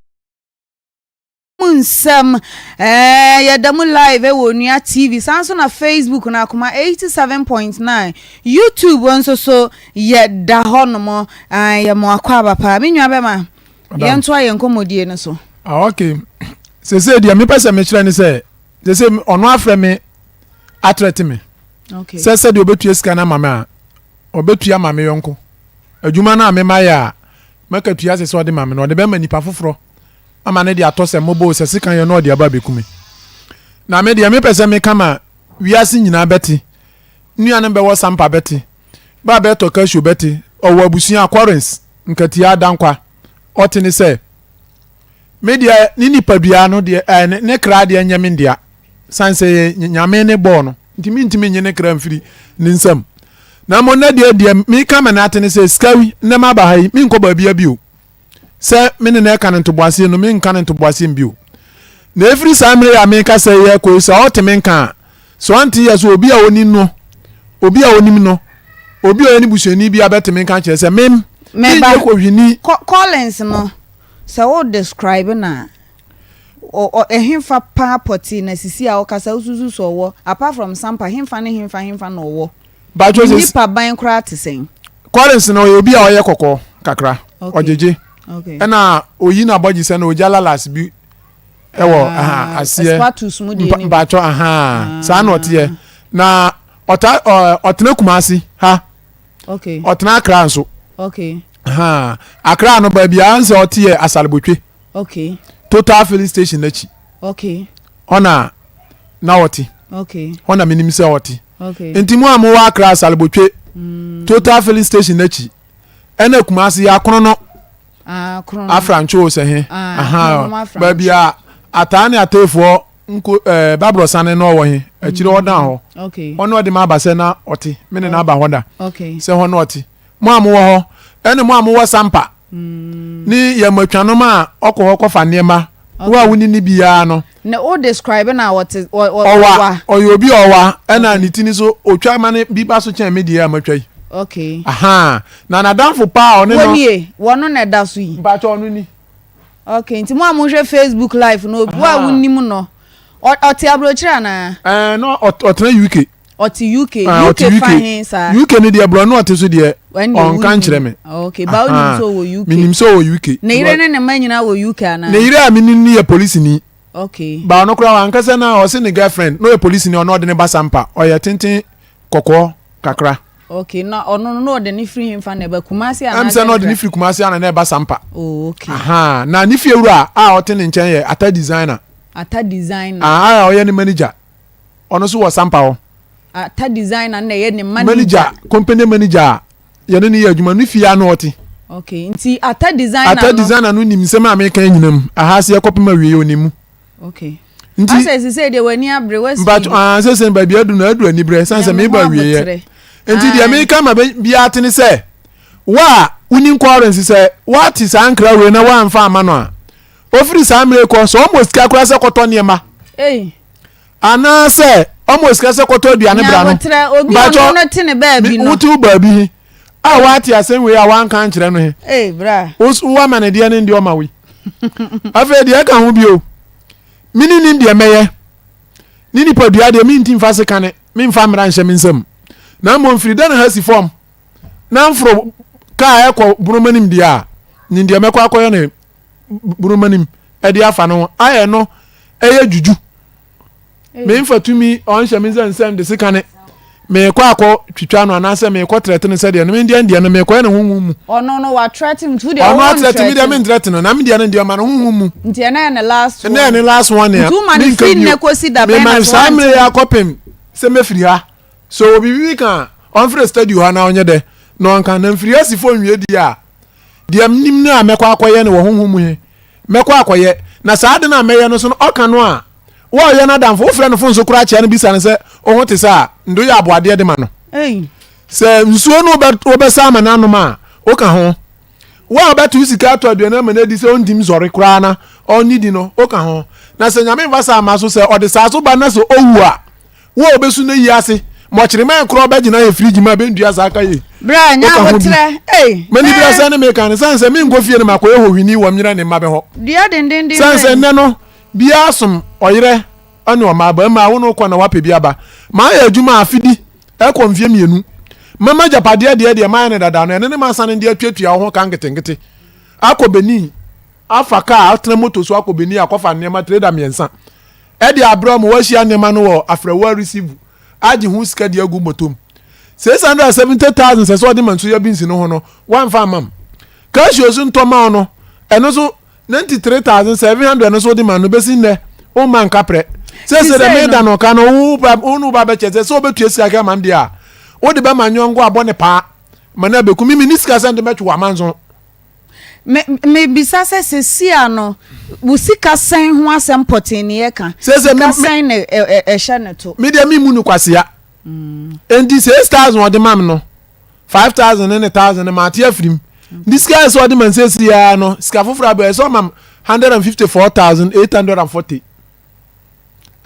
Mu nsɛm ɛɛ yɛda mu live ɛwɔ Onua TV saa nso na Facebook no Akoma 87.9 YouTube nso so yɛda hɔ nom ɛɛ yɛ mo akɔ aba paa me nua bɛma yɛntoa yɛn nkɔmmɔdie no so. Ah okay sese deɛ mepɛ sɛ mekyerɛ ne sɛ sese ɔno afrɛ me atrɛte me sɛ sɛdeɛ ɔbɛtua sika no ama me a ɔbɛtua ma me yɔnko adwuma no a mema yɛ a mɛka tua sɛ sɛ ɔde ma me no ɔde bɛma nipa foforɔ ama ne de atɔ sɛ mobɔ sɛ sekan yɛ na ɔde aba abɛku me na me deɛ mepɛ sɛ meka ma wiase nyinaa bɛte nuanom bɛwɔ sampa bɛte ba bɛtɔ cashew bɛte ɔwɔ abusua Collins nkatia adankwa ɔte ne sɛ me deɛ ne nipadua no deɛ ɛɛ ne kra deɛ nyɛ me dea san sɛ yɛ nyame ne bɔɔ no nti mentumi nye ne kra mfiri ne nsam na mmom na deɛ deɛ meka ma no ate ne sɛ sika yi nnɛ maba ha yi menkɔ baabia bio sɛ me ne no ɛka no ntoboaseɛ no menka no ntoboaseɛ bio na ɛfiri saa mmerɛ yi a meka sɛ yɛ kɔ yi sɛ ɔte me nka a sɛ ɔnte yɛ so obi a ɔni no obi a ɔnim no obi a ɔyɛ ne busuani bi abɛte me nka kyerɛ sɛ mem menyɛ kɔhwini Collins no sɛ wo describe no a Ɔ ɛhefa paa pɔtee na sisi a ɔkasa wosusu sɛ ɔwɔ apart from Sampa henfa ne henfa henfa na ɔwɔ? Mpakyɛw Ne sɛ nipa ban koraa te sɛn? Collins no ɔyɛ obi a ɔyɛ kɔkɔɔ kakra, Okay. ɔgyegye Okay. ɛna oyi n'abɔgyesɛ na ogya lalas bi ɛwɔ Ah, aha aseɛ Espatus mu deɛ Mpa- ni bi. mpakyɛw aha saa na ɔteɛ na ɔta ɔ ɔtena Kumasi ha Okay. ɔtena Accra nso Okay. aha Accra no baabi a nsɛ ɔte yɛ Asalebotwe Okay. Total filling station n'akyi. Okay. Hɔ na na ɔte. Okay. Hɔ na menim sɛ ɔte. Okay. Nti mu a mowɔ Accra Salibotwe. Mm. Total filling station n'akyi. Ɛna Kumasi yɛ akono no. Ah, akono. Afrantwo sɛ he. Ah, Aha. Baabi a ataa ne ateefoɔ nko ɛɛ eh, babrɔsane na ɔwɔ he. Akyire mm. ɔdan hɔ. Okay. Ɔno ɔde ma aba sɛ na ɔte. Me ne n'aba hɔ da. Okay. Sɛ hɔ na ɔte. Mo a mowɔ hɔ ɛne mo a mowɔ Sampa. Ne yɛn matwanom a ɔkɔ hɔ kɔfa nneɛma wo a woni ne biara no. Na o describe na ɔte ɔwa ɔyɛ obi a ɔwa ɛna ne ti ni so otwa ma ne bi ba so kyɛn me deɛ a matwa yi. Okay. Aha na n'adamfo paa ɔne no. Wɔnie wɔno na ɛda so yi. Mpakyɛ ɔno ni. Okay nti mo a mohwɛ Facebook live no obi a wonim no ɔte aburokyire anaa. Ɛɛ no ɔtena UK. Ɔte UK. Ah, UK ɔte fa UK. he saa? UK no deɛ borɔno ɔte so deɛ Ɛndeɛ ɔnka wonnim. nkyerɛ me. Okay, ba wonim sɛ ɔwɔ UK. Menim sɛ ɔwɔ UK. Ne yere ne ne mma nyinaa wɔ UK anaa? Ne yere a menim no yɛ polisini. Okay. Ba ɔno koraa wankasa na ɔse ne girlfriend na ɔyɛ polisini ɔno ɔde ne ba Sampa ɔyɛ tenten kɔkɔɔ kakra. Okay, na ɔno no na ɔde ne firi hemfa na ɛba Kumasi anaa Ɛm sɛ na ɔde ne Accra? firi Kumasi ana na ɛba Sampa. Oh, okay. Aha, na ne fie wura a ɔte ne nkyɛn yɛ Ata designer. Ata designer. Ah, a ɔyɛ ne manager. Ɔno nso wɔ Sampa hɔ. Ata designer na ɛyɛ ne manager. Manager, company manager a yɛne no yɛ adwuma no fie a na ɔte. Okay, nti Ata designer no. Ata designer no nim nsɛm a meka nyina mu. Aha ase ɛkɔpem awie onim mu. Okay. Nti asɛ sese deɛ w'ani abere w'asi. But ah sese baabi adu no adu ani brɛ san sɛ meba awie yɛ. Nti deɛ meka ma biara te ne sɛ wo a wonim Collins sɛ woate saa nkra wei na woamfa ama no a ofiri saa mmerɛ kɔ sɛ ɔmɔ sika koraa sɛ kɔtɔ nneɛma. Ei. Anaasɛ ɔma sika sɛ kɔtɔ aduane bra no. Nyabotrɛ, obi a ɔno no te ne baabi no. Wote wo baabi he a woate asɛm wei a woanka ankyerɛ no he. Ei, bra. Woama no deɛ ne deɛ ɔma wo yi. Afei deɛ ɛka ho bio, me ne nim deɛ mɛyɛ. Ne nipadua deɛ menti mfa sekane, memfa mmara nhyɛ me nsam. Na mmom firi dɛ na ha si fam na mforo kaa ɛkɔ bonomanim deɛ a, nim deɛ mɛkɔ akɔyɛ ne bonomanim ɛde afa no ho ayɛ no ɛyɛ dwudwu memfa tumi ɔnhyɛ me nsa nsɛm de sekane meekɔ akɔ twitwa no anaasɛ meekɔ trɛte no sɛdeɛ no mendeɛ ndeɛ no meekɔyɛ no honhom mu ɔno no watrɛte nti wodeɛ ɔno atrɛte me deɛ mentrɛte no na medeɛ no deɛ ɔma no honhom mu nti ɛna yɛ ne last one ɛna yɛ ne last one nea nti woma no firi nnɛ kɔsi da bɛn na saa mmerɛ yɛ akɔpem sɛ mɛfiri ha so obi bibi ka ɔmfrɛ studio ha na ɔnyɛ dɛ na ɔnka na mfiri asifo nwie di a. Deɛ menim no a mɛkɔ akɔyɛ no wɔ honhom mu he, mɛkɔ akɔyɛ, na saa ade no a mɛyɛ no so no, ɔka no a, wo a ɔyɛ n'adamfo, wofrɛ no fon so koraa kyea no bisa no sɛ wo ho te sɛ a, nde woyɛ aboadeɛ de ma no. Sɛ nsuo no wobɛsa ama no anom a, woka ho. Wo a wobɛto sika atɔ aduane ama no adi sɛ ɔntim nsɔre koraa na ɔnnidi no, woka ho. Na sɛ Nyame mfa saa mma so sɛ ɔde saa so ba na sɛ ɔwu a, Wo a obesu ne yi ase ma ɔkyerɛma korɔ bɛgyina yɛ firigye mu a bɛndua saa ka yei. Bra nya Woka ho bi. aboterɛ ei. M'ani bere sɛ ne meka no sane sɛ menkɔ fie no makɔyɛ hohwini wɔ myerɛ ne mma bɛ hɔ. Dua dendenden Sane sɛ bɛn. nnɛ no biaa som ɔyerɛ ne ɔma aba mmaa wo ne wokɔ na woapɛ bi aba. Mayɛ adwuma afe bi ɛkɔ mfeɛ mmienu. Mama agyapadeɛ deɛ deɛ mayɛ no dada no ɛno ne masane de atuatua wo ho ka nketenkete akɔ Benin afa kaa atena moto so akɔ Benin akɔfa nneɛma trader mmiɛnsa de abrɛ wɔn, wɔahyia nneɛma no wɔ afrɛwo receive agye ho sika de agu bɔtɔ mu. 670,000 sɛ sɛ ɔde ma nsuya beans no ho no, wamfa amma m. Casio nso ntɔ ma wo no, ɛno nso 93,700 no nso wode ma no bɛsi nnɛ, womma nkaprɛ. Sɛ sɛ dɛ meda no ka no, wo ne wo ba bɛkyɛ sɛ sɛ wobɛtua sika ka ma m deɛ a, wode bɛma nyɔnko abɔ ne paa ma no abɛku me. Menni sika sɛ nde mɛtwe wɔ amanso. Me mebisa sɛ sesia no wo sika sɛn ho asɛm pɔtee ne yɛka? Sese Sika sɛn na ɛhyɛ ne to? Me deɛ me mu no kwasea. Enti 6000 ɔde ma me no 5000 ne ne 1000 no mate afiri mu. Ndi sika ɛsɛ ɔde ma nsɛsi ya no sika foforɔ abɛ ɛsɛ ɔma 154840.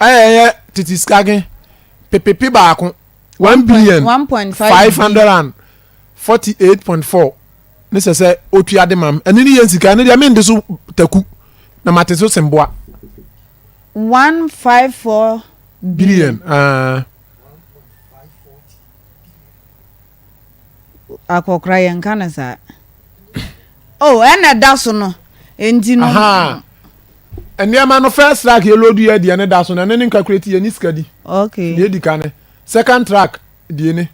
Ɛyɛ ɛyɛ tete sika gen pepepe baako 1 billion 548.4. ne sɛ sɛ otua de ma me ɛno ne yɛ nsika ɛno deɛ mende so taku na mate so semboa. 154 billion. Ah. Akɔkora yɛn nka no saa. Oh, ɛna ɛda so no. Enti no. Aha. Nneɛma no first track yɛ load yɛ deɛ ne da so na ɛno ne nkakureti yɛ ne sika di. Okay. Deɛ edi ka ne second track deɛ ne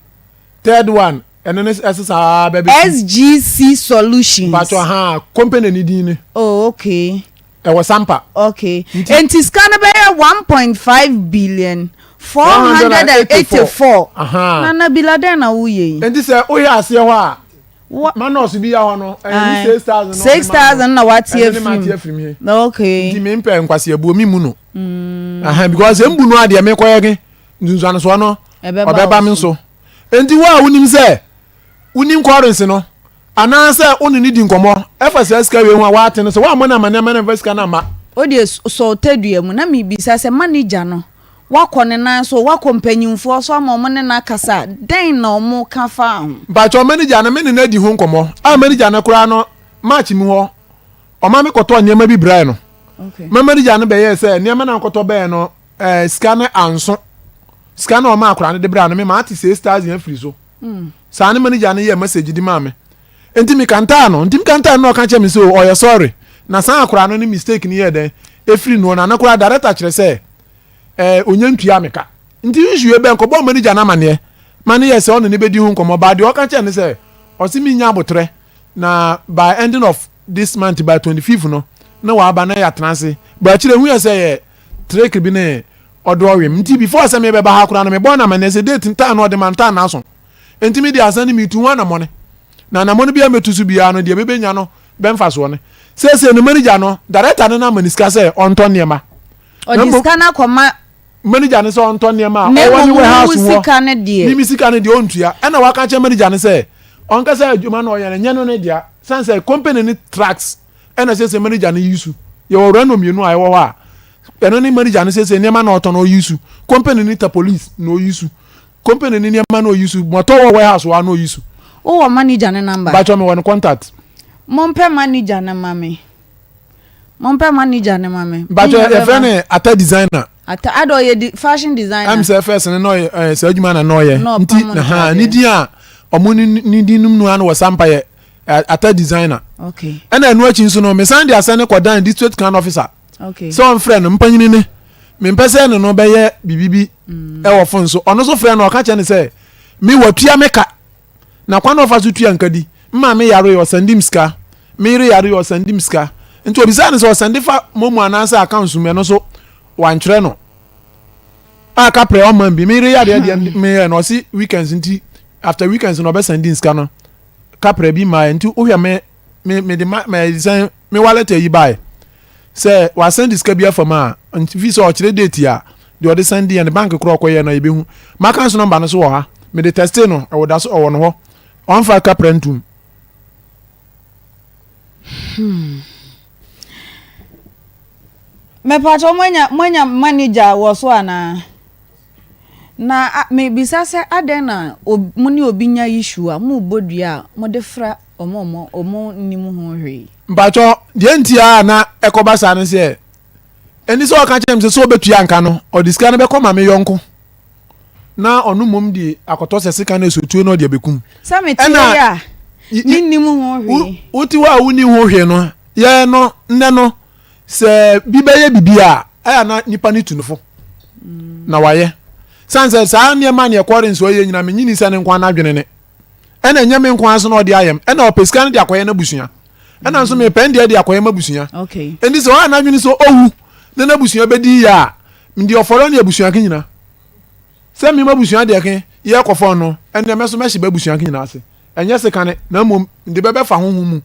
third one Ɛno ne ɛsesa aa bɛ bɛ si. SGC Solutions. Mpatsɔ ahaa company ne din ne. Oh okay. Ɛwɔ Sampa. Okay. Nti sika no bɛyɛ 1.5 billion 484. Ahaa. Nana Bila dɛn na woyɛ yi? Nti sɛ wohwɛ aseɛ hɔ a. Ma nurse bi ya hɔ no ɛyɛ ne 6000 na ɔde ma no. 6000 na wate afiri mu. Ɛno ne mate afiri mu he. Okay. Nti mempɛ nkwaseabuo me mmu no. Ahaa because mbu no a deɛ mekɔyɛ he nsunsuansoɔ no ɔbɛba me so. Enti wo a wunim sɛ wunim Collins no, anaasɛ wo ne no di nkɔmmɔ fa saa sika wei ho a woate no sɛ woammɔ no amanneɛ amma no amfa sika no amma. Wo deɛ sɔ tadua mu. Na mebisa sɛ, manager no, woakɔ ne nan so, woakɔ mpanyimfoɔ so ama wɔn ne no akasa a, dɛn na wɔka faa ho? Mpakyɛw, manager no, me ne no adi ho nkɔmmɔ. A manager no koraa no, March mu hɔ, ɔma me kɔtɔɔ nneɛma bi brɛɛ no. Ma manager no bɛyɛɛ sɛ nneɛma no a mekɔtɔ bɛɛ no, eh, sika no anso. Sika no a ɔmaa akwadaa no de brɛɛ no, me maate 6,000 afiri so. Saa ne manager no yɛɛ message de maa me. Nti mekantaa no. Nti mekantaa no na ɔka kyerɛ me sɛ o, ɔyɛ sorry. Na saa akwadaa no ne mistake no yɛɛ dɛn? Efiri noɔ. Na no koraa director kyerɛ sɛ eh, ɔnya ntua me ka. Nti issue bɛn kɔbɔɔ manager no amaneɛ ma no yɛɛ sɛ ɔne no bɛdi ho nkɔmmɔ. But deɛ ɔka kyerɛ no sɛ ɔse mennya aboterɛ na by ending of this month by 25 no na waba na yɛatena ase. But akyire hu yɛ sɛ yɛ trick bi ne ɔde ɔwem nti before sɛ mebɛba ha koraa no mebɔɔ no amanneɛ sɛ date ntaa na ɔde ma ntaa na aso nti me deɛ asan ne metu ho anamɔne na anamɔne biara mɛtu so biara no deɛ mebɛnya no bɛmfa soɔ no seesei no manager no director no no ama ne sika sɛ ɔntɔ nneɛma ɔde sika no akɔma manager no sɛ ɔntɔ nneɛma a ɔwɔ ne warehouse hɔ ne me sika no deɛ ɔntua ɛna waka kyerɛ manager no sɛ ɔnkasa adwuma no ɔyɛ no nyɛ no ne dea sane sɛ company ne trucks ɛna sese manager no yi su yɛwɔ reno mmienu a ɛwɔ hɔ a ɛno ne manager no sese nneɛma na ɔtɔn ɔyi su company ne ta police na ɔyi su company ne nneɛma na ɔyi su mɔtɔ wɔ warehouse hɔ a na ɔyi su. Wowɔ manager ne number? Bàtchɔ mi wɔ ne contact. Mompɛ manager no ma me. Mompɛ manager no ma me. Bàtchɔ yɛfrɛ no Ata designer. Ata ada ɔyɛ di fashion designer. Ɛm sɛ first no na ɔyɛ ɛɛ sɛ adwuma na na ɔyɛ. Nti na ha ne din a ɔmo ne ne din num no ano wɔ sampa yɛ ata designer. Okay. Ɛna ɛno akyi nso no mesan de asɛn no kɔdan district crown officer. Okay. Sɛ ɔmfrɛ no mpanyini ne mempɛ sɛ ne no bɛyɛ biribi bi mm. ɛwɔ fon so ɔno nso frɛ no ɔka kyerɛ no sɛ me watua me ka na kwan na ɔfa so tua nka di mma me yare ɔsɛnde m sika me yere yare ɔsɛnde m sika nti obisaa no sɛ ɔsɛnde fa momo anaasɛ account mu ɛno nso wantwerɛ no a kaprɛ ɔman bi me yere yareɛ deɛ meyɛ no ɔse weekends nti after weekends na ɔbɛsɛnde sika no kaprɛ bi mmaeɛ nti wohwɛ me. me mede ma mɛ sɛn me wallet ayi bae sɛ wasan de sika bi afa mu a nti fi sɛ ɔkyerɛ date a deɛ ɔde san di yɛ ne bank korɔ ɔkɔyɛ no yɛbɛhu maka nso nɔmba no so wɔ ha mede tɛste no ɛwɔ da so ɔwɔ no hɔ ɔmfa kapra ntum. Hmm. Mepatɔ moanya moanya manager wɔ so anaa? Na mebisa sɛ adɛn na mo ne obi nya issue a mobɔ dua a mode fra ɔmo ɔmo ɔmo nnim ho hwee? Mpakyɛ deɛ nti a na ɛkɔba saa ne sɛ ɛni sɛ ɔka kyerɛ me sɛ sɛ ɔbɛtua nka no ɔde sika no bɛkɔ ma me yɔnko na ɔno mmom de akɔtɔ sɛ sika no ɛsɔtuo na ɔde abɛkum. Sɛ mete yɛ a mennim ho hwee. Wote hɔ a wonni ho hwee no yɛ no nnɛ no Sɛ bi bɛyɛ bibi a, ɛyɛ na nipa no tu no fo na wayɛ. San sɛ saa nneɛma ne ɛkɔre nso ɔyɛ nyina menyini sɛ ne nko anadwene ne. Ɛna ɛnyɛ me nko ara so na ɔde ayɛm. Ɛna ɔpɛ sika no de akɔyɛ n'abusua. Ɛna nso mepɛ ndeɛ de akɔyɛ m'abusua. Enti sɛ ɔyɛ n'adwene sɛ ɔwu na n'abusua bɛdi yie a, ndeɛ ɔfɔrɔ ne abusua ke nyina. Sɛ me m'abusua deɛ ke yɛ kɔfɔn no, ɛndeɛ mɛso mɛhye b'abusua ke nyina ase. Ɛnyɛ sekane, na mmom mede bɛbɛfa honhom mu.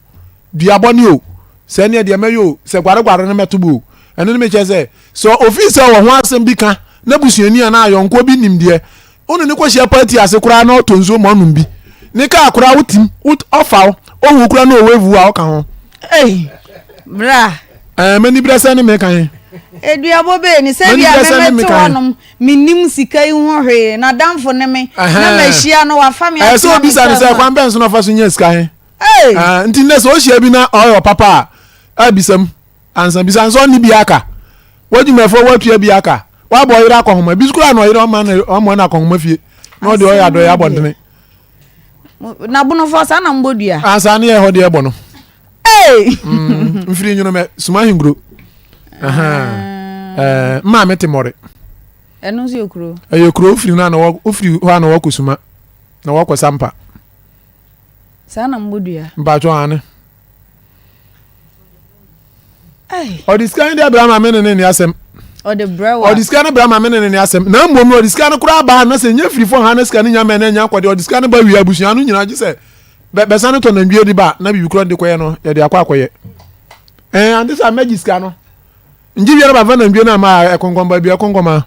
Dua bɔne o, sɛ ɛneɛ deɛ mɛyɛ o, sɛ gwareguare no mɛto bo o. Ɛno ne mekyerɛ sɛ, sɛ ofii sɛ ɔwɔ ho asɛm bi ka na busuani anaa ayɔnkoɔ bi nim deɛ, wo ne no kɔhyia party ase koraa na ɔtɔ nsuo ma ɔnom bi. Ne kaa koraa wotim, ɔfa wo, ɔhu wo koraa na ɔwave wo a ɔka ho. Ei, bra. Ɛɛ, m'ani berɛ sɛ ne meka he. Aduabɔ bɛɛ ni, sɛ bia me mete hɔnom, Mennim sika yi ho hwee. N'adamfo ne me. Na mahyia no, wafa me atena me kaa mu. Ɛsɛ obisa no sɛ, kwan bɛn so na ɔfa so nya sika he? Nti nnɛ sɛ ohyia bi na ɔyɛ ɔpapa a, abisa mu ansa. Bisa no sɛ ɔnne bi aka. W'adwumayɛfoɔ woatua bi aka. Woabɔ ɔyere akɔnhoma. Bi so koraa na ɔyere ɔma no ɔmmoa no akɔnhoma fie na ɔde ɔyɛ adɔeɛ abɔntene. Na bonofoɔ saa na mbɔ dua. Ansa ne yɛ hɔ deɛ ɛbɔ no. Hey! Mm, mfiri nwono mɛ suma ahenguro. Ah. Mmaa me te mɔre. Ɛno nso yɛ kuro. Ɛyɛ kuro ofiri no na ofiri hɔ a na wɔkɔ suma na wɔkɔ sampa. Saa na mbɔ dua. Mpatsɔ ane. Ɔde sika no de abira ma me ne ne ne asɛm. Ɔde brɛ wa. Ɔde sika no brɛ ma me ne ne ne asɛm. Na mmom no ɔde sika no koraa baa na sɛ nya firi fɔ ha na sika no nya mɛ na nya nkɔde ɔde sika no ba wie abusua no nyinaa gye sɛ bɛsa no tɔ nantwie de ba na biribi korɔ de kɔyɛ no yɛde akɔ akɔyɛ. Ɛɛ ante sɛ mɛgye sika no ngye wie no ba fa nantwie no ama ɛkɔnkɔn baabi ɛkɔnkɔn a.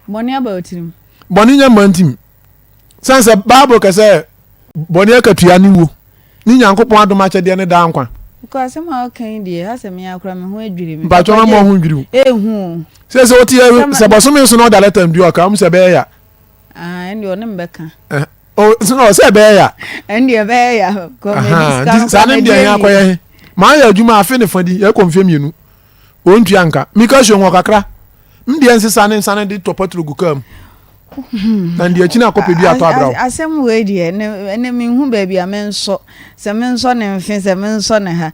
Bɔne aba otirim. Bɔne nya mma ntim. Sɛn sɛ Bible kɛ sɛ bɔne akatua ne wuo ne Nyankopɔn adom akyɛdeɛ ne daa nkwa. Kɔ asɛm a ɔka yi deɛ asɛ me akora me ho adwiri me. Mpatsɔ ma mo ho dwiri wo. Ehu o. Sɛ sɛ wote yɛ sɛ bɔsome so na ɔda lɛta ndu ɔka ɔmo sɛ ɛbɛyɛ ya. Ah ɛnde ɔne me bɛka. O so na ɔsɛ ɛbɛyɛ ya. Ɛnde ɛbɛyɛ ya. Kɔ mɛ di sika no saa ne deɛ yɛn akɔyɛ he. Maa yɛ adwuma afe ne fa di yɛ kɔ mfe mmienu. Ɔntua nka. Mika hyɛ ho kakra. Mdeɛ nsesa ne nsa no de tɔ patro gu kaa mu. Na ndeɛ akyi no akɔpɛ bi atɔ abra wo. Asɛm wei deɛ ɛnɛ menhu baabi a mensɔ. Sɛ mensɔ ne mfe, sɛ mensɔ ne ha.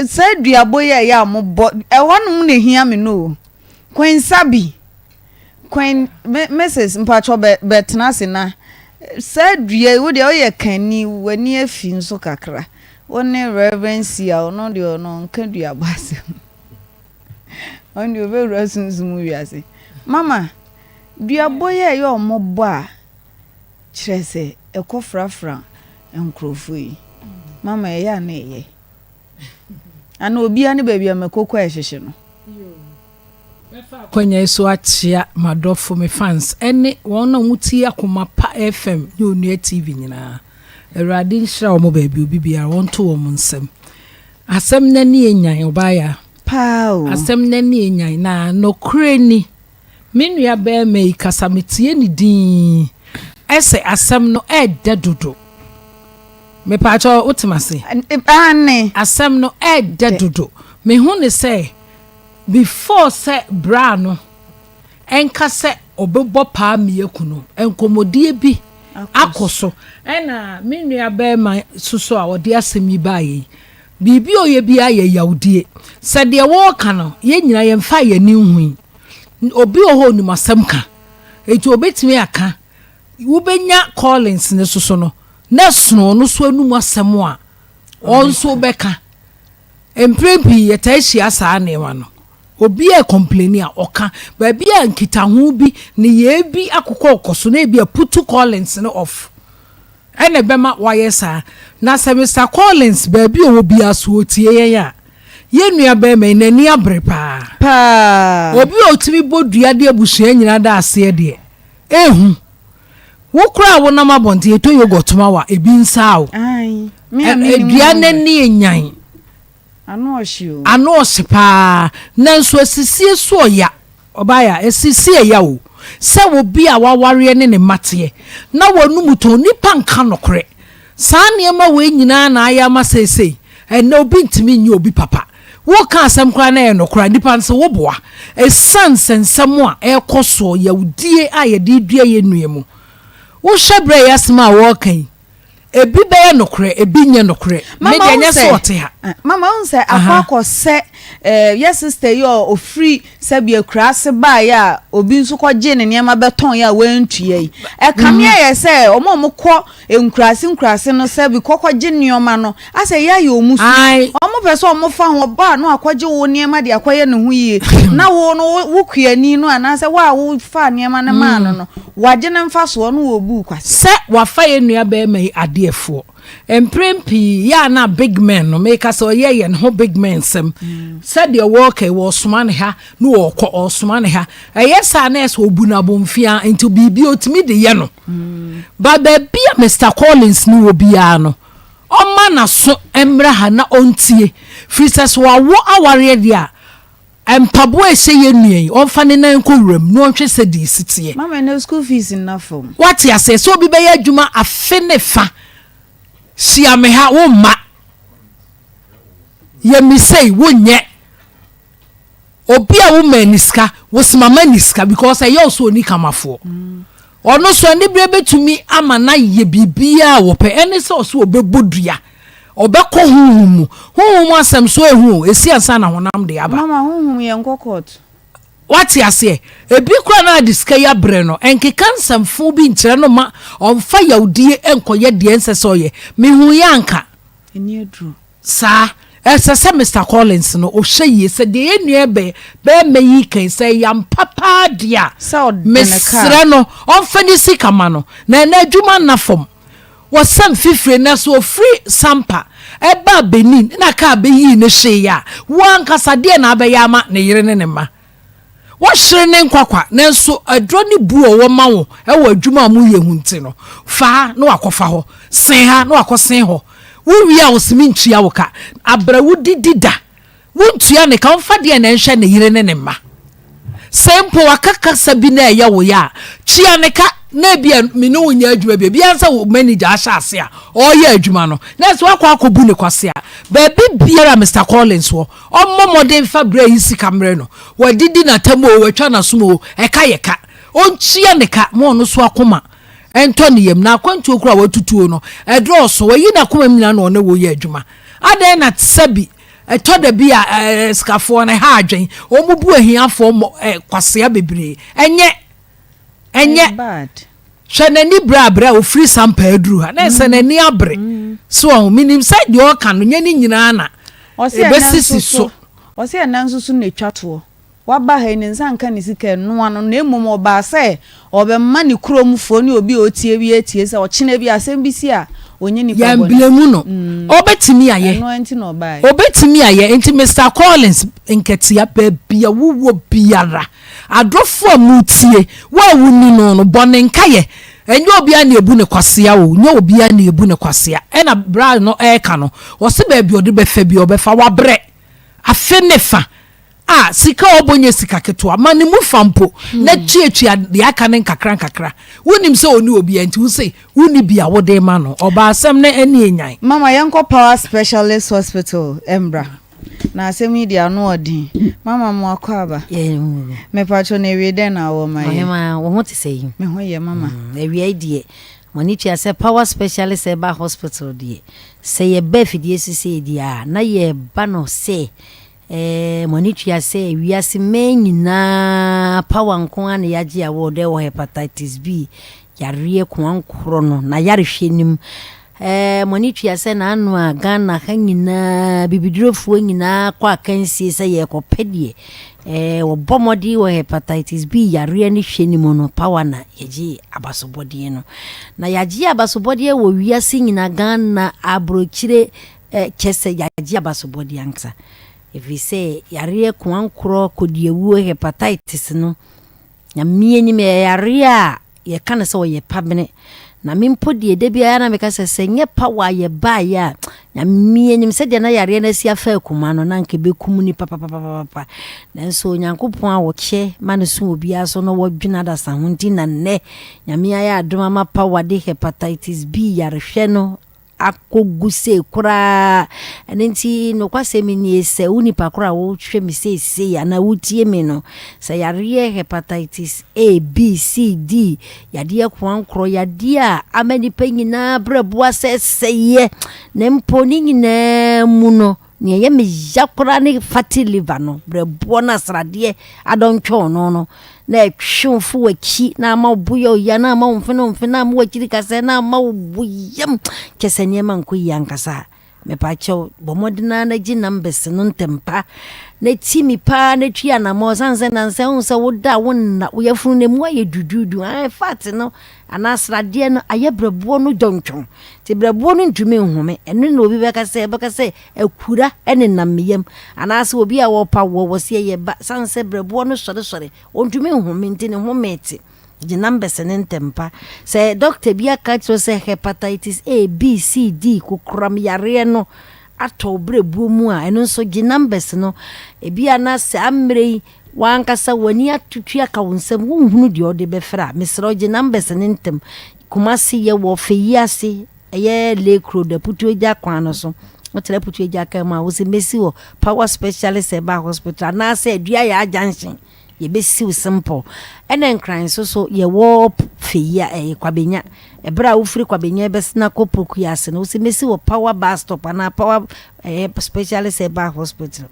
Saa duabɔ yi a ɛyɛ a mobɔ, ɛhɔnom na ɛhia me no o. Kwensabi, Kwen, Mrs. Mpakyɛ bɛ bɛtena ase na saa dua yi, wo deɛ woyɛ kanni, w'ani afi nso kakra. Wo ne Reverend Sia, ɔno deɛ ɔno ɔnka duabɔ asɛm. Ɔno deɛ ɔbɛwura sunsum wiase. Mama, duabɔ yi a ɛyɛ ɔmo bɔ a, kyerɛ sɛ ɛkɔ frafra nkurɔfoɔ yi. Mama, ɛyɛ a na ɛyɛ. Ana obiara ne baabi a mako kɔ a ɛhyehye no. Mɛfa akwanya yi so akyea m'adɔfo, me fans, ɛne wɔn a wɔtie Akoma Pa FM ne Onua TV nyinaa. Awurade nhyira wɔn baabi obi biara, wɔnto wɔn nsam. Asɛm no ani enyan, ɔbaaya. Paa o. Asɛm no ani enyan, na nokorɛ ni, me nua barima yi kasa metie no dinn, ɛsɛ asɛm no ɛɛdɛ dodo. Mepaakyɛw, wote m'ase? Aane. Asɛm no ɛɛdɛ dodo. Mehu no sɛ before sɛ bra no nka sɛ ɔbɛbɔ paa Miaku no, nkɔmmɔdie bi akɔ so. Ɛna me nua barima soso a ɔde asɛm yi baeɛ yi, biribi a ɔyɛ biara yɛ yawdie. Sɛ deɛ wɔreka no, yɛn nyinaa yɛmfaa yɛn ani nhui. Obi wɔ hɔ a ɔnim asɛm ka, enti ɔbɛtumi aka. Wobɛnya Collins no soso no, na ɛsono ɔno nso anum asɛm a ɔno nso bɛka. Mprɛn pii yɛtaa hyia saa nneɛma no. Obi rekɔmpleni a, ɔka. Baabi a nkitaho bi, nneyɛe bi akokɔkɔ so na ebia putu Collins no off. Ɛna ɛbɛma wayɛ saa. Na sɛ Mister Collins, baabi a ɔwɔ biara, so ɔtie yɛn a, yɛn nua barima yi, n'ani abere paa. Paa. Obi a ɔtumi bɔ dua de abusua nyinaa da aseɛ deɛ, ɛhu. Wo koraa a wonam abɔnten, yɛtɔ yogurt ma wo a, ebi nsaa wo. Ae, me a mennim Dua ho no berɛ. ani nyan. Ano ɔhye o. Ano ɔhye paa. Nanso asisie so ɔya. Ɔbaeɛ a, ɛsisi ɛya o, sɛ obi a wawareɛ ne ne mma teɛ, na w'anum tɔn, nnipa nka nokorɛ. Saa nneɛma wei nyinaa na ayɛ ama seesei, ɛnnɛ obi ntumi nyɛ obi papa. Woreka asɛm koraa na ɛyɛ nokorɛ a, nnipa no se woboa. Ɛsiane sɛ nsɛm a ɛrekɔ soɔ, yawdie a yɛde redua yɛn nua mu. Wohwɛ berɛ a ɛyɛ asɛm a wɔreka yi, Ebi bɛyɛ nokorɛ, ebi nyɛ nokorɛ. Me Mama deɛ wohu ɛnyɛ sɛ sɛ ɔte ha. Mama wohu sɛ akɔ Aha. akɔ sɛ eh, yɛ sister yi a ɔfiri sɛbi akuraase baeɛ a obi nso kɔgyee ne nneɛma bɛtɔn a wantua yi. Ɛkame ayɛ sɛ wɔn a wɔkɔ nkuraase nkuraase no sɛbi kɔkɔgye nneɛma no asɛ yɛ ayɛ wɔn su. Ae. Wɔn pɛ sɛ wɔfa ho ɔba a na wakɔgye wo nneɛma de akɔyɛ ne ho yie na wo no wo wo kuani no anaasɛ wo a wofaa nneɛma no maa no no Wagye ne mfasoɔ na ɔbu kwasea. Sɛ wafa yɛn nua barima yi adeɛ foɔ. Mprɛn pii yɛ a na big men no, meka sɛ ɔyɛ yɛn ho big men sɛm. Sɛdeɛ wɔɔka yi, wɔɔsoma no ha na ɔɔkɔ, ɔɔsoma no ha. Ɛyɛ saa na ɛyɛ sɛ ɔbu no abomfiaa nti biribi ɔtumi de yɛ no. But baabi a Mister Collins no wɔ biara no, ɔmma n'aso mmra ha na ɔntie. Firi sɛ sɛ wawo awareɛ deɛ a, Mpaboa a ɛhyɛ yɛn nua yi, ɔmfa ne nan nkɔ wuram na ɔnhwɛ sɛdeɛ ɛsi teɛ. Mama ɛnɛ school fees nna fam. Woate aseɛ? Sɛ obi bɛyɛ adwuma afe ne fa, hyia me ha, womma. Yɛ me sei, wonyɛ. Obi a woma ni sika, wose mama ni sika because ɛyɛ wo sɛ ɔni kamafoɔ. Ɔno nso aniberɛ bɛtumi ama no ayɛ biribiara a ɔpɛ. Ɛne sɛ ɔse ɔbɛbɔ dua. Ɔbɛkɔ honhom mu. Honhom mu asɛm so ɛhu o, ɛsi ansa na honam de aba. Mama honhom yɛnkɔ court. Wate aseɛ? Ebi koraa na ade sika yi abrɛ no, ɛnkeka nsɛmfoo bi nkyerɛ no mma ɔmfa yawdie nkɔyɛ deɛ ɛnsɛ sɛ ɔyɛ. Mehuiɛ anka. Ani aduru. Saa. Ɛsɛ sɛ Mister Collins no, ɔhwɛ yie sɛ deɛ yɛn nua bɛ, bɛrima yi reka yi, sɛ ɛyɛ ampa paa deɛ a, Sɛ ɔde ne kaa. mesrɛ no, ɔmfa ne sika ma no. Na ɛnnɛ adwuma nna fam. Wɔsam fifire na sɛ ɔfiri Sampa baa Benin na kaa bɛyii no hyeeɛ a, wo ankasa deɛn na wobɛyɛ ama ne yere ne ne mma? Woahyere ne nkwa kwa, nanso aduro ne bu a ɔwɔ ma wo wɔ adwuma a moyɛ ho nti no, fa ha na wakɔfa hɔ, sen ha na wakɔsen hɔ. Wowie a ɔse mentua wo ka. Abrɛ wodidi da. Wontua ne ka, ɔmfa deɛn na ɛnhwɛ ne yere ne ne mma? Sɛ mpo waka kasa bi na ɛyɛ wo ya a, tua ne ka na ebia me ne wo nyɛ adwuma bio. Ebia sɛ wo manager ahyɛ ase a ɔreyɛ adwuma no, na ɛsɛ wakɔ akɔbu ne kwasea. Baabi biara a Mister Collins wɔ, ɔmmɔ mmɔden mfa berɛ yi sika mmrɛ no. Wadidi n'atam oo, watwa n'asom oo, ɛka yɛ ka. Ɔntua ne ka ma ɔno nso akoma ntɔ ne yam. Na akwantuo koraa a watutuo no, ɛdɔɔso. Wayi n'akoma mu nyinaa na ɔne wo reyɛ adwuma. Adɛn na sɛbi Ɛtɔ da bi a sikafoɔ no ɛha adwen. Wɔn bu ahiafoɔ mmɔ ɛ kwasea bebree. Ɛnyɛ. Ɛnyɛ. Hwɛ n'ani bere a bere a ofiri Sampa aduru ha. Na ɛsɛ n'ani abere. So ɔho menim sɛ deɛ ɔka no nyɛ ne nyinaa na ɛbɛsisi so. Ɔse ɛnɛ nso so na ɛtwa toɔ. Waba ha yi, ne nsa nka ne sika ɛnoa no, na mmom ɔbaa sɛ ɔrebɛma ne kuromfoɔ ne obi a ɔtie bi atie sɛ ɔkyena bi asɛm bi si a, ɔnyɛ nipa bɔne. Yɛn blame no. Ɔbɛtumi ayɛ. Ɛno ara nti na ɔbaeɛ. Ɔbɛtumi ayɛ. Nti Mister Collins Nketia, baabi a wowɔ biara, adɔfoɔ a motie, wo a wonni no no, bɔ ne nkaeɛ. Ɛnyɛ obiara na ɛbu no kwasea o, nyɛ obiara na ɛbu no kwasea. Ɛna bra no ɛreka no, ɔse baabi a ɔde bɛfa biara ɔbɛfa, wabrɛ. Afe ne fa. A Sika a ɔbɔ nyɛ sika ketewa. Ma ne mu fa mpo na tuatua deɛ aka no nkakrankakra. Wonim sɛ ɔnni obiara nti wose wonni bi a wode rema no. Ɔbaa asɛm no ani anyan. Mama yɛnkɔ Power Specialist Hospital mbra na asɛm yi deɛ ano ɔden. Mama mo akwaaba. Mepakyɛw na awiei dɛn na wowɔ ma yɛn? Ɔhemaa, wo ho te sɛn? Me ho yɛ mama. Awiei deɛ, mo ani tua sɛ Power Specialist Herbal Hospital deɛ, sɛ yɛba afidie so sei deɛ a, na yɛreba no sɛ Ɛɛ, mo ani tua sɛ wiase mmɛn nyinaa power nko ara na yɛagye awɔ dɛ wɔ hepatitis B yareɛ koankorɔ no n'ayarehwɛ no mu. Ɛɛ mo ani tua sɛ n'ano a Ghana ha nyinaa bibidurofoɔ nyinaa kɔ akansie sɛ yɛrekɔpɛ deɛ ɛɛ wɔbɔ mmɔden wɔ hepatitis B yareɛ no hwɛ no mu no power na yɛgye abasobɔdeɛ no. Na yɛagye abasobɔdeɛ wɔ wiase nyinaa Ghana aburokyire ɛɛ kyɛ sɛ yɛagye abasobɔdeɛ ankasa. Ɛfiri sɛ yareɛ koankorɔ kɔdiawuo hepatitis no Nyame anim, ɛyɛ yareɛ a yɛka no sɛ ɔyɛ pabene. Na me mpo deɛ, da biara na meka sɛ, sɛ nyɛ power a yɛbaeɛ a, Nyame anim, sɛdeɛ na yareɛ no asi afa akuma no, na anka ɛbɛkum nnipa papapapapa. Nanso Onyankopɔn a ɔkyɛ ma no so obiara so na ɔdwene adasa ho nti na nnɛ Nyame ayɛ adom ama power de hepatitis B yarehwɛ no akɔgu sei koraa. Ɛno nti, nokwasɛm nie, sɛ wo nipa korɔ a wohwɛ me seesei anaa wotie me no, sɛ yareɛ hepatitis A, B, C, D, yadeɛ koankorɔ, yadeɛ a ama nnipa nyinaa berɛboɔ asɛesɛeɛ, na mpo ne nyinaa mu no, Nea ɛyɛ me ya koraa ne fatty liver no, berɛboɔ no a sradeɛ adɔntwɔn no no, na ɛtwe wo fo w'akyi na ama wo bo yɛ wo ya na ama wo mfene wo mfene na ama w'akyiri kasɛe na ama wo bo yam kyɛ sɛ nneɛma nkɔ yie ankasa. Mepakyɛw, bɔ mmɔden ara na gye numbers no ntɛm pa na ti mi paa na twi anammɔn ɛsiane sɛ nnansa yi wohu sɛ woda a wonna, wo yafunu no emu ayɛ duduudu, ae fat no anaa sradeɛ no ayɛ berɛboɔ no dwɔntwɔn. Nti berɛboɔ no ntumi nhome. Ɛno na obi bɛka sɛ, ɛbɛka sɛ akura nenam me yam. Anaasɛ obi a ɔrepa woɔ, wɔse ɛyɛ ba. Sane sɛ berɛboɔ no sɔresɔre, ɔntumi nhome nti ne home te. Gye numbers no ntɛm pa. Sɛ dɔkta bi aka akyerɛ wo sɛ hepatitis A, B, C, D, kokoram yareɛ no atɔ wo berɛboɔ mu a, ɛno nso gye numbers no. Ebia na saa mmerɛ yi w'ankasa w'ani atutu aka wo nsam, wonhunu deɛ wode bɛfrɛ a, mesrɛ wo gye numbers no ntɛm. Kumasi yɛ wɔ Feyi ase, ɛyɛ Lake Road, Aputu Agya kwan no so. Wotra Aputu Agya kaa mu a, wose mɛsi wɔ Power Specialist Herbal Hospital anaasɛ Aduayaa Junction, yɛbɛsi wo simple. Ɛna Nkran nso so yɛwɔ Feyi a, ɛyɛ Kwabenya. Ɛberɛ a wofiri Kwabenya bɛsena kɔ Pokuya ase no, wose mɛsi wɔ Power Bus Stop anaa Power ɛyɛ Specialist Herbal Hospital.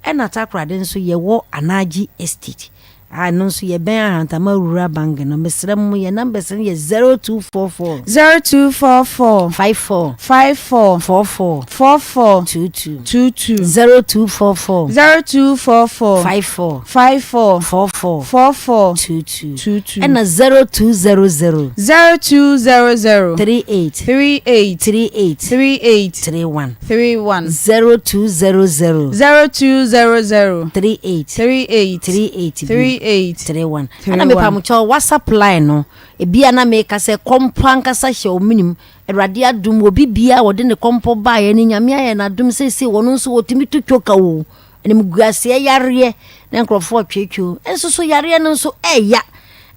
Ɛna Takoradi nso yɛwɔ Anagye Estate. Ah ɛno nso yɛbɛn Ahantama Rural Bank no mesrɛ mo yɛn numbers no yɛ 0244. 0244. 54. 54. 44. 44. 22. 22. 0244. 0244. 54. 54. 44. 44. 22. 22. Ɛna 0200. 0200. 38. 38. 38. 38. 31. 31. 0200. 0200. 38. 38. 38 bio. 38. 31. 31. Ɛna mepamokyɛw WhatsApp line no, ebia na meka sɛ kɔmpɔ ankasa hyɛ wo menim. Awurade adom obi biara a wɔde ne kɔmpɔ baeɛ no Nyame ayɛ no adom seesei wɔno nso wɔtumi to twoka o. Animguaseɛ yareɛ na nkurɔfoɔ retweetwee o. Nso so yareɛ no nso ɛya.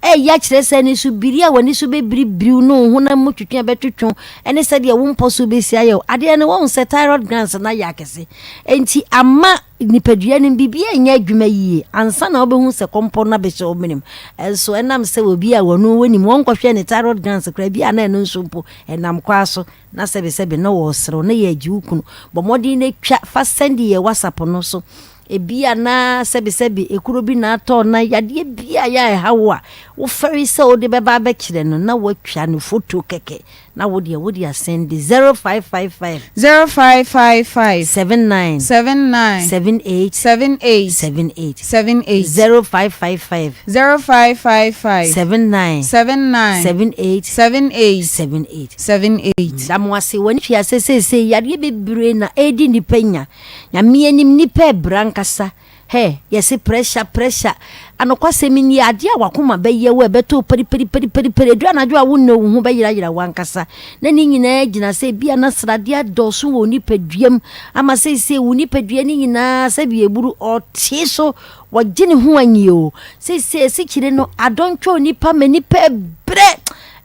Ɛya kyerɛ sɛ ne so biri a w'ani so bɛbiribiriw ne wo honam mu twetwe a ɛbɛtwetwe ne sɛdeɛ wo mpɔ so bɛsi ayɛ wo. Adeɛ no woahu sɛ thyroid glands no ayɛ akɛse. Enti ama nipadua no biribiara nyɛ adwuma yie ansa na wobɛhu sɛ kɔmpɔ no abɛhyɛ wo menem. Nso ɛnam sɛ obi a wɔno wɔnim wɔnkɔhwɛ ne thyroid glands koraa bi a na ɛno nso mpo ɛnam kwaa so na sɛbesɛbe na wɔreserew na yɛregye wo kunu. Bɔ mmɔden na twa fa sɛnde yɛn WhatsApp no so. Ebia na sɛbesɛbe ekuro bi na atɔ na yadeɛ bi a yɛ a ɛha wo a wofɛre sɛ wode bɛba abɛkyerɛ no na woatwa no foto kɛkɛ na wo deɛ wode asɛnde 0555 0555 79 79 78 78 78 78 0555 0555 79 79 78 78 78 78. Da mo ase w'ani hwɛ ase seesei yadeɛ bebree na ɛredi nnipa nya. Nyame anim nnipa ɛbrɛ ankasa. Hɛ, yɛse pressure, pressure. Anokwasɛm nie, adeɛ a w'akoma bɛyɛ wo a ɛbɛtɔ wo pɛripɛripɛripɛri, ɛduru anadwo a wonnɛ wo ho bɛyerayera wo ankasa. Na ne nyinaa gyina sɛ ebia na sradeɛ adɔɔso wɔ wo nipaduam ama seesei wo nipadua no nyinaa sɛdeɛ ɛburu ɔtee so, wɔgye ne ho anyi o. Seesei asikyire no adɔntwɔ nnipa ma nnipa brɛ.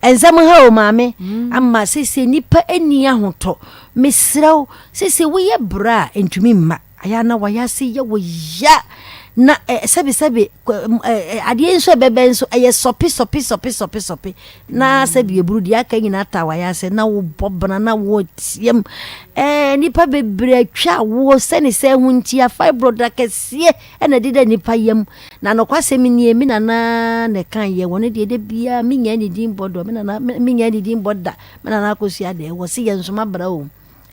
Nsɛm ha o maame, ama seesei nnipa nni ahotɔ. Mesrɛ wo, seesei woyɛ brɛ a, ɛntumi mma. Ayɛ a na w'ayase yɛ wo ya. Na ɛ, sɛbesɛbe, ɛ, ɛ, adeɛ nso a ɛbɛbɛ nso, ɛyɛ sɔpe, sɔpe, sɔpe, sɔpe, sɔpe. Na sɛbi eburu deɛ aka nyinaa taa wayɛ ase, na wobɔ bena, na woteam. Ɛɛ, nnipa bebree atwa awoɔ sɛne sɛ ɛho ntia, fibroid akɛseɛ ɛna ɛdeda nnipa yam. Na nokwasɛm nie, me nana na ɛka yɛ, wɔn deɛ da biara menyaa ne din bɔ dɔ, me nana, menyaa ne din bɔ da, me nana akɔsua deɛ, wɔ se yɛn nsoma bra o.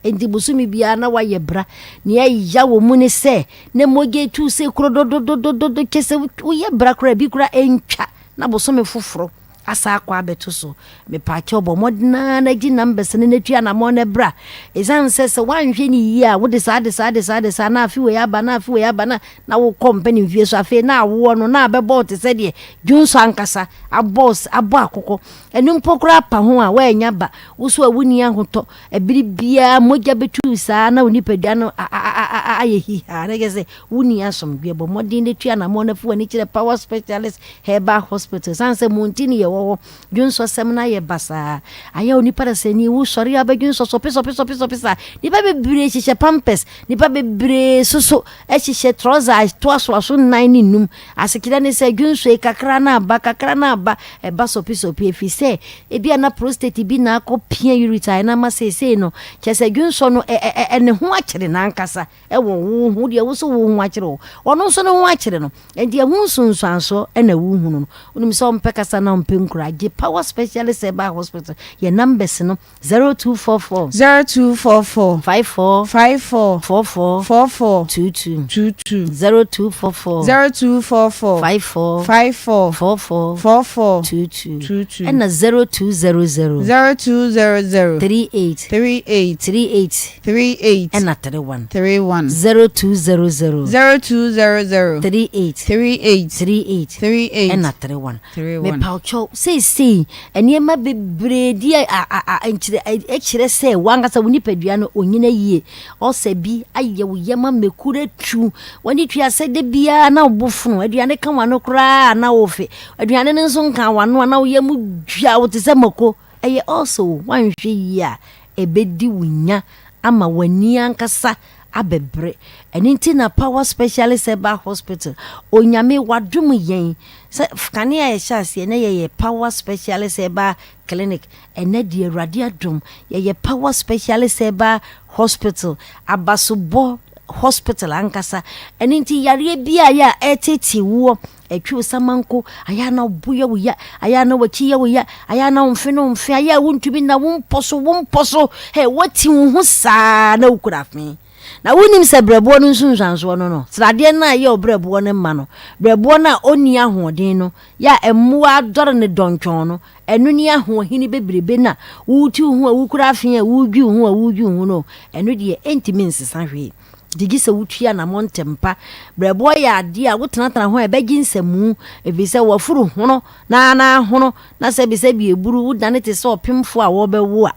Enti bosome biara na wayɛ bra. Nea ɛya wɔ mu ne sɛ, na mogya etu sɛ kuro dododododo, kyɛ sɛ woyɛ bra koraa ebi koraa ɛntwa na bosome foforɔ asa akɔ abɛto so. Mepaakyɛw bɔ mmɔden ara na gye numbers no na tu anamɔn na bra. Ɛsiane sɛ sɛ woanhwɛ no yie a wode saa de saa de saa de saa na afe wei aba na afe wei aba na na wokɔ mpɛ ne mfie so afei na awoɔ no na abɛbɔ wo te sɛ deɛ dwonsɔ ankasa abɔ abɔ akokɔ. Ɛno mpo koraa pa ho a woannya ba, wo so a wonni ahotɔ. Bere biara mogya betu saa na wo nipadua no ayɛ hihaa, na kyerɛ sɛ wunni asomdwoe. Bɔ mmɔden na tu anammɔn na fi w'ani kyerɛ Power Specialist Herbal Hospital. Esiane sɛ mo nti na yɛwɔ hɔ. Dwonsɔsɛm no ayɛ basaa. Ayɛ onipa dasani, wosɔre a wobɛdwonsɔ sɔpesɔpesɔpesɔpe saa. Nnipa bebree hyehyɛ pampers, nnipa bebree nso so hyehyɛ trɔsa a ɛtoasoa so nnan ne nnum. Asekyerɛ ne sɛ dwonsɔ yi kakra na aba, kakra na aba, ɛba sɔpesɔpe efisɛ ebia na prostate bi na akɔpia ureter no ama seesei no, kyerɛ sɛ dwonsɔ no ɛ ɛ ɛ ne ho akyere no ankasa wɔ wo ho. Wo deɛ wo so wo ho akyere wo, ɔno nso ne ho akyere no. Enti ɛho nsunsuansoɔ na wohunu no. Wonim sɛ ɔmpɛ kasa na ɔmpɛ nkura. Gye Power Specialist Herbal Hospital yɛn numbers no. 0244. 0244. 54. 54. 44. 44. 22. 22. 0244. 0244. 54. 54. 44. 44. 22. 22. Ɛna 0200. 0200. 38. 38. 38. 38. Ɛna 31. 31. 0200. 0200. 38. 38. 38. 38. Ɛna 31. 31. Mepawkyɛw, seesei nneɛma bebree di a a a nkyerɛ ɛkyerɛ sɛ w'ankasa wo nipadua no onyina yie. Ɔsɛ bi ayɛ wo yam ama ekuru atu. W'ani tua sɛ da biara na wo bo fono. Aduane ka w'ano koraa a na wofe. Aduane no nso nka w'ano a na wo yam dwa wo te sɛ mako. Ɛyɛ ɔsɛ o, woanhwɛ yie a ɛbɛdi wo nya ama w'ani ankasa abɛbrɛ. Ɛno nti na Power Specialist Herbal Hospital, Onyame wadom yɛn sɛ kane a yɛhyɛ aseɛ na yɛyɛ Power Specialist Herbal Clinic, ɛnɛ deɛ Awurade adom yɛyɛ Power Specialist Herbal Hospital, abasobɔ hospital ankasa. Ɛno nti yareɛ biara yɛ a ɛretete woɔ, ɛtwe wo samanko, ayɛ a na wo bo yɛ wo ya, ayɛ a na w'akyi yɛ wo ya, ayɛ a na wo mfe no mfe, ayɛ a wontumi nna, wo mpɔ so, wo mpɔ so, hɛ, woati wo ho saa na wokura afe. Na wonim sɛ brɛboɔ no nsunsuansoɔ no no, sradeɛ no a ɛyɛ ɔbrɛboɔ no mma no, brɛboɔ no a ɔnni ahoɔden no, yɛ a mmoa adɔre no dɔntwɔn no, ɛno ne ahoɔhene bebrebe no a wote wo ho a wokura afe a wodwi wo ho a wodwi wo ho no, ɛno deɛ ɛntumi nsesa hwee. Nti gye sɛ wotu anammɔn ntɛm pa. Brɛboɔ yɛ adeɛ a wotenatena ho a ɛbɛgye nsamu, ɛfiri sɛ w'afuru hono na n'ahono, na sɛbisɛbi eburu, wodane te sɛ ɔpemfoɔ a wɔrebɛwo a,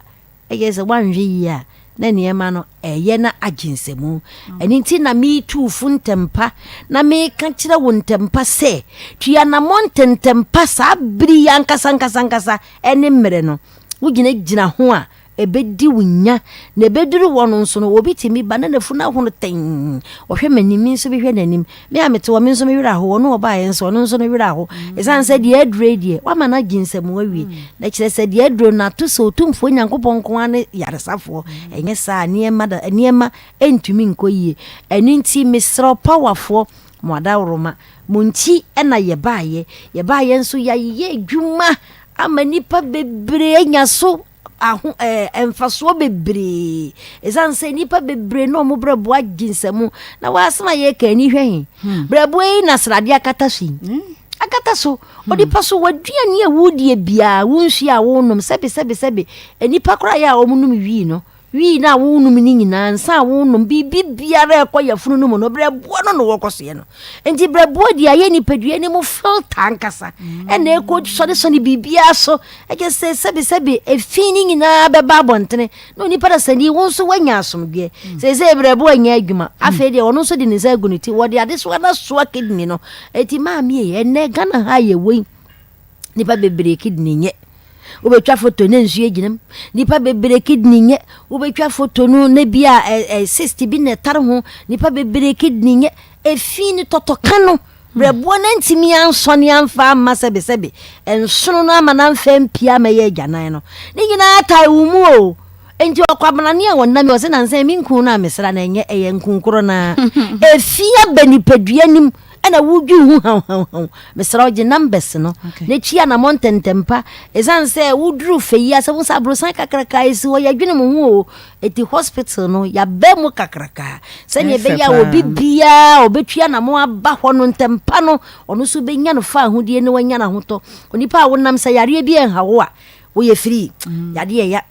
ɛyɛ sɛ woanhwɛ yie a na nneɛma no ɛyɛ na agye nsamu. Ɛno nti na meretu wo fo ntɛm pa na mereka kyerɛ wo ntɛm pa sɛ, tu anammɔn ntɛmntɛm pa saa bere yi ankasa ankasa ankasa ne mmerɛ no. Wogyinagyina ho a, Ɛbɛdi wo nya, na ɛbɛduru hɔ no nso no, obi tumi ba na n'afunu ahono tɛnn. Ɔhwɛ m'anim, me nso mehwɛ n'anim. Me a mete hɔ, me nso me werɛ aho. Ɔno ɔbaeɛ nso, ɔno nso ne werɛ aho. Ɛsiane sɛ deɛ aduro yi deɛ, wama no agye nsamu awie. Na kyerɛ sɛ deɛ aduro no ato sɛ Otumfoɔ Nyankopɔn nko ara ne yaresafoɔ. Ɛnyɛ saa a, nneɛma da, nneɛma ntumi nkɔ yie. Ɛno nti, mesrɛ wo, powerfoɔ, mo adaworoma, mo nti na yɛbaeɛ. Yɛbaeɛ nso, yɛayɛ adwuma ama nnipa bebree anya so aho ɛɛ mfasoɔ bebree ɛsiane sɛ nnipa bebree na wɔn brɛboa gye nsamu na wɔasɛm a yɛreka ani hwɛ he hmm. brɛboa yi na sradeɛ akata so yi hmm. akata so hmm. onipa so waduane a wodie biara wo nsuo a wonom sɛbe sɛbe sɛbe nnipa koraa yɛ a wɔnom wii no Wii no a wonom no nyinaa, nsa a wonom, biribi biara a ɛkɔ yafunu no mu no, berɛboɔ no na wɔkɔ soɛ no. Nti berɛboɔ deɛ ayɛ nipadua no mu filter ankasa, ɛna ɛkɔ sɔnesɔne biribiara so, ɛkyɛ sɛ sɛbesɛbe efi no nyinaa bɛba abɔntene, na onipa da sani wo nso woanya asomdwoeɛ. Seesei berɛboɔ nyɛ adwuma, afei deɛ ɔno nso de ne nsa agu ne ti, wɔde adesoa no asoa kidney no. Eti maame ei, ɛnnɛ Ghana ha a yɛwɔ yi, Nnipa bebree kidney nyɛ. Wobɛtwa foto na nsuo gyina mu. Nnipa bebree kidney nyɛ. Wobɛtwa foto no na bi a ɛ ɛ cyst bi na ɛtare ho. Nnipa bebree kidney nyɛ. Efi no tɔtɔka no, berɛboɔ no antumi ansɔne amfa amma sɛbesɛbe, nsono no ama no amfa ampue ammɛyɛ agyanan no. Ne nyinaa tae wo mu o. Enti ɔkwabenane a ɔnam yi, ɔse nansa yi me nkun no a mesra no ɛnyɛ, ɛyɛ nkun korɔ no ara. Efi aba nipadua no mu ɛna wodwi ho hauhauhau. Mesrɛ wo gye numbers no na twi anamɔ ntɛntɛmpa. Ɛsiane sɛ woduru fɛ yi ase, wohu sɛ aborosan kakraka ɛsi hɔ, yɛdwene mo ho o. Enti hospital no, yɛaba mu kakraka sɛnea ɛbɛyɛ a obi biara a ɔbɛtwi anamɔ aba hɔ no ntɛmpa no, ɔno nso bɛnya no fa ahodie na wanya n'ahotɔ. Onipa a wonam sɛ yareɛ bi ɛnha wo a, woyɛ free. Mm. Yadeɛ ɛya.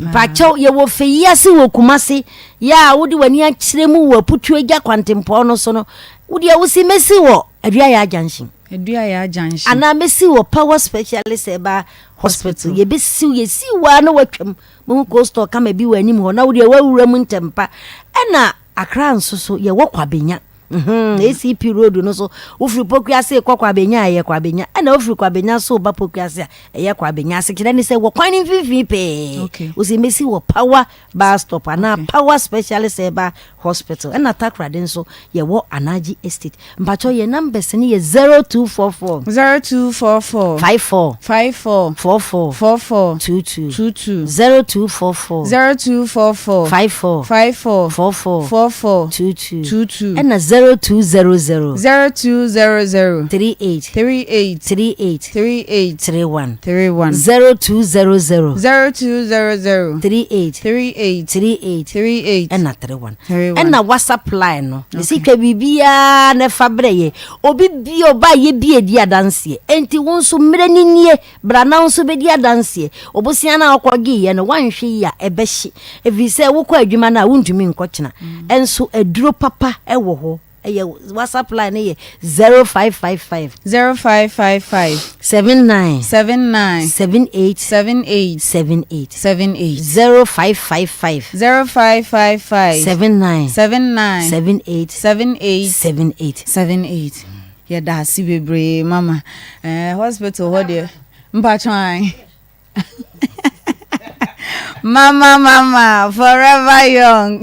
Mpakyɛw, yɛwɔ fɛ yi ase wɔ Kumase, yɛ a wode w'ani akyerɛ mu wɔ Aputuo Agya kwantempɔn no so no, wodeɛ wosi mɛsi wɔ Aduayaa Junction. Aduayaa Junction. Anaa mɛsi wɔ Power Specialist Herbal Hospital. Yɛbɛsiw, yɛsiw waa na watwam. Mohu cold store kama bi wɔ anim hɔ na wodeɛ woawura mu ntɛmpa. Ɛna Accra nso so yɛwɔ Kwabenya. Mm-hmm. ACP road no so wofiri Pokuase kɔ Kwabenya a ɛyɛ Kwabenya. Ɛna wofiri Kwabenya so ba Pokuase a ɛyɛ Kwabenya. Asekyerɛ ne sɛ wɔ kwan no mfimfini pɛɛ. Okay. Wosi mesi wɔ Power bus stop anaa okay. Power Specialist Herbal Hospital. Ɛna Takoradi nso yɛwɔ Anaji Estate. Mpakyɛw yɛn numbers no yɛ 0244. 0244. 54. 54. 44. 44. 22. 22. 0244. 0244. 54. 54. 44. 44. 22. 22. Ɛna 0200. 0200. 38. 38. 38. 38. 31. 31. 0200. 0200. 38. 38. 38. 38. Ɛna 31. Ɛna WhatsApp line no, mesi twa biribiara na ɛfa brɛ yɛ. Obi bia ɔba yɛ bi edi adanseɛ. Enti wo nso mmerɛ no nie, bra na wo nso bɛdi adanseɛ. Obosea no a wokɔ gyeeɛ no, woanhwɛ yie a ɛbɛhye. Ɛfiri sɛ wokɔ adwuma no a wontumi nkɔ kyena. Ɛnso aduro papa wɔ hɔ. Ɛyɛ WhatsApp line no yɛ 0555. 0555. 79. 79. 78. 78. 78. 78. 0555. 0555. 79. 79. 78. 78. 78. 78. Yɛda ase bebree mama. Eh, hospital hɔ deɛ mpatwan. Mama mama forever young.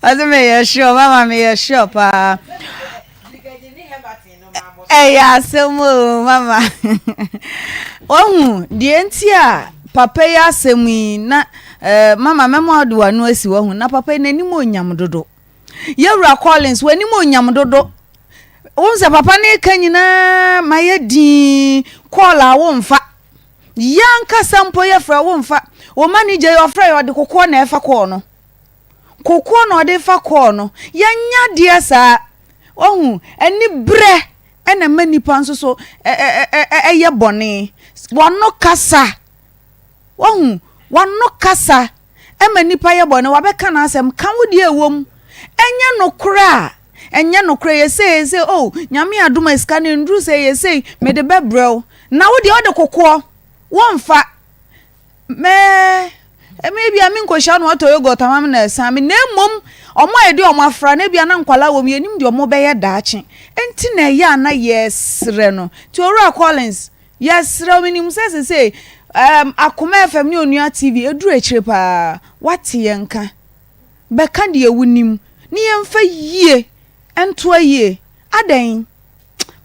Ɔsɛ meyɛ sure mama meyɛ sure paa. Ɛyɛ asɛm o mama. Wahu deɛ nti a papa yi asɛm yi na eh, mama mɛma ɔde w'ano asi wahu na papa yi n'anim onyam dodo. Yɛwura Collins w'anim onyam dodo. Wohu sɛ papa no reka nyinaa ma yɛ dinn, call a womfa. Yɛ ankasa mpo yɛfrɛ womfa. Wo manager yi ɔfrɛ yɛ ɔde kokoɔ na ɛfa call no. Kokoɔ na ɔde fa call no. Yɛnyɛ adeɛ saa. Wahu, aniberɛ ɛna ɛma nipa nso so ɛyɛ bɔne. W'ano kasa. Wahu, w'ano kasa ma nnipa yɛ bɔne, wabɛka n'asɛm, ka wo deɛ ɛwɔ mu. Ɛnyɛ nokorɛ a, ɛnyɛ nokorɛ, yɛ sei, yɛ sei, oh, Nyame adom a sika no nduru sei, yɛ sei, mede bɛbrɛ wo. Na wo deɛ wode kokoɔ, womfa. Mɛɛ, ɛmɛ ebia menkɔhyia wo na watɔ yogurt ama me na ɛsan me, na mmom wɔn a yɛde wɔn afra no ebia na nkwadaa wɔ mu, yɛnim deɛ wɔbɛyɛ daakye. Enti na ɛyɛ a na yɛsrɛ no. Nti Owura Collins, Yɛsrɛ wo, menim sɛ sesei um, Akoma FM ne Onua TV ɛduru akyire paa, woate yɛn nka. Bɛka deɛ wonim ne yɛmfa yie ntoa yie. Adɛn?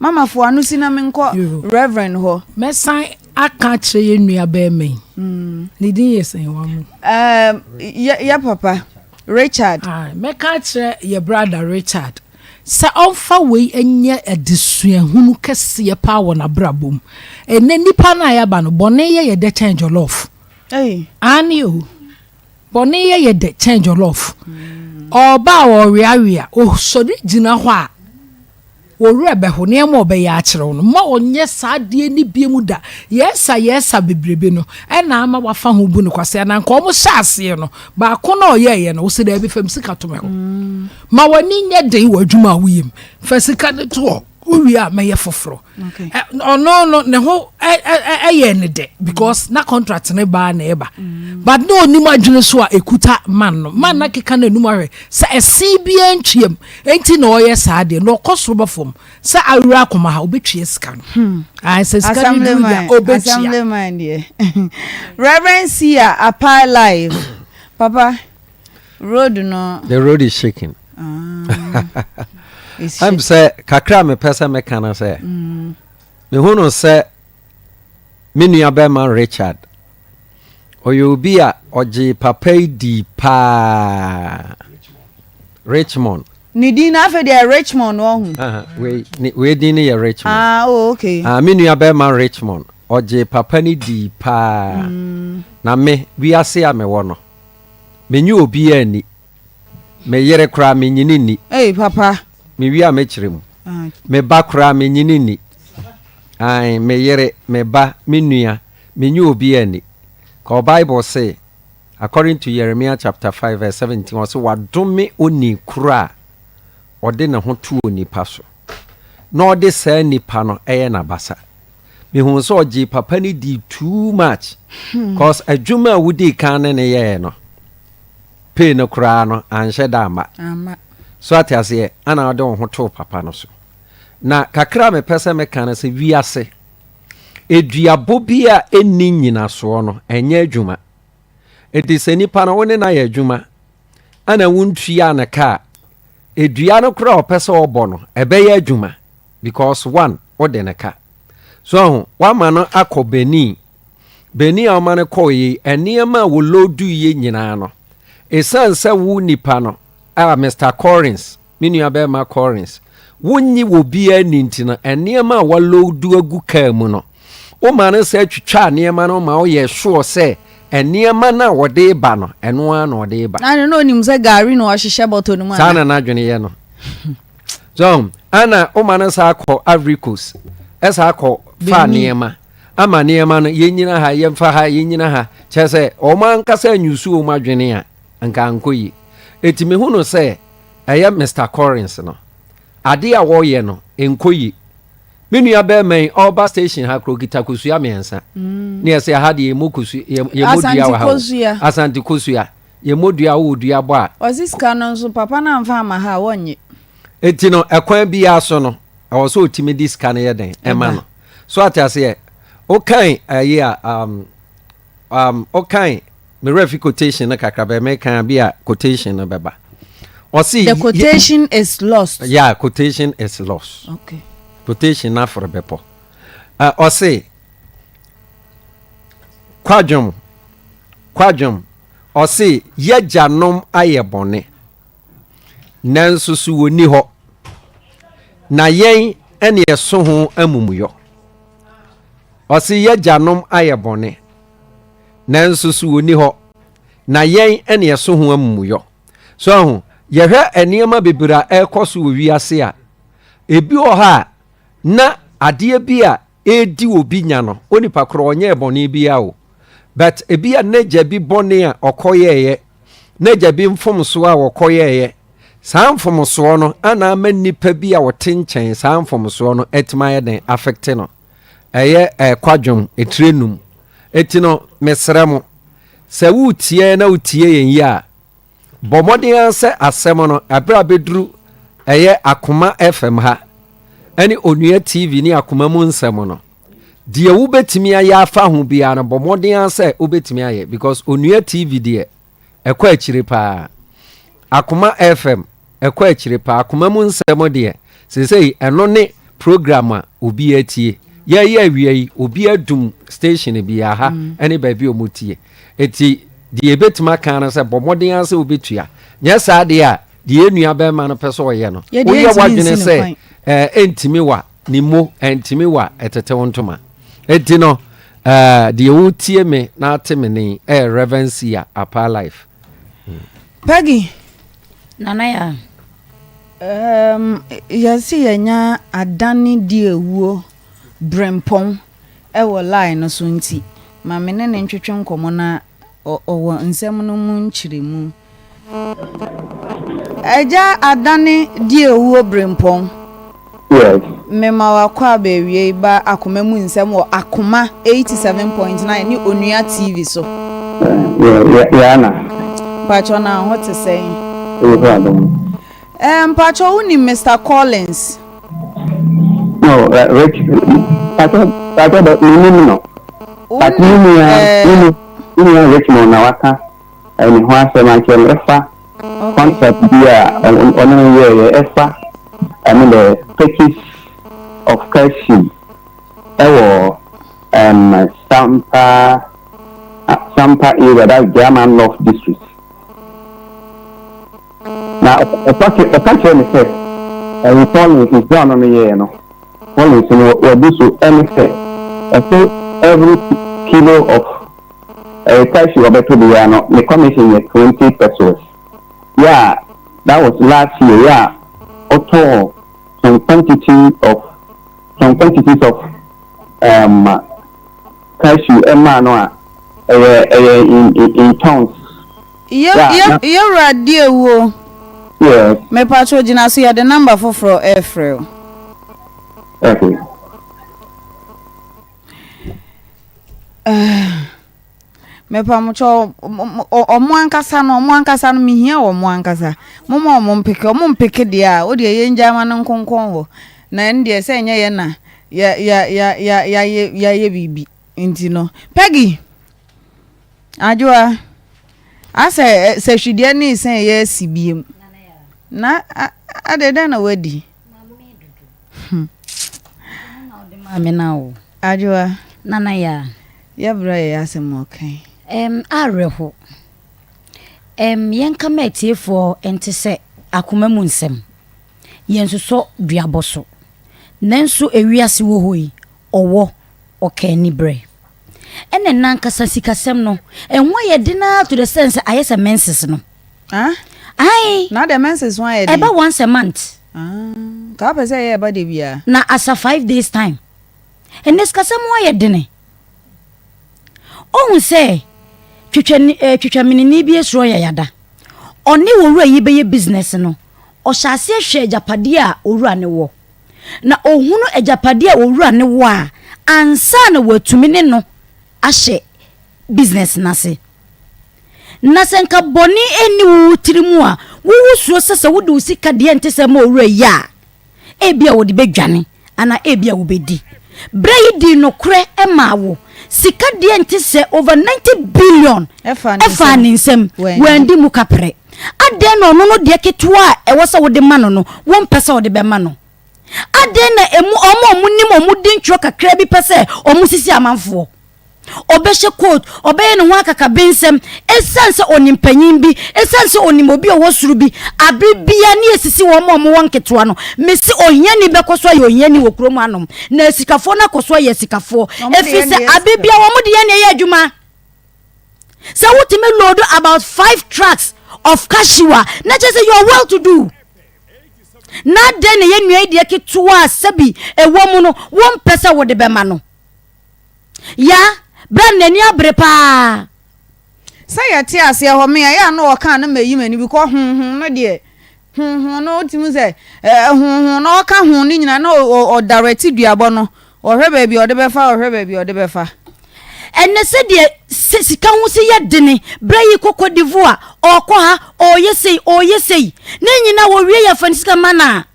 Mama fo ano si na menkɔ Reverend hɔ. Mɛsan aka akyerɛ yɛn nua bɛrima yi. Mm. Ne din yɛ sɛn wa mu? Um, yɛ, yɛ papa, Richard. Ah, mɛka akyerɛ yɛ brother Richard. Sɛ ɔmfa wei nyɛ adesuahunu kɛseɛ paa wɔ n'abrabɔ mu. Ɛnnɛ nnipa no a yɛaba no, bɔne yɛ yɛ dɛ kyɛn jollof. Aane o, bɔne yɛ yɛ dɛ kyɛn jollof. Ɔba a ɔweawea, ɔsɔre gyina hɔ a, wo werɛ bɛho, nneɛma a ɔbɛyɛ akyerɛ wo no, mma ɔnyɛ saa adeɛ no bio mu da. Yɛsa yɛsa bebrebe no, ɛna ama wafa ho bu no kwasea. Na nka wɔn hyɛ aseɛ no, baako no a ɔyɛeɛ no, ɔsi daabi fa me sika to me hɔ. Ma w'ani nyɛ den wɔ adwuma a woyɛ mu. Fa sika no to hɔ. Wowie a mɛyɛ foforɔ. Ɔno no ne ho ɛyɛ ne dɛ because na contract ne baa na ɛba. Mm. But na onim adwene so a ekuta man no. Man na keka n'anum ahwɛ sɛ ɛsen biara ntwiam. Enti na ɔyɛ saa deɛ na ɔkɔ soro ba fam sɛ awura akoma ha obetwia sika no. Hmm. Ayi sɛ sika no duru deɛ obetua. Assemblyman deɛ. Reverend Sia Apai live. Papa. Road no. The road is shaking. Ɛm sɛ kakra a mepɛ sɛ meka no sɛ mehu no sɛ me nua bɛrima Richard ɔyɛ obi a ɔgyee papa yi dii paa Richmond. Ne din no afei deɛ Richmond ɔho. Wei wei din no yɛ Richmond. Ah, oh, okay. Ah, me nua bɛrima Richmond ɔgyee papa no dii paa. Mm. Na me wiase a mewɔ no menye obiara nni. Me yere koraa menye no nni. Ei papa. Mewie a mɛkyerɛ mu. Ah. Me ba koraa menye no nni. Ae, me yere, me ba, me nua, menye obiara nni. Kɔ Bible se, according to Yeremia chapter 5 verse 17, ɔse wadome onii koro a ɔde ne ho to onipa so, na ɔde saa nipa no yɛ n'abasa. Mehuu sɛ ɔgyee papa no dii too much. Cause adwuma a wodii kan ne no yɛɛ no, pay no koraa no anhyɛ da amma. Amma. So ate aseɛ? Ana wode wo ho too papa no so. Na kakra a mepɛ sɛ meka no sɛ wiase, eduabɔ bi a ɛnni nnyinasoɔ no, ɛnyɛ adwuma. Enti sɛ nipa no wo ne no ayɛ adwuma, ana wontuaa no ka a, edua no koraa a ɔpɛ sɛ ɔbɔ no, ɛbɛyɛ adwuma. Because one, wode no ka. So ahu, woama no akɔ Benin. Benin a woma no kɔɔ yi, nneɛma a wɔlooduiɛ nyinaa no, ɛsiane sɛ wo nipa no, a Mister Collins, me nua bɛrima Collins, wonnye wɔ biara nni nti no, nneɛma a wɔaloodu agu kaa mu no, woma no sɛ twitwaa nneɛma no ma woyɛ sure sɛ nneɛma no a wɔde reba no, ɛno ara na ɔde reba. Na na onim sɛ gari na ɔhyehyɛ bɔtɔ no mu Saa na n'adwene yɛ no. So, ana woma no saa kɔ Ivory Coast, ɛsaa kɔ fa nneɛma. Ama nneɛma no, yɛnnyina ha, yɛmfa ha, yɛnnyina ha. Kyerɛ sɛ, wɔn ankasa anyusu wɔn adwene a, anka ankɔ yie. Enti mehu no sɛ ɛyɛ Mister Collins no, adeɛ a wɔreyɛ no, ɛnkɔ yie. Me nua bɛrima yi, ɔreba station ha koraa, ɔkita kosua mmiɛnsa. Mm. Ne yɛsɛ ha deɛ yɛmmɔ kosua, yɛmmɔ dua wɔ ha o. Asante kosua. Yɛmmɔ dua, wowɔ dua bɔ a. Ɔse sika no nso, papa no amfa amma ha a, wɔnnye. Enti no, ɛkwan biara so no, ɛwɔ sɛ ɔtumi de sika no yɛ dɛn? Ɛma no. So ate aseɛ? Wokan ayi a, um, um, wokan, me werɛ fi quotation no kakra bɛɛ, mekan bi a quotation no bɛba. Ɔse, The quotation is lost. Yeah, quotation is lost. Okay. Quotation no aforo bɛpɔ. Uh, ɔse, kwadwom, kwadwom, ɔse, yɛgyanom ayɛ bɔne. Nanso so wɔnni hɔ? Na yɛn ne ɛso ho amumuyɔ. Ɔse y'agyanom ayɛ bɔne, nanso so wɔnni hɔ? Na yɛn ne ɛso ho amumuyɔ. So ahu, yɛhwɛ nneɛma bebree a ɛrekɔ so wɔ wiase a, ebi wɔ hɔ a na adeɛ bi a ɛredi obi nya no, onipa korɔ ɔnyɛɛ bɔne biara o, but ebi a n'agya bi bɔne a ɔkɔyɛeɛ n'agya bi mfomsoɔ a ɔkɔyɛeɛ. Saa mfomsoɔ no ana ama nnipa bi a wɔte nkyɛn saa mfomsoɔ no atumi ayɛ den afekte no. Ɛyɛ eh, kwadwom, etire num. Eti no, mesrɛ mo, sɛ woretie na wotie yɛn yi a, bɔ mmɔden ara sɛ asɛm no, ɛberɛ a bɛduru ɛyɛ Akoma FM ha, ɛne Onua TV ne Akoma mu nsɛm no, Deɛ wobɛtumi ayɛ afa ho biara no, bɔ mmɔden ara sɛ wobɛtumi ayɛ because Onua TV deɛ, ɛkɔ akyire paa. Akoma FM, ɛkɔ akyire paa. Akoma mu nsɛm deɛ, seesei ɛno ne program a obiara tie. Yɛreyɛ awia yi, obiara dum station biara ha mm. ne baabi a wɔtie. Eti deɛ yɛbɛtumi aka no sɛ bɔ mmɔden ara sɛ wobɛtua. Nyɛ saa deɛ a, deɛ yɛn nua bɛrima no pɛ sɛ ɔyɛ no, woyɛ w'adwene sɛ ɛntumi wa. Ne mo ɛntumi wa ɛtete wo ntoma. Enti no eh, deɛ wotie me na ate me ne eh, Reverend Sia Apa Life. Mm. Peggy. Nana ya. Um, yɛse yɛnya adane di awuo brempɔn ɛwɔ line no so nti ma me ne ne ntwetwe nkɔmmɔ na Ɔwɔ nsɛm no mu nkyerɛmu. Agya Adane di owuo brempɔn. Yes. Mema w'akwaaba awiei ba akoma mu nsɛm wɔ Akoma 87.9 ne Onua TV so. Yeah, yeah, na. Mpakyɛw na ho te sɛn? Yehowa adom. Eh, mpakyɛw wonim Mister Collins? No, uh, Rich, mpakyɛw, mpakyɛw, but menim no. But me nua, me nua Richmond na waka ne ho asɛm akyerɛ me ɛfa. Contract bi a ɔne no yɛeɛ ɛfa I mean the purchase of cashew ɛwɔ um, Sampa Sampa area that's German North District. Na ɔka ɔka kyerɛ me sɛ ɛyi Collins nso a ɔno no yɛeɛ no Collins no wadu so ɛne sɛ ɛsɛ every kilo of ɛyɛ cashew ɔbɛtɔ biara no ne commission yɛ 20 pesos. Yeah, that was last year. Yeah, ɔtɔɔ some quantity of some quantities of um, cashew ɛmaa no a ɛyɛ ɛyɛ in in, in tons. Yɛ yɛ yɛwura di ewuo. Yes. Mepatro gyina so yɛde number foforɔ ɛɛfrɛ o. Okay. Mepamokyɛw, ɔmo ankasa no, ɔmo ankasa no, mehia ɔmo ankasa. Momma ɔmo mpeke, ɔmo mpeke deɛ a, wo deɛ yɛngyae ma no nkonkɔn hɔ. Na ɛno deɛ sɛ ɛnyɛ yɛn na yɛ yɛ yɛ yɛ yɛayɛ yɛayɛ biribi nti no. Peggy! Adwoa, asɛ sɛhwideɛ ne sɛn yɛ asi biem. Na adɛn dɛn na woadi? Hmm. Maame na wo. Adwoa. Nana ya. Yɛbrɛ yɛ asɛm ɔka yi. Ɛm awerɛho. Ɛm yɛnka ma atiefoɔ nte sɛ akoma mu nsɛm. Yɛnsosɔ duabɔ so. Nanso ewiase wɔ hɔ yi, ɔwɔ ɔka aniberɛ. Ɛna ɛnnɛ ankasa sikasɛm no, ɛho ayɛ den ara to the sense sɛ ayɛ sɛ menses no. Ah? Ae. Na deɛ menses ho ayɛ den. Ɛba once a month. Ah, ka wopɛ sɛ ɛyɛ ɛba da biara. Na asa 5 days time. Ɛnnɛ sikasɛm ho ayɛ dene. Ohu sɛ twitwa eh, twitwa meneni bi asuro yayada. Ɔne owura yi bɛyɛ business no, ɔhyɛ aseɛ hwɛ agyapadeɛ a owura no wɔ. Na ɔhunu agyapadeɛ a owura no wɔ a, ansa na watumi ne no ahyɛ business no ase. Na sɛ nka bɔne nni wo tiri mu a, wowo suro sɛ sɛ wode wo sika deɛ nte sɛ ma owura yi a, ebia wɔde bɛdwane anaa ebia wobɛdi. Berɛ yi dii nokorɛ maa wo. Sika deɛ nte sɛ over 90 billion ɛfaa ne nsam, wandi mu kaprɛ. Adɛn na ɔno no deɛ ketewa a ɛwɔ sɛ wode ma no no, wompɛ sɛ wode bɛma no? Adɛn na emu wɔn a wɔnim wɔn din twerɛ kakra bi pɛ sɛ wɔsisi amanfoɔ? Ɔbɛhyɛ coat, ɔbɛyɛ ne ho akakabensɛm esiane sɛ ɔnim panyin bi, esiane sɛ ɔnim obi a ɔwɔ soro bi. Abere biara ne yɛsisi wɔn a wɔwɔ nketewa no. Mese ohiani bɛkɔ so ayɛ ohiani wɔ kurom hanom, na asikafoɔ no akɔ so ayɛ asikafoɔ. Ɛfiri sɛ abere biara wɔn de yɛn na ɛyɛ adwuma. Sɛ wotumi load about five trucks of cashew a, na kyerɛ sɛ you are well to do. Na adɛn na yɛn nua yi deɛ ketewa a sɛbi ɛwɔ mu no, wompɛ sɛ wode bɛma no? Ya, bra no n'ani abere paa. Sɛ yɛte aseɛ hɔ me ɛyɛ a na ɔka a na mayi m'ani because honhom no deɛ honhom no wotumi sɛ ɛɛ honhom no ɔka ho no nyinaa na ɔdarɛte duabɔ no ɔhwɛ baabi a ɔde bɛfa ɔhwɛ baabi a ɔde bɛfa. Ɛnɛ sɛdeɛ sɛ sika ho si yɛ dene berɛ yi kɔ Cote d'Ivoire ɔɔkɔ ha ɔɔyɛ sei ɔɔyɛ sei ne nyinaa wɔwie yɛ fa ne sika ma no a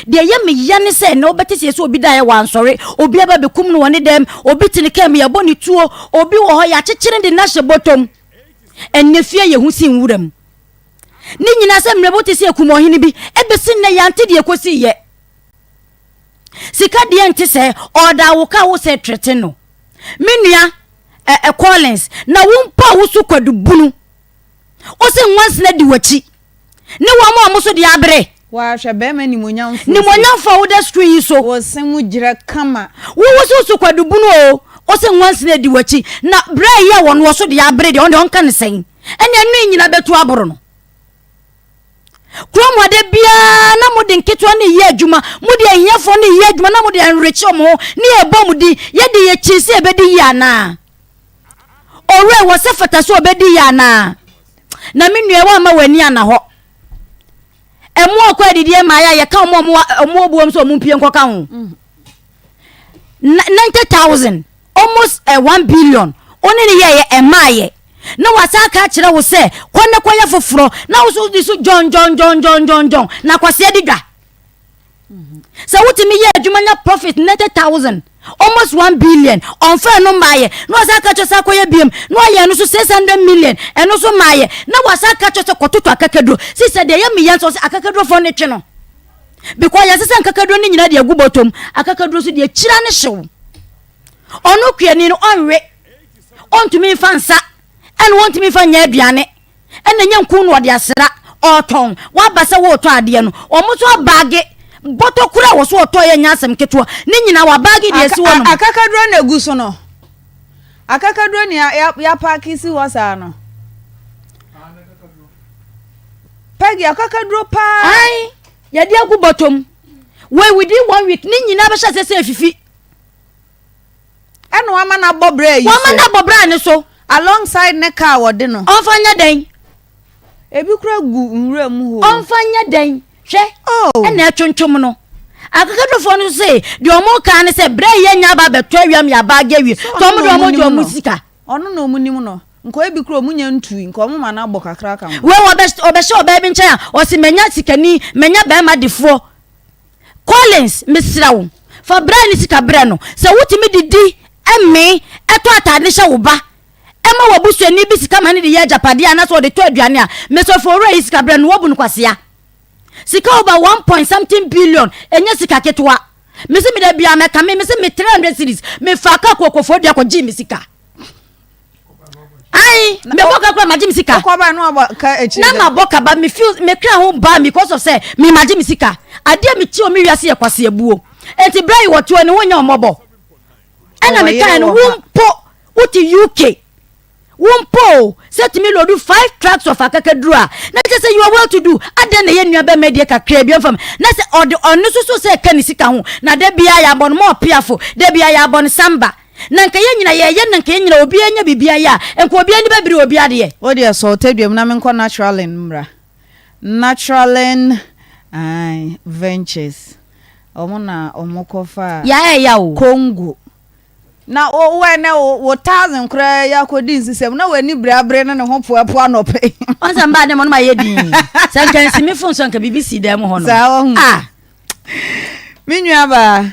Deɛ ɛyɛ me ya ne sɛ ɛnnɛ wobɛte sɛ yɛsɛ obi daeɛ wansɔre, obi aba bɛkum no wɔ ne dɛm, obi te ne kaa mu yɛabɔ ne tuo, obi wɔ hɔ yɛakyekyere no de no ahyɛ bɔtɔm. Ɛnnɛ fie yɛ hu sen nwura mu. Ne nyinaa sɛ mmerɛ bi wote sɛ yɛkum ɔhene bi, ɛbɛsi nnɛ yɛante deɛ ɛkɔsiiɛ. Sika deɛ nte sɛ ɔɔdaa wo ka wo sɛ trete no. Me nua ɛ ɛ Collins, na wo mpo a wo so kwadu bunu, wo se nwansena di w'akyi. Ne wɔn a wɔn so deɛ abere. Waa hwɛ bɛɛma nimonyamfoɔ sei. Nimonyamfoɔ a woda screen yi so. Wo se mu gyerɛ kama. Wo wo se wo so kwadu bunu oo. Wo se nwansena di w'akyi. Na berɛ a yi a wɔn wɔ so deɛ abere deɛ ɔno deɛ ɔnka ne sɛn. Ɛne ɛno yi nyina bɛtu aboro no. Kurom ha da biara na mode nketewa no yɛ adwuma, mode ahiafoɔ no yɛ adwuma na mode anwerekye wɔn ho ne yɛbɔ mo din. Yɛde yɛkyiri sɛ yɛbɛdi yie anaa? Owura wɔ sɛ fata sɛ ɔbɛdi yie anaa? Na me nua woamma w'ani anna hɔ. Ɛmo ɔkɔ adidiɛ mmaeɛ a yɛka ɔmo ɔmo ɔmo obuom sɛ ɔmo mpie nkɔka ho. 90,000 almost eh, 1 billion wo ne ne yɛɛyɛ ɛmmaayɛ na wasan aka akyerɛ wo sɛ kɔ ne kɔyɛ foforɔ na wo so di so jɔn jɔn jɔn jɔn jɔn jɔn na kwaseɛ di dwa. Sɛ wotumi yɛ adwuma nya profit 90,000 almost 1 billion ɔmfa ɛno mmaayɛ na wasan aka kyerɛ sɛ akɔyɛ biom na wayɛ no so 600 million ɛno so mmaayɛ na wasan aka kyerɛ sɛ kɔtoto akakaduro si sɛ deɛ ɛyɛ meyɛ nso sɛ akakadurofoɔ no twe no because yɛsɛ sɛ nkakaduro no nyinaa de agu bɔtɔm akakaduro so deɛ kyira ne hyew ɔno kuani no ɔnwe ɔntumi mfa nsa ɛna wɔntumi mfa nyɛ aduane ɛna nyɛ nku na ɔde asra ɔtɔn waba sɛ wɔretɔ adeɛ no wɔn nso abaage bɔtɔ koro a wɔso ɔtɔ yɛ nyɛ asɛm ketewa ne nyinaa wabaage deɛ esi hɔ nom. Akakaduro na egu so no akakaduro ni yapaaki si hɔ saa no Peggy akakaduro paa. Ayi yɛde agu bɔtɔ mu wei within one week ne nyinaa bɛhyɛ sɛ sɛ efifi. Ɛna wama no abɔ bra yi so. Wama no abɔ bra ne so. Alongside ne car wɔde no. Ɔnfa nyɛ dɛn? Ebi kura gu nwura mu hɔ. Ɔnfa nyɛ dɛn? Hwɛ. Oh. Ɛna ɛtwentwom no. Akakadofoɔ no se deɛ ɔmo ka ne sɛ brɛ yɛ nya aba abɛtɔ awia mi aba agye awie. Tɔ ɔmo de ɔmo gye ɔmo sika. Ɔno na ɔmo nim no. Nka ebi kura ɔmo nya ntui nka ɔmo ma no abɔ kakra ka ho. Wei ɔbɛ ɔbɛhyɛ ɔbaa bi nkyɛn a ɔsi manya sikani manya bɛrima defoɔ. Collins, mesrɛ wo, fa bra ne sika brɛ no. Sɛ wotumi didi, mee, tɔ atade hyɛ wo ba, ma w'abusuani bi sika ma no de yɛ agyapadeɛ anaasɛ ɔde tɔ aduane a, mesrɛ fa owura yi sika brɛ no, woabu no kwasea. Sika over one point something billion, ɛnyɛ sika ketewa. Mese me da biara mɛka me, mese me 300 cedis, mefaa kaa kɔɔ Koforidua kɔgyee me sika. Ayi, mebɔ ka kora magye me sika. Na mabɔ ka ba me feel me kra ho baa me because of sɛ me magye me sika. Adeɛ me ti omi wiase yɛ kwasi abuo. Enti bra yi wɔtoɔ ne ho nyɛ ɔmɔbɔ. Ɛna me kae no wo mpo wote UK. Wo mpo o sɛ tumi load five trucks of akakaduro a na kyerɛ sɛ you are well to do. Adɛn na yɛ nua bɛma adie kakra bi ɔmfam na sɛ ɔde ɔno soso sɛ ɛka ne sika ho na da biara yɛabɔ no ma ɔpeafo da biara yɛabɔ no samba. Na nka yɛn nyina yɛyɛ na nka yɛn nyina obiara nya biribi ayɛ a, nka obiara ani bɛbere obi adeɛ. Wo deɛ sɔ wo tadua mu na menkɔ Naturalin mmra. Naturalin ae Ventures wɔn na wɔn kɔ faa Ya ɛya o. Congo. Na wo wo ɛnɛ wo wo thousand koraa yi akɔdi nsesɛm na w'ani bere abere ne ne ho poapoa anɔpa yi. Ɔn sɛ mbaa dɛm ɔno ma yɛ dinn. Sɛ nka nsi me phone so a nka biribi sii dan mu hɔ nom. Saa wahu. Ah! Me nua baa.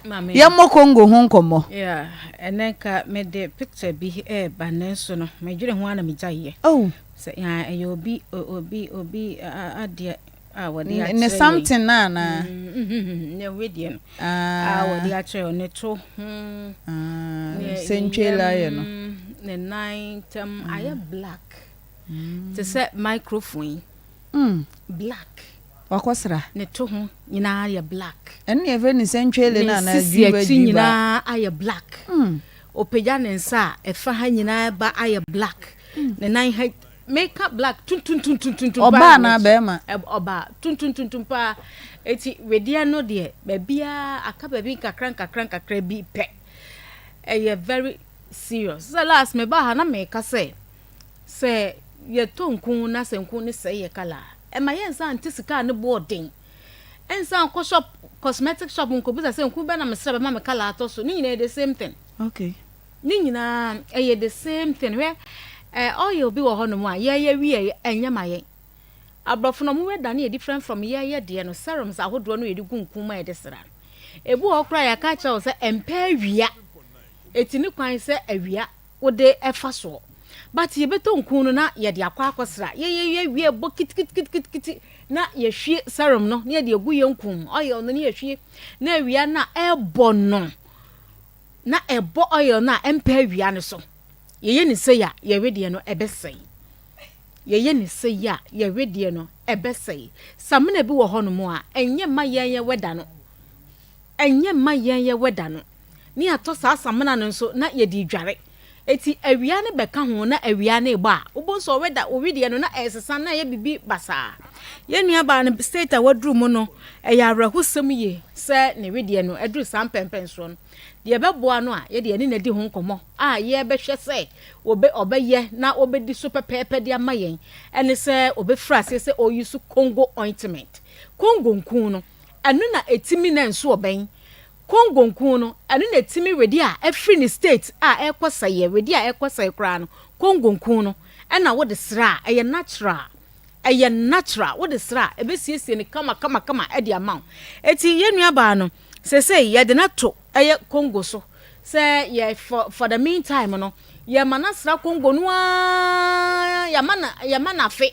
Yɛmmɔ Congo ho nkɔmmɔ. Yeah, ɛnɛ nka mede picture bi ɛreba nanso no medwene ho ana megyaeɛ. Oh. Sɛ ya ɛyɛ obi obi obi adeɛ a wɔde akyerɛ Ne something na ana. Ne wedeɛ no. A wɔde akyerɛ ne to ho. Ah. Sentwela yɛ no. Ne nan ntam ayɛ black. Te sɛ microphone yi. Mm. Black. Wakɔsra. Ne to ho nyinaa yɛ black. Ɛno na yɛfrɛ no sɛntwele no anaa Ne sisi dwiba akyi dwiba. nyinaa ayɛ black. Mm. Ɔpagya ne nsa a, ɛfa ha nyinaa ba ayɛ black. Ne nan ha, meka black tuntuntuntuntuntum paa. Ɔbaa anaa bɛrima? Ɔbaa tuntuntuntum paa. Eti wedeɛ no deɛ, baabiara aka baabi nkakra nkakra nkakra bi pɛ. Ɛyɛ very serious. Sɛ last mebaa ha na meka sɛ, Sɛ yɛtɔ nku na sɛ nku no sɛe yɛ colour a, ɛma yɛnsan nte sika a ne bo ɔden. Ɛnsan nkɔ shop, cosmetic shop nkɔbisa sɛ nku bɛn na mesrɛ bɛma me colour atɔ so. Ne nyinaa yɛ the same thing. Okay. Ne nyinaa ɛyɛ the same thing. Hwɛ, eh, oil bi wɔ hɔnom a yɛyɛ wie a ɛnyɛ ma yɛn. Aborɔfo no wɔn weather no yɛ different from yɛyɛ deɛ no, serums ahodoɔ no yɛde gu nku mu a yɛde sra no. Ebi wɔ hɔ koraa a yɛaka akyerɛ wo sɛ ɛmpɛ awia. Ɛti ne kwan sɛ awia wode fa soɔ but yɛbɛtɔ nku no na yɛde akɔ akɔsra yɛyɛ wie bɔ kitikitikitikiti na yɛhwie serum no na yɛde agu yɛn nku mu oil no na yɛhwie na awia no a ɛbɔ no na ɛbɔ oil no a ɛmpɛ awia no so yɛyɛ ne sei a yɛwedeɛ no ɛbɛsɛe yɛyɛ ne sei a yɛwedeɛ no ɛbɛsɛe samina bi wɔ hɔnom a ɛnyɛ ma yɛn yɛ wɛda no Ɛnyɛ mma yɛn yɛ wɛda no ne yɛatɔ saa samina no nso na yɛde redware. Enti awia no bɛka ho na awia no rebɔ a, wobɛhu sɛ ɔwɛda, wo wedeɛ no na ɛresesa na ɛyɛ biribi basaa. Yɛn nuabaa no state a waduru mu no, ɛyɛ awerɛhosɛm yie sɛ ne wedeɛ no aduru saa mpɛnpɛnsoɔ no. Deɛ ɛbɛboa no a, yɛde yɛne no adi ho nkɔmmɔ a yɛrebɛhwɛ sɛ wɔbɛ, ɔbɛyɛ na ɔbɛdi so pɛpɛɛpɛ de ama yɛn ne sɛ ɔbɛfiri aseɛ sɛ ɔreuse Congo ointment. Congo nku no, Ɛno na ɛtumi na nso ɔbɛn. Congo nko no, ɛno na ɛtumi wede a ɛfiri ne state a ɛrekɔ sɛeɛ, wede a ɛrekɔ sɛe koraa no, Congo nko no ɛna wode sra a, ɛyɛ natural. Ɛyɛ natural, wode sra a, ɛbɛsiesie no kama kama kama de ama wo. Eti yɛn nuabaa no, seesei yɛde no ato ɛyɛ Congo so sɛ yɛ for for the meantime no, yɛma no asra Congo no ara, yɛama no yɛma no afe.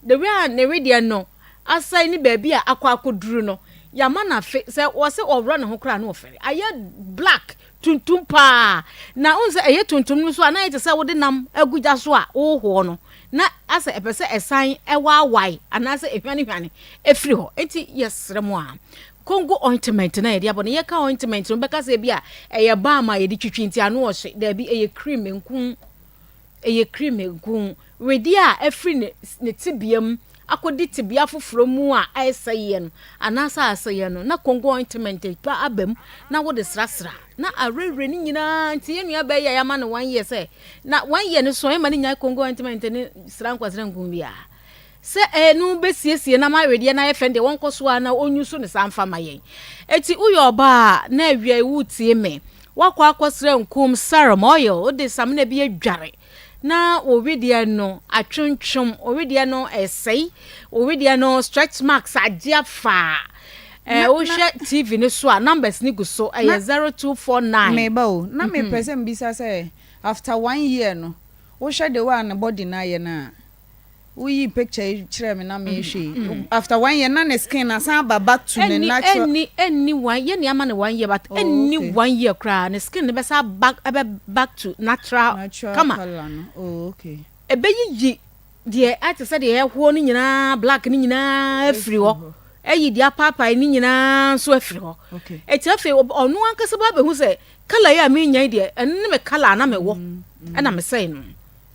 The way a ne wedeɛ no asɛe ne baabi a akɔ akɔduru no, yɛama no afe. Sɛ wɔse ɔworɔ ne ho koraa na ɔfɛre. Ayɛ black, tuntum paa. Na wohu sɛ ɛyɛ tuntum no nso a, na ayɛ te sɛ wode nam agu gya so a wohoɔ no, na asɛ ɛpɛ sɛ ɛsan waawae anaasɛ ɛhwanehwane firi hɔ. Enti yɛsrɛ mo a, Congo ointment na yɛde abɔ no. Yɛka ointment no, wobɛka sɛ ebi a ɛyɛ balm a yɛde twitwi nti ano ɔhye. Daabi, ɛyɛ cream nku. Ɛyɛ cream nku. Wedeɛ a afiri ne ne tebea mu akɔdi tebea foforɔ mu a ɛresɛeɛ no anaasɛ asɛeɛ no, na Congo ointment pa aba mu na wode srasra na awerɛwerɛ ne nyinaa. Nti yɛn nua baa yi a yɛama no one year sɛ na one year no so a yɛma no nyae Congo ointment ne sra nkwasra nku biara. Sɛ ɛno bɛsiesie na ama awedeɛ no ayɛ fɛ no deɛ wɔnkɔ so ara na ɔnyu so no saa mfa ma yɛn. Enti woyɛ ɔbaa a na awia yi woretie me, woakɔ akɔsrɛ nkum, serum, oil, wode samina bi adware na wo wedeɛ no atwontwom, wo wedeɛ no ɛresɛe, wo wedeɛ no stretch marks agye afa. Eh, wohwɛ TV no so a numbers no gu so ɛyɛ 0249. Meba o, na mepɛ sɛ mbisa sɛ after one year no wohwɛ the way a ne body no ayɛ no a, Woyii picture yi kyerɛɛ me na mehwɛ yi. After one year na ne skin asan aba back to ne natural. Ɛnni ɛnni one yɛ nea ama no one year but ɛnni oh, one year koraa ne skin no bɛsa back ɛbɛ back to natural natural kama. Colour no. Oh okay. Ɛbɛyiyi deɛ ɛte sɛ deɛ ɛhoɔ no nyinaa black no nyinaa afiri hɔ. Ɛyi deɛ apaapae no nyinaa nso afiri hɔ. Okay. Eti afei ɔno ankasa ba abɛhu sɛ colour yi a menya yi deɛ ɛno ne me colour a na mewɔ ɛna mesɛe no.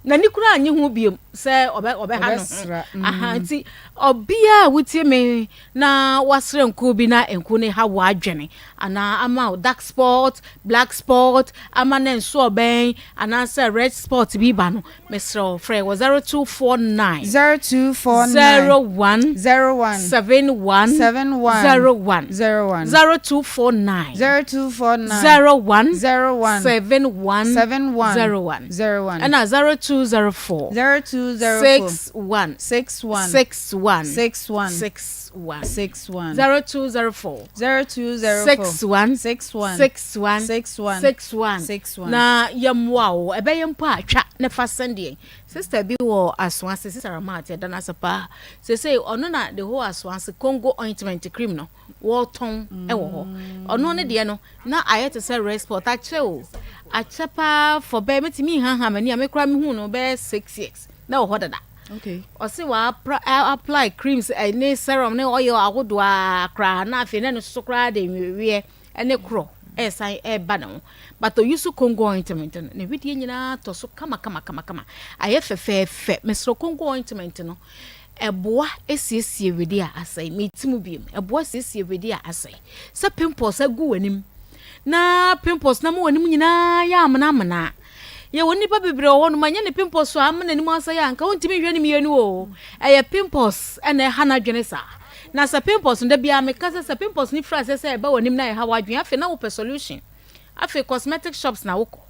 N'ani koraa nnye ho bio sɛ ɔbɛ ɔbɛha ne ho. Aha nti ɔbea a wotie me na wasrɛ nkuo bi na nkuo no ha w'adwene anaa ama wo dark spot, black spot, ama ne nso ɔbɛn anaasɛ red spot bi ba no, mesrɛ wo frɛ wɔ 0249 0249 01 01 71 71 01 01 0249 0249 01 01 71 71 01 01. Ɛna 0204 0204 61 61 61 61 61 61 0204 0204 61 61 61 61 61 61. Na yɛmmoa wo ɛbɛyɛ mpo a twa ne fa sɛndeɛ sister bi wɔ Asoase sister Ramat yɛda no ase paa seesei ɔno na the whole Asoase Congo ointment cream no wɔtɔn wɔ hɔ. Ɔno ne deɛ no, na ayɛ te sɛ red spot. Akyɛ o, akyɛ paa for bɛyɛ, metumi nhaha m'ani a, me koraa mehu no bɛyɛ 6 years na wɔ hɔ dada. Okay. Ɔse wa apply creams eh, ne serum ne oil ahodoɔ a koraa na afei na ne soso koraa de nweweɛ ne korɔ ɛresan ɛreba ne ho. But oyi so Congo ointment no, ne wedeɛ nyinaa tɔ so kama kama kama kama. Ayɛ fɛfɛɛfɛ. Mesrɛ Congo ointment no, Ɛboa siesie wede a asɛe. Meti mu biom. Ɛboa siesie wede a asɛe. Sɛ pimples agu w'anim na pimples na ama w'anim nyinaa yɛ amena amena. Yɛwɔ nnipa bebree wɔ hɔnom a ɛnyɛ ne pimples a ama n'anim asɛe a nka wontumi nhwɛ no mmienu o. Ɛyɛ pimples na ɛha n'adwene saa. Na sɛ pimples no da biara meka sɛ sɛ pimples no firi aseɛ sɛ ɛba w'anim na ɛha w'adwene afei na wopɛ solution. Afei cosmetic shops na wokɔ.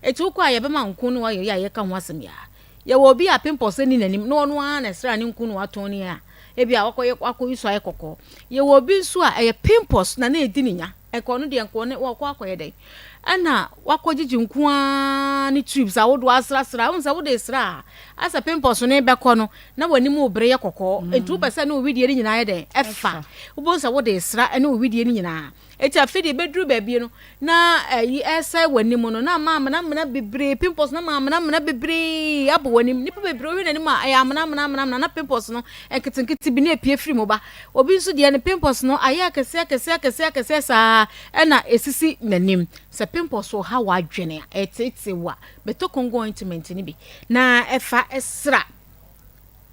Eti wokɔ a yɛbɛma wo nku ne oil yi a yɛka ho asɛm yi a. Yɛwɔ obi a pimples nni n'anim na ɔno ara na ɛsra ne nku na watɔn ni a, ebia wakɔyɛ wakɔyi so ayɛ kɔkɔɔ. Yɛwɔ obi nso a ɛyɛ pimples na na edi ne nya. Nka ɔno deɛ nka ɔne wakɔ akɔyɛ dɛn? Ɛna wakɔgyegye nku ara ne tubes ahodoɔ asrasra. Wohu sɛ wode sra a, asɛ pimples no bɛkɔ no na w'anim rebere yɛ kɔkɔɔ. Nti wopɛ sɛ ne wo wedeɛ no nyinaa yɛ dɛn? Ɛfa. Wobɛhu sɛ wode sra ne wo wedeɛ no nyinaa. Enti afei deɛ ɛbɛduru baabi no, na ayi ɛresɛe w'anim no, na ama amena amena bebree, pimples na ama amena amena bebree abɔ w'anim. Nnipa bebree wohwɛ n'anim a, ɛyɛ amena amena amena amena, na pimples no nketenkete bi na epie firi mu ba. Obi nso deɛ ne pimples no ayɛ akɛseɛ akɛseɛ akɛseɛ akɛseɛ saa ɛna esisi n'anim. Sɛ pimples ɔha w'adwene a, ɛreteetee wo a, bɛtɔ Congo ointment no bi na ɛfa sra.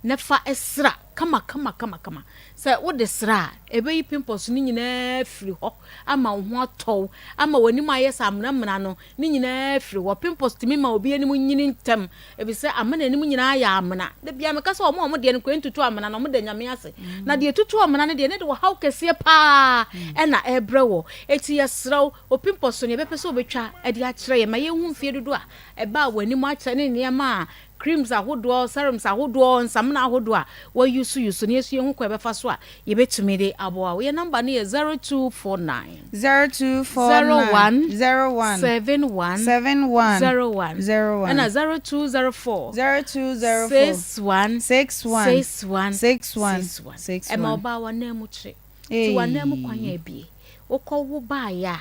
na fa sra kamakamakamakama. Sɛ wode sra a, ɛbɛyi pimples no nyinaa afiri hɔ ama wo ho atɔ wo, ama w'anim ayɛ sɛ amenamena no ne nyinaa afiri hɔ. Pimples tumi ma obi anim nyini ntɛm, efisɛ ama n'anim nyinaa ayɛ amena. Da biara meka sɛ wɔn a wɔn deɛ no koraa ntutu amena no, wɔda Nyame ase. Na deɛ ɛtutu amena no deɛ, ne de ɔhaw kɛseɛ paa na ɛrebrɛ wɔ. Enti yɛsrɛ wo, wo pimples no yɛbɛpɛ sɛ wobɛtwa de akyerɛ yɛn ma yɛnhu mfeɛ dodoɔ a ɛbaa w'anim akyɛ ne nneɛma a. Creams ahodoɔ, serums ahodoɔ, nsamena ahodoɔ a wa use use no, yɛn nso yɛhu kwan a yɛbɛfa so a yɛbɛtumi de aboa wo. Yɛn number no yɛ 0249. 0249. 01. 01. 71. 71. 01. 01. Ɛna 0204. 0204. 61. 61. 61. 61. 61. 61. Ɛma ɔbaa w'ananmu kyere. Nti w'ananmu kwan a abue. Wokɔ wo baeɛ a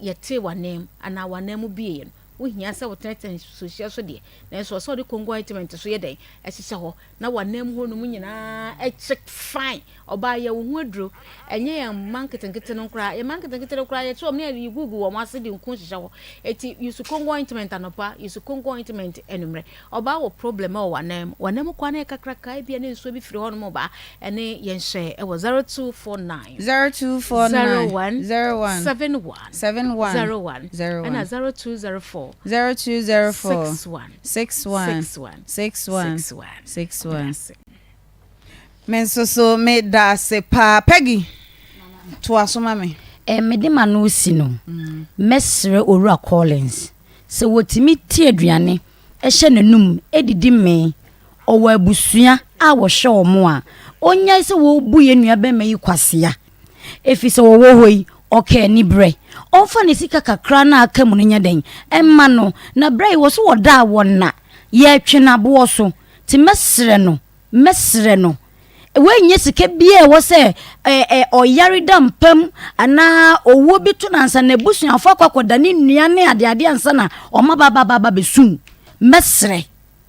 yɛtee w'ananmu anaa w'ananmu bueɛ no, wohia sɛ wotenatena nsuohyɛ so deɛ, nanso ɛsɛ sɛ wode Congo ointment nso yɛ dɛn? Ɛhyehyɛ hɔ na w'ananmu hɔ nom nyinaa kye fine. Ɔbaa yɛ wo ho aduro. Ɛnyɛ yɛn mma nketenkete no koraa. Yɛn mma nketenkete no koraa yɛkye wɔn na yɛde gugu wɔn ase de nku hyehyɛ hɔ. Eti use Congo ointment anɔpa, use Congo ointment anwummerɛ. Ɔbaa wɔ problem wɔ w'anan mu. W'anan mu kwan no yɛ kakraka, ebia ne nsuo bi firi hɔnom ba. Ɛne yɛn hyɛ ɛwɔ 0249 0249 01 01 71 71 01 01 ɛna 0204 0204 61 61 61 61 61. 61. Medase. Me nso so me da ase paa. Peggy, toa so ma me. Eh, mede m'ano resi no, mɛsrɛ Owura Collins sɛ wɔtumi te aduane hyɛ n'anum didi mee, ɔwɔ abusua a wɔhwɛ wɔn a, ɔnnyae sɛ wɔrebu yɛn nuabarima yi kwasea, ɛfiri sɛ ɔwɔ hɔ yi, ɔka aniberɛ. Ɔmfa ne sika kakra no a aka mu no nyɛ dɛn? Mma no, na berɛ yi wɔ so wɔda a wɔnna, yɛretwe no aboɔ so, nti mɛsrɛ no, Mɛsrɛ no, wei nyɛ sika biara a ɛwɔ sɛ ɔyare da mpa mu anaa owuo bi to no ansa na abusuafoɔ akɔ akɔda ne nnua ne adeade ansa na wɔn aba aba aba bɛsum. Mɛsrɛ,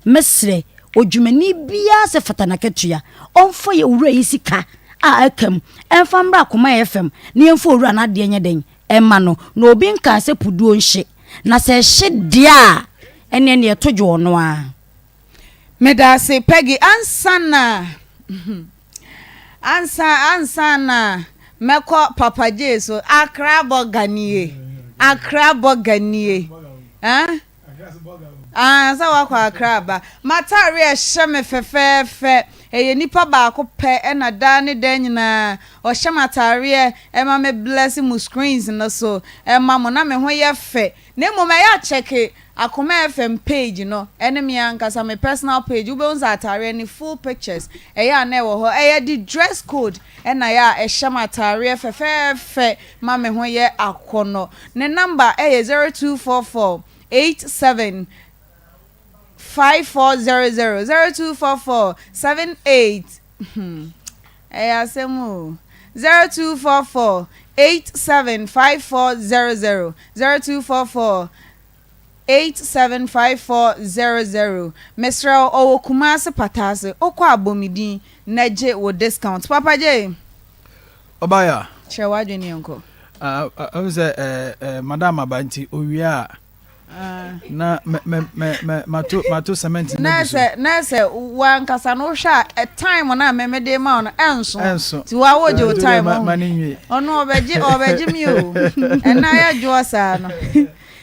mɛsrɛ odwumani biara sɛ fata n'akatua, ɔmfa yɛ owura yi sika a aka mu ɛmfa mmra akoma FM na yɛmfa owura no adeɛ nyɛ dɛn ɛma no, na obi nkaa sɛ puduo nhye, na sɛ ɛhye deɛ a ɛneɛ neɛ ɛto dwo ɔno ara. Medase Peggy ansa na ansa ansa na mɛkɔ Papa J so Accra bɔga nie Accra bɔga nie eh ah sɛ wakɔ Accra aba m'ataare a ɛhyɛ me fɛfɛɛfɛ ɛyɛ nipa baako pɛ ɛna daa ne daa nyinaa ɔhyɛ m'ataareɛ ɛma me bless mo screens no so ɛma mo na me ho yɛ fɛ Na mmom ɛyɛ a kyɛke Akoma FM page no ɛne me ankasa me personal page wobɛhu sɛ ataareɛ no full pictures ɛyɛ a na ɛwɔ hɔ. Ɛyɛ de dress code ɛna ɛyɛ a ɛhyɛ me ataareɛ fɛfɛɛfɛ ma me ho yɛ akɔnɔ. Ne number ɛyɛ 0244 87 5400 0244 78 hmm ɛyɛ asɛm o 0244 87 5400 0244 87 5400 Mesrɛ wo ɔwɔ Kumasi Pataase wokɔ a bɔ me din na gye wo discount Papa Jay Ɔbaa kyerɛ w'adwene yɛnkɔ. Ah, ah, sɛ eh, eh, madam aba nti owie a na mɛ mɛ mɛ mɛ mato mato cement na gu so. Na sɛ wankasa no wohwɛ a time na mɛ mɛ de ma no ɛnso. Ɛnso. Ti wa wo gye wo time. Ma ne nwie. Ɔno ɔbɛgye ɔbɛgye mi o. Ɛna yɛ dwoɔ saa no.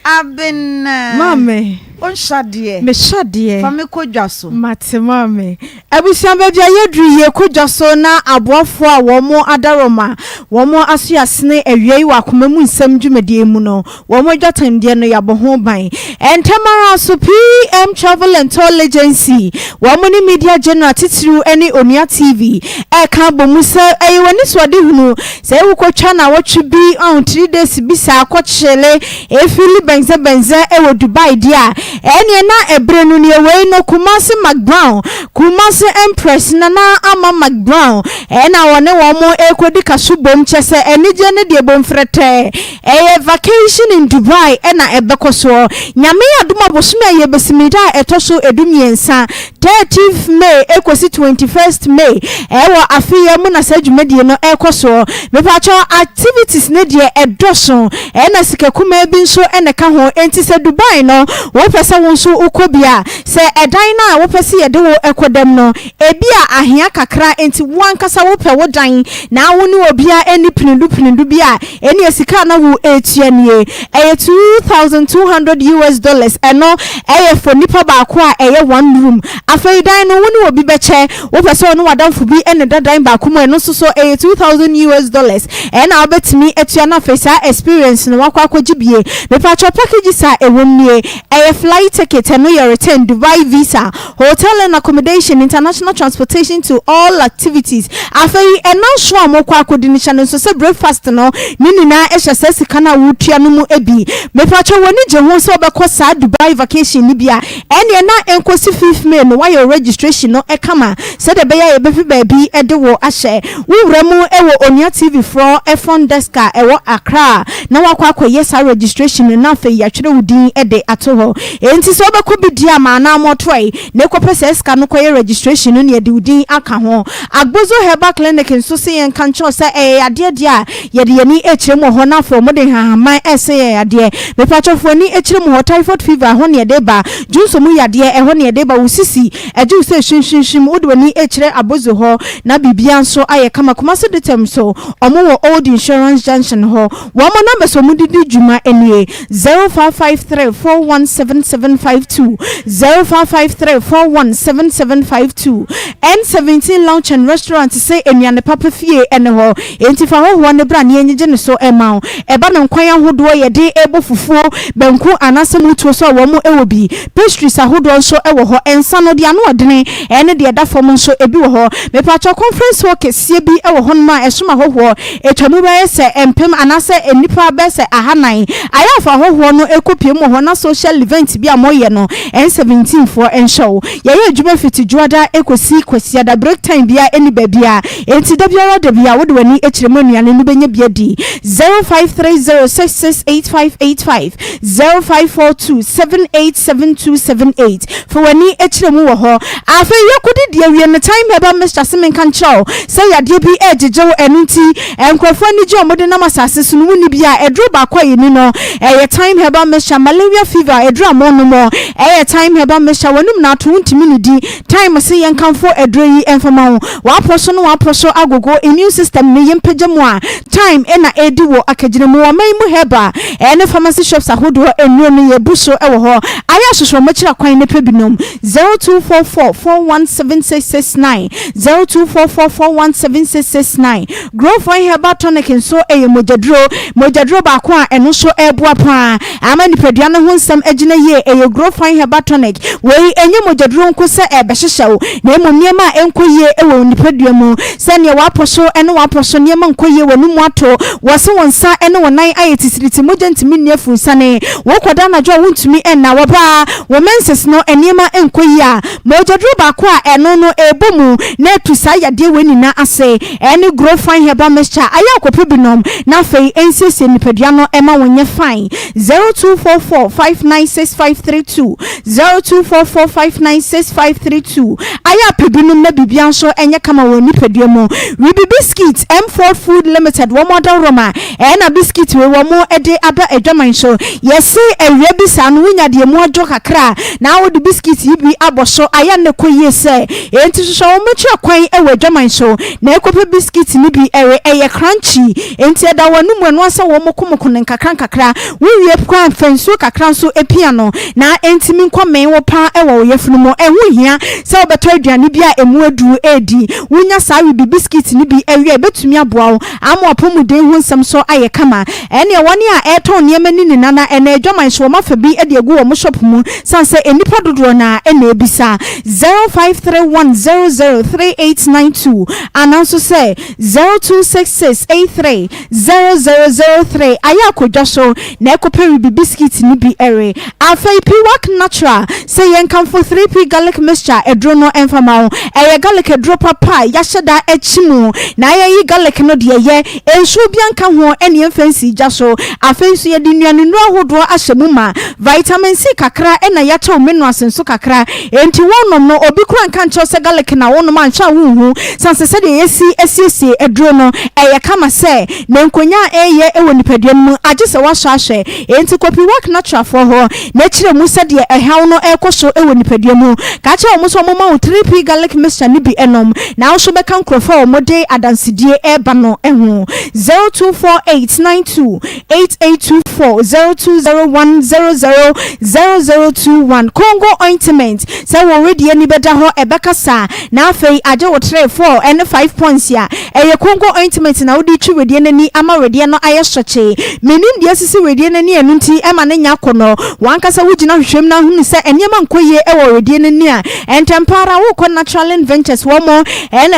Abena. Maame. Wonhyɛ adeɛ. Mehyɛ adeɛ. Fa me kɔ dwa so. Mate maame. Abusua baabi a yɛduru yi yɛkɔ dwa so na aboafoɔ a wɔn adaworoma wɔn aso yɛasene awia yi wɔ akoma mu nsɛm dwumadie mu no Wɔn adwatandeɛ no, yɛabɔ ho ban. Ntɛm ara nso, PM Travel and Tour Agency, wɔn ne Media General titiriw ne Onua TV reka abɔ mu sɛ ɛyɛ wɔn anisoadehunu sɛ wokɔtwa nnawɔtwe bi, ɔho, 3 days bi saa kɔkyele efili bɛnzɛbɛnzɛ wɔ Dubai deɛ a, ɛneɛ na ɛberɛ no nie. Wei no, Kumasi McBrown, Kumasi Empress Nana Ama McBrown na wɔne wɔn rekɔdi kaso bom, kyerɛ sɛ anigyeɛ no deɛ bom frɛtɛɛ. Ɛyɛ vacation in Dubai na ɛbɛkɔ soɔ. Nyame adom a bosome a yɛbɛsim yi da a ɛtɔ so 13, 13th May ɛkɔsi 21st May ɛwɔ afe yi mu na saa dwumadie no ɛrekɔ soɔ. Mepakyɛw activities no deɛ ɛdɔso ɛna sika kumaa bi nso na ɛka ho enti sɛ Dubai no wopɛ sɛ wo nso wokɔ bi a sɛ ɛdan no a wopɛ sɛ yɛde wo kɔdam no ebia ahia kakra enti wo ankasa wopɛ wo dan na wo ne obiara nni pinidu pinidu bi a Ɛneɛ sika a na wo retua nie, ɛyɛ 2200 US dollars, ɛno ɛyɛ for nipa baako a ɛyɛ one room. Afei dan no wo ne obi bɛkyɛ, wopɛ sɛ ɔne w'adamfo bi na ɛda dan baako mu a ɛno nso so ɛyɛ 2000 US dollars ɛna wobɛtumi atua na afei saa experience no wakɔ akɔgye bie. Mepakyɛw packages a ɛwom nie, ɛyɛ. Flight ticket, ɛno yɛ return, Dubai visa, hotel and accommodation, international transportation to all activities. Afei ɛna nso a mokɔ akɔdi no hyɛ no nso sɛ breakfast no ne nyinaa hyɛ saa sika no a wotua no mu bi. Mepakyɛw w'ani gye ho sɛ wobɛkɔ saa Dubai vacation no bi a, ɛneɛ na ɛnkɔsi fifth May no woayɛ wo registration no kama sɛdeɛ ɛbɛyɛ a yɛbɛpɛ baabi de wo ahyɛ. Wo wura mu wɔ Onua TV foɔ front desk a ɛwɔ Accra na woakɔ akɔyɛ saa registration no na afei yɛatwerɛ wo din de ato hɔ. Enti sɛ wobɛkɔ bi deɛ a ma anaa mɔtoɛ na kɔpɛ saa sika no kɔyɛ registration no na yɛde wo din aka ho. Agbozo Herbal Clinic nso se yɛnka nkyerɛ wo sɛ ɛyɛ yadeɛ deɛ a yɛde yɛn ani kyerɛ mu wɔ hɔ na afei wɔde nhahamman resa yɛn yadeɛ. Mepakyɛw fa w'ani kyerɛ mu hɔ, typhoid fever ɛhɔ na yɛde ba, dwonsɔ mu yadeɛ ɛhɔ na yɛde ba, wo sisi ɛgye wo sɛ hwimhwimhwim, wode w'ani kyerɛ Abozo hɔ na biribiara nso ayɛ kama. Kumasi Dutɛm nso wɔn wɔ Old Insurance Junction hɔ. Wɔn numbers a wɔde di dwuma nie, 0553 417752, 0553 417752. N17 Lounge and Restaurant se nnuane papa fie ne hɔ, enti fa hɔhoɔ no bra na yɛnnyegye ne so mma wo. Ɛba no nkwan ahodoɔ yɛde bɔ fufuo, banku anaasɛ mutuo so a wɔn wɔ bi. Pastries ahodoɔ nso wɔ hɔ. Nsa no, deɛ ano ɔdene ne deɛ ɛda fam nso ebi wɔ hɔ. Mepakyɛw conference hall kɛseɛ bi wɔ hɔnom a ɛsom ahɔhoɔ. Ɛtwa mu bɛyɛ sɛ mpem anaasɛ nnipa bɛyɛ sɛ ahanan. Ayɛ afa ahɔhoɔ no kɔpue mu wɔ hɔ na social event bi a moyɛ no N17 foɔ nhyɛ wo. Yɛyɛ adwuma fiti Dwoada kɔsi Kwasiada, break time biara nni baabiara. Enti da biara da biara wode w'ani kyerɛ mu anuane no bɛnya bi adi. 0530668585, 0542787278. Fa w'ani kyerɛ mu wɔ hɔ. Afei yɛkɔdidi awie no, Thyme Herbal Mixture se menka nkyerɛ wo sɛ yadeɛ bi regyegye wo, ɛno nti nkurɔfoɔ ani gye a wɔde nam asase so no wonni bi a, aduro baako a yɛni no ɛyɛ Thyme Herbal Mixture, Malaria fever aduro a monom ɛyɛ Thyme Herbal Mixture, w'anum na ato wontumi nnidi, Thyme se yɛnkamfo aduro yi mfa ma wo, w'apɔ so ne w'apɔ so agogo, immune system no yɛmpagya mu a, Thyme na ɛredi wɔ akagyina mu. Ɔman yi mu herbal ne pharmacy shops ahodoɔ nnuro no yɛbu so wɔ hɔ. Ayɛ ahwehwɛ wɔn akyiri akwan na pɛ bi nom. 0244 417669, 0244 417669. Growfoy Herbal Tonic nso yɛ mogyaduro. Mogyaduro baako a ɛno nso ɛreboa pa ara ama nipadua no ho nsɛm agyina yie. Ɛyɛ Growfine Herbal Tonic. Wei ɛnyɛ mogyaduro nko sɛ ɛrebɛhyehyɛ wo, na mmom nneɛma a ɛnkɔ yie wɔ wo nipadua mu, sɛdeɛ w'apɔ so ne w'apɔ so nneɛma nkɔ yie, w'anomu ato, wɔse wo nsa ne wo nan ayɛ tisiriti, mogya ntumi nni afurusiane, wokɔda anadwo a wontumi nna, wɔbaa wo menses no nneɛma nkɔ yie a, mogyaduro baako a ɛno no ɛrebɔ mu na atu saa yadeɛ wei nyinaa ase ɛne Grow Fine Herbal Mixture. Ayɛ akɔpɛ bi nom na afei ɛnsiesie nipadua no ɛma wo nyɛ fine. 0244 596532 0244 596532 Ayɛ apɛ binom na biribiara nso nyɛ kama wɔ nipadua mu. Wibi Biscuit, M-Ford Food Limited wɔn adaworoma ɛna biscuit wei wɔn de aba adwaman so. Yɛse awia bi saa no wonya deɛ emu adwo kakra a na wode biscuit yi bi abɔ so ayɛ a na ɛkɔ yie sɛ enti hwehwɛ wɔn akyiri kwan wɔ adwaman so na ɛkɔpɛ biscuit no bi ɛwe. Ɛyɛ crunchy enti ɛda wɔn anomu ɛno ara sɛ wɔmokomoko no nkakra nkakra. Wowie koraa a, fa nsuo kakra nso pia no na ɛntumi nkɔmee wo paa wɔ wo yafunu mu. Ɛho nhia sɛ wobɛtɔ aduane bi a ɛmu aduru redi. Wonya saa we bi biskit no bi wie a, ɛbɛtumi aboa wo ama w'apɔmuden ho nsɛm nso ayɛ kama. Ɛnneɛ wɔn a ɛretɔn nneɛma no nyinaa na ɛnnɛ adwaman so wɔafa bi de agu wɔn shop mu sane sɛ nnipa dodoɔ no ara na ɛrebisa. 0531003892 anaa nso sɛ 026683 0003 ayɛ akɔ dwa so na ɛkɔpɛ ribi biscuit no bi ɛwe. Afei Piwak Natural sɛ yɛnkamfo 3P Garlic Mixture aduro no mfa ma wo. Ɛyɛ garlic aduro papa a yɛahyɛ da akyi mu na yɛayi garlic no deɛ yɛ nsuo biara nka ho ɛne yɛmfa nsii gya so. Afei nso yɛde nnuanennuro ahodoɔ ahyɛ mu ma. Vitamin C kakra ɛna yɛatew minerals nso kakra. Enti wonom no obi koraa nka nkyerɛ wo sɛ garlic na wonom anhwɛ a wonhu. Sane sɛ sɛdeɛ yɛasi asiesie aduro no, ɛyɛ kama sɛ na nkonyaa a ɛreyɛ wɔ nipadua no mu agye sɛ woasɔ ahwɛ. Enti kɔ Piwak Naturalfoɔ hɔ na kyerɛ mu sɛdeɛ ɛhaw no rekɔ so wɔ nipadua mu. Ka kyerɛ wɔn sɛ wɔmma wo 3P Garlic Mixture no bi nom na wo nso bɛka nkurɔfoɔ a wɔde adansedie reba no ho. 024892 8824 0201 00 0021 Congo Ointment Sɛ wo wedeɛ ani bɛda hɔ ɛbɛkasa na afei agye wo 3, 4 ne 5 points a, ɛyɛ Congo ointment na wode retwi wedeɛ no ani ama wedeɛ no ayɛ sɔkyee. Mennim deɛ asisi wedeɛ no ani ɛno nti ɛma no nyɛ akɔnnɔ. W'ankasa. W'ankasa wogyina hwehwɛ mu na ahunu sɛ nneɛma nkɔ yie wɔ wedeɛ no ani a, ntɛmpa ara wokɔ Naturalin Ventures wɔn na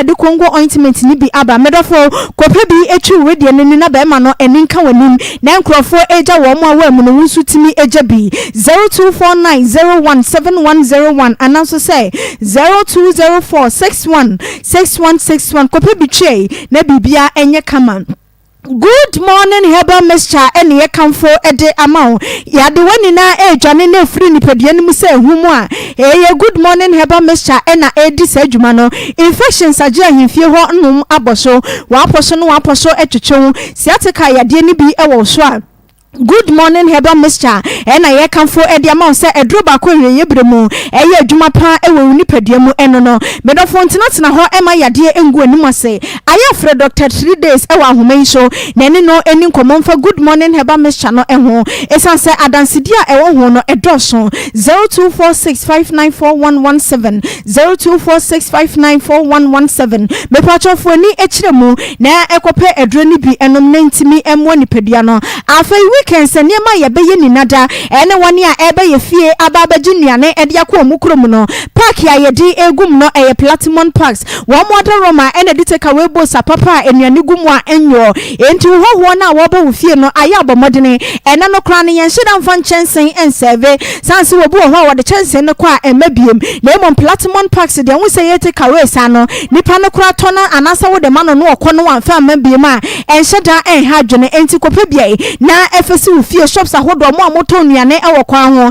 ɛde Congo ointment no bi aba. Medɔfo, kɔpɛ bi twi wo wedeɛ no ani na bɛrima no ani nka w'anim na nkurɔfoɔ regya wɔn a woammu no wo nso tumi gya bi. 0249 01 7101 anaa nso sɛ 0204 61 6161 kɔpɛ bi twi na biribiara nyɛ kama. Good morning herbal mixture na yɛkamfo de ama wo. Yadewa nyinaa redwane na ɛfiri nipadua no mu sɛ ahum a, ɛyɛ Good morning herbal mixture na ɛredi saa dwuma no. Infections agye ahemfie hɔ nom abɔ so, w'apɔ so ne w'apɔ so twetwe wo, sciatica yadeɛ no bi wɔ wo so a, Good morning herbal mixture na yɛkamfo de ama wo sɛ aduro baako awieeɛ berɛ mu ɛyɛ adwuma paa wɔ wo nipadua mu ɛno no. Medɔfo ntenatena hɔ mma yadeɛ ngu w'anim ase. Ayɛ frɛ Doctor Three Days wɔ ahoma yi so na ɛne no nni nkɔmmɔ mfa Good morning herbal mixture no ho ɛsiane sɛ adansedie a ɛwɔ ho no ɛdɔɔso. 0246594117 0246594117 Mepakyɛw fa w'ani kyerɛ mu na kɔpɛ aduro no bi nom na ntumi mmoa nipadua no. Afei weekends nneɛma a yɛbɛyɛ nina da ɛne wɔn a ɛreba yɛ fie aba abɛgye nnuane de akɔ wɔn kurom no. Park a yɛde regu mu no ɛyɛ Platimon Parks. Wɔn adaworoma na ɛde take away bowls apapa a nnuane gu mu a ɛnwoɔ. Enti wo hɔhoɔ no a wɔreba wo fie no ayɛ abɔ mmɔdene. Ɛnnɛ no koraa no yɛnhyɛ da mfa nkyɛnsee nsɛɛve. Sane sɛ obi wɔ hɔ a wɔde kyɛnsee no kɔ a ɛmma biem. Na mmom Platimon Parks deɛ wohu sɛ yɛ take away saa no nipa no koraa tɔ no anaasɛ wode ma no na ɔkɔ na wamfa amma biem a ɛnhyɛ da nha adwene. Enti kɔpɛ beae na fa si wo fie. Shops ahodoɔ, mo a motɔn nnuane wɔ kwan ho,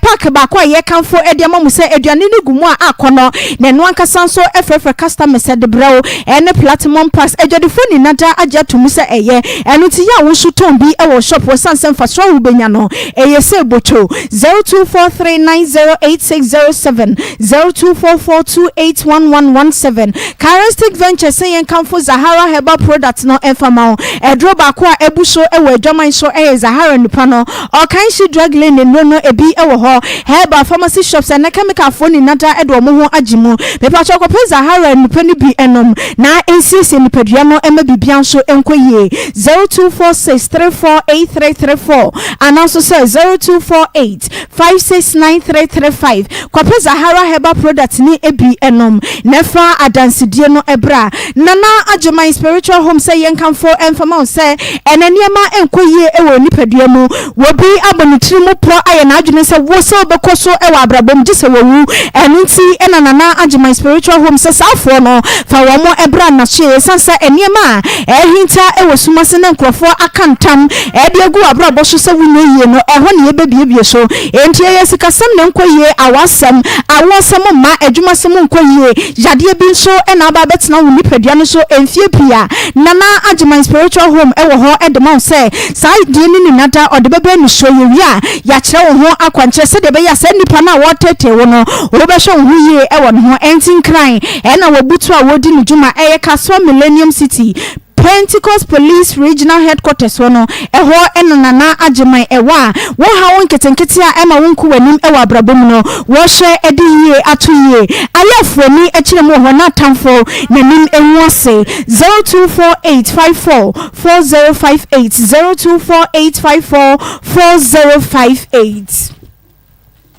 park baako a yɛkamfo de ama mo sɛ aduane no gu mu a akɔnnɔ na ɛno ankasa nso frɛfrɛ customers de brɛ wo ne Platimon Parks. Adwadifoɔ nyina daa agye ato mu sɛ ɛyɛ. Ɛno nti yɛ a wo nso tɔn bi wɔ wo shop hɔ ɛsiane sɛ mfasoɔ a wobɛnya no ɛyɛ sɛ botwo. 0243908607, 0244281117. Charistic Ventures sɛ yɛnkamfo Zahara Herbal Product no mfa ma wo. Aduro baako a abu so wɔ adwaman so yɛ Zahara Nnupa no. Ɔkanhye Drug Lane nnuro no ebi wɔ hɔ. Herbal pharmacy shops ɛnnɛ kɛmikalfoɔ nyina da de wɔn ho agye mu. Mepakyɛw kɔpɛ Zahara nnupa no bi nom na ɛnsiesie nipadua no mma biribiara nso nkɔ yie. 0246 348334 anaa nso sɛ 0248 569335. Kɔpɛ Zahara Herbal Product no bi nom na fa adansedie no bra. Nana Agyeman Spiritual Home sɛ yɛnkamfo mfa ma wo sɛ ɛnɛ nneɛma nkɔ yie wɔ wo nipadua mu. Obi abɔ ne tiri mu pɔ ayɛ n'adwene sɛ wo sɛ wobɛkɔ so wɔ abrabɔ mu gye sɛ wawu. Ɛno nti na Nana Agyeman Spiritual Home sɛ saa afoɔ no fa wɔn bra nnasoɛ ɛsiane sɛ nneɛma a ɛrehinta wɔ sum ase na nkurɔfoɔ aka ntam de agu w'abrabɔ so sɛ wonyɛ yie no ɛhɔ na yɛbɛbiebie so. Enti ɛyɛ sikasɛm na ɛnkɔ yie, awasɛm, awoɔsɛm mma, adwumasɛm nkɔ yie, yadeɛ bi nso na aba abɛtena wo nipadua no so mfeɛ pii a, Nana Agyeman Spiritual Home wɔ hɔ de ma wo sɛ saa deɛ no nyina da ɔde bɛba anisoɔ, yɛwie a yɛakyerɛ wo ho akwankyerɛ sɛdeɛ ɛbɛyɛ a saa nipa no a wɔreteetee wo no wobɛhwɛ wo ho yie wɔ ne ho. Ɛnti Nkran na wɔbutu a wɔredi ne dwuma, ɛyɛ Kasoa Millennium City. Pentecost Police Regional Headquarters hɔ no, ɛhɔ na Nana Agyeman wɔ a wo haw nketenkete a ɛma wonku w'anim wɔ abrabɔ mu no, wɔhwɛ de yie ato yie. Ayɛ ani kyerɛ mu wɔ hɔ na atamfo n'anim ngu ase. 0248 54 4058 0248 54 4058.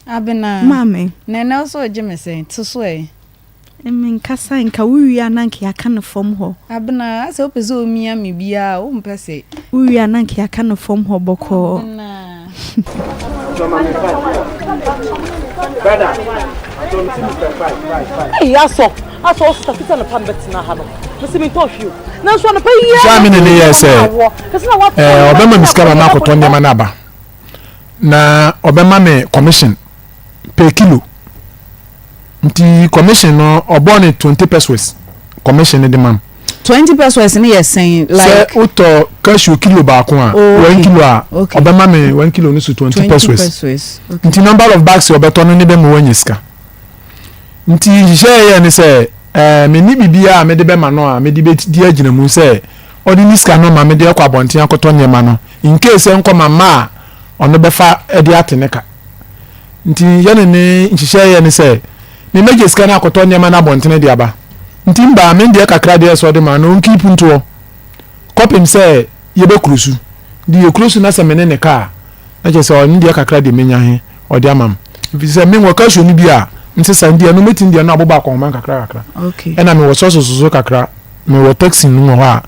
Abena. Maame. Na ɛnɛ wo sɛ ɔgye me sɛn? To so ɛ. Menkasa nka wo wie a na nka yɛaka no fam hɔ. Abena, asɛ wopɛ sɛ omia me biara a, wompɛ sɛ. Wo wie a na nka yɛaka no fam hɔ bɔkɔɔ. Abena. Ei, asɔ, asɔ, ɔsesa fiti anɔpa mbɛtena ha no. Mese mentɔ hwee o. Nanso anɔpa yi ara. Gyaa me ne ne yɛɛ sɛ ɛɛ ɔbɛma me sika ma makɔtɔ nneɛma no aba. Na ɔbɛma me commission per kilo. Nti commission no ɔbɔɔ ne 20 pesos commission no de ma m. 20 pesos no yɛ sɛn? Like. Sɛ wotɔ cashew kilo baako a, oh, okay. one kilo a, okay. ɔbɛma me one kilo no so 20, 20 pesos. pesos. Okay. Nti number of bags ɔbɛtɔ no ne bɛma wanya sika. Nti nhyehyɛɛ yɛ ne sɛ ɛɛ menni biribiara a mede bɛma no a mede bɛdi agyina mu sɛ ɔde ne sika no ma mede akɔ abɔnten akɔtɔ nneɛma no in case sɛ nkɔma mma a ɔno bɛfa de ate ne ka. Nti yɛne ne nhyehyɛɛ yɛ ne sɛ me mɛgye sika no akɔtɔ nneɛma no abɔntene de aba. Nti mbaa me deɛ kakra deɛ sɛ ɔde ma no ɔnkeep ntoɔ kɔpem sɛ yɛbɛkuro su. Nti yɛkuro su na sɛ me ne ne ka a na kyerɛ sɛ ɔno deɛ kakra deɛ mɛnya he. ɔde ama m. Ɛfiri sɛ me wɔ cashew no bi a nsesa nti ɛno mɛtumi deɛ no abobɔ akɔnhoma nkakra kakra. Ɛna mewɔ sɔso soso kakra, mewɔ taxi no wɔ hɔ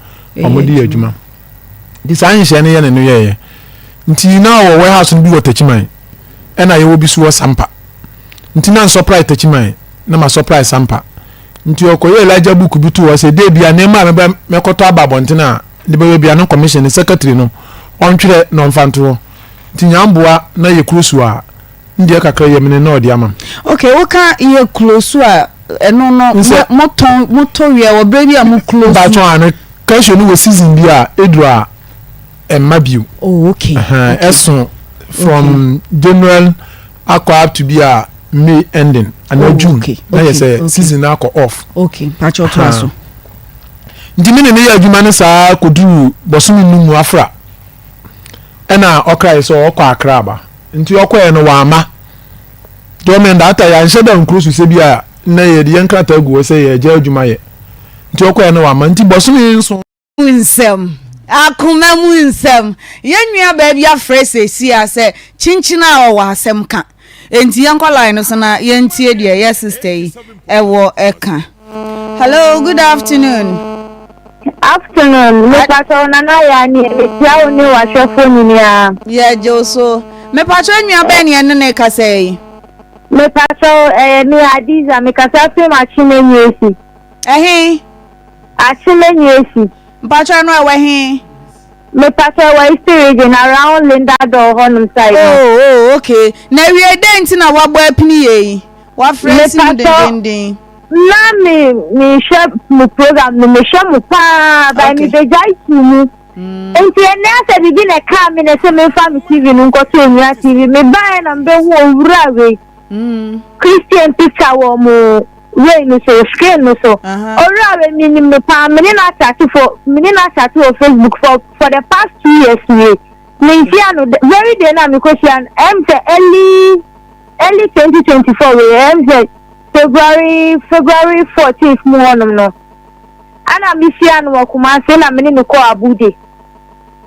a wɔde yɛ adwuma. Nti saa nhyehyɛɛ no yɛ ne no yɛeɛ. Nti na wɔ warehouse no bi wɔ Takyiman ɛna yɛwɔ bi so wɔ Sampa. Nti na nsɔprae Takyiman na masɔprae Sampa. Nti ɔkɔyɛɛ Elijah book bi too hɔ sɛ dɛ bia nneɛma a mɛba mɛkɔtɔ aba abɔnten a de bɛyɛ bia no commission ne secretary no ɔntwerɛ na ɔmfa nto hɔ. Nti Nyamboa na yɛ close a ndeɛ kakra yɛ mene na ɔde ama me. Okay, woka yɛ close a ɛno no motɔn motɔ wie wɔ berɛ bi a mo close. Mpatsɔ ano cashew no wɔ season bi a eduru a ɛmma bio. Oh okay. Ɛso from okay. January akɔ up to bi a May ending anaa oh, June okay. na yɛ sɛ okay. season no akɔ off. Okay, mpatsɔ to aso. Nti me ne ne yɛ adwuma no saa kɔduru bɔsome num mu afra ɛna ɔkrae sɛ ɔkɔ Accra aba nti ɔkɔɛ no wamma nti ɔmɛn da ata yɛanhyɛ da nkuro so sɛ bi a na yɛde yɛn nkrataa gu hɔ sɛ yɛgya adwuma yɛ nti ɔkɔɛ no wamma nti bɔsome nso Mu nsɛm, akoma mu nsɛm. Yɛn nua baa bi afrɛ seesei a sɛ kyenkyen a ɔwɔ asɛm ka. Enti yɛnkɔ line no so na yɛntie deɛ yɛ sister yi ɛwɔ ɛka. Hello, good afternoon. Afternoon, mepakyɛw Nana Yaa nie, mekyia wo ne w'ahwɛfoɔ nyinaa. Yɛgye wo so. Mepakyɛw nua bɛn ne yɛne no rekasa yi? Mepakyɛw, ɛyɛ me Adiza, mekasa firi Akyem-Anyuesi. Ɛhe? Akyem-Anyuesi. Mpakyɛw ɛno ɛwɔ he? Mepakyɛw ɛwɔ Eastern Region, around Linda Dor hɔnom side no. Oh, oh, okay. Na awiei dɛn nti na woabɔ apini yei? Woafrɛ si mu dendenden. Na me mehwɛ mo program no mehwɛ mo paa by me begyae too mu mm. Nti ɛnɛ asɛ biribi na ɛkaa me na ɛsɛ memfa me TV no nkɔto Onua TV mebaeɛ na mebɛhu owura wei mm. Christian picture wɔ mo wei no so screen no so owura wei menim no paa mene no akyate for mene no akyate wɔ Facebook for for the past 2 years nie menhyia no very day na mekɔhyia no ɛm sɛ early early 2024 wei ɛm sɛ February February 14th mu hɔnom no, ana mehyia no wɔ Kumasi na me ne no kɔɔ Abude.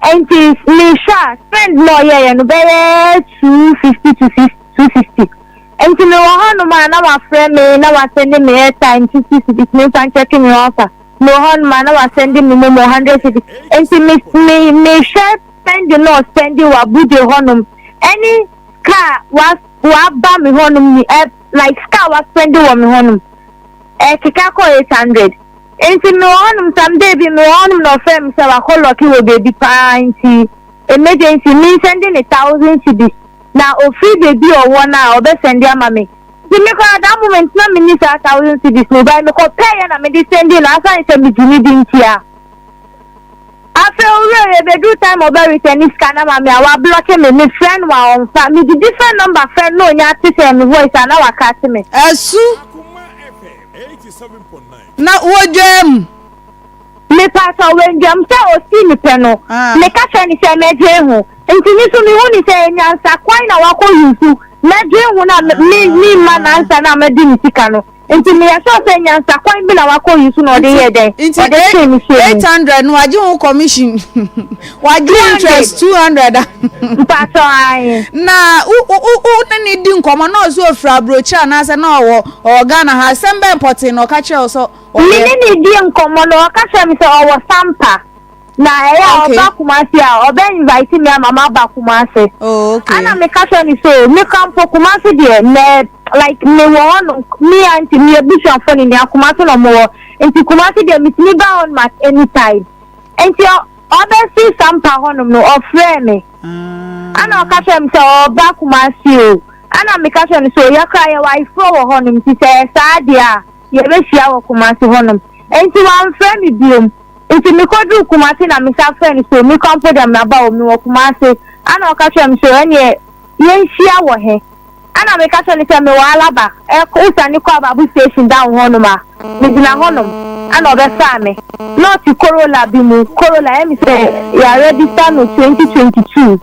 Nti mehwɛ a spend na ɔyɛeɛ no bɛyɛ 250 to 260. Nti mewɔ hɔnom a na wafrɛ me na wasɛnde me airtime 50 cedis memfa nkyɛke me ho afa. Mewɔ hɔnom a na wasɛnde me momo 100 cedis. Nti me me mehwɛ spend na ɔspɛnde wɔ Abude hɔnom ɛne kaa wa waba me hɔnom ni ɛ like sika a waspɛnde wɔ me hɔnom ɛkeka kɔ 800 nti mewɔ hɔnom some day bi mewɔ hɔnom na ɔfrɛ me sɛ wakɔ lɔki wɔ baabi paa nti emergency me nsɛnde ne thousand cedis na ofiri baabi a ɔwɔ no a ɔbɛsɛnde ama me nti me koraa that moment na menni saa thousand cedis no but mekɔ pɛɛyɛ na mede sɛnde no asan sɛ megye ne di ntia. Afei owura yi ebedu time a ɔbɛ return ne sika no ama me a wablɔke me, me frɛ no a ɔnfa, me de different number frɛ no na onya te sɛ me voice a na wakate me. Asu na wodwaa mu. Mepaatɔ wandwam sɛ osii me pɛ no me ka kyerɛ no sɛ mɛdwen ho nti me nso me hu no sɛ ɛyɛ nyansa kwan na wakɔ use mɛdwen ho na me me mma n'ansa na mɛde ne sika no. Nti meyɛ sure sɛ nyansa kwan bi na wakɔ yi so na ɔde yɛɛ dɛn? Nti Ɔde twee me hyɛɛ mu. 800 no wagye ho commission wagye interest 200 a. Mpatsɔ ae. Na wo wo wo ne ne di nkɔmɔ na ɔsɛ ofiri aburokyire anaasɛ na ɔwɔ ɔwɔ Ghana ha asɛm bɛn pɔtee na ɔka kyerɛ wo sɛ Me ɔyɛ? ne ne di nkɔmɔ no ɔka kyerɛ me sɛ ɔwɔ Sampa. Na ɛyɛ a Okay. ɔba Kumasi a ɔbɛ invite me ama maba Kumasi. Oh, okay. Ana meka kyerɛ no sɛ o meka mpo Kumasi deɛ mɛ like mewɔ hɔ nom me aunty me abusuafoɔ ne nea Kumasi na ɔmo wɔ nti Kumasi deɛ metumi ba hɔ nom at any time. Nti ɔbɛsi Sampa hɔ nom no ɔfrɛɛ me. Ana ɔka kyerɛ me sɛ ɔba Kumasi o. Ana meka kyerɛ no sɛ o yɛkora yɛwɔ ayeforɔ wɔ hɔ nom nti sɛ ɛyɛ saa deɛ a yɛbɛhyia wɔ Kumasi hɔ nom. Nti wamfrɛ me biom. Nti mekɔduruu Kumasi na mesan frɛɛ no sɛ mekɔ mpo deɛ maba o, mewɔ Kumasi. Ana ɔka kyerɛɛ me sɛ ɛneɛ yɛnhyia wɔ he? Ana meka kyerɛɛ no sɛ mewɔ Alaba, ɛkɔ wosiane kɔ Ababu station down hɔnom a, megyina hɔnom. Ana ɔbɛfaa me. Na ɔte Corolla bi mu, Corolla ɛyɛ me sɛ yɛaregister no 2022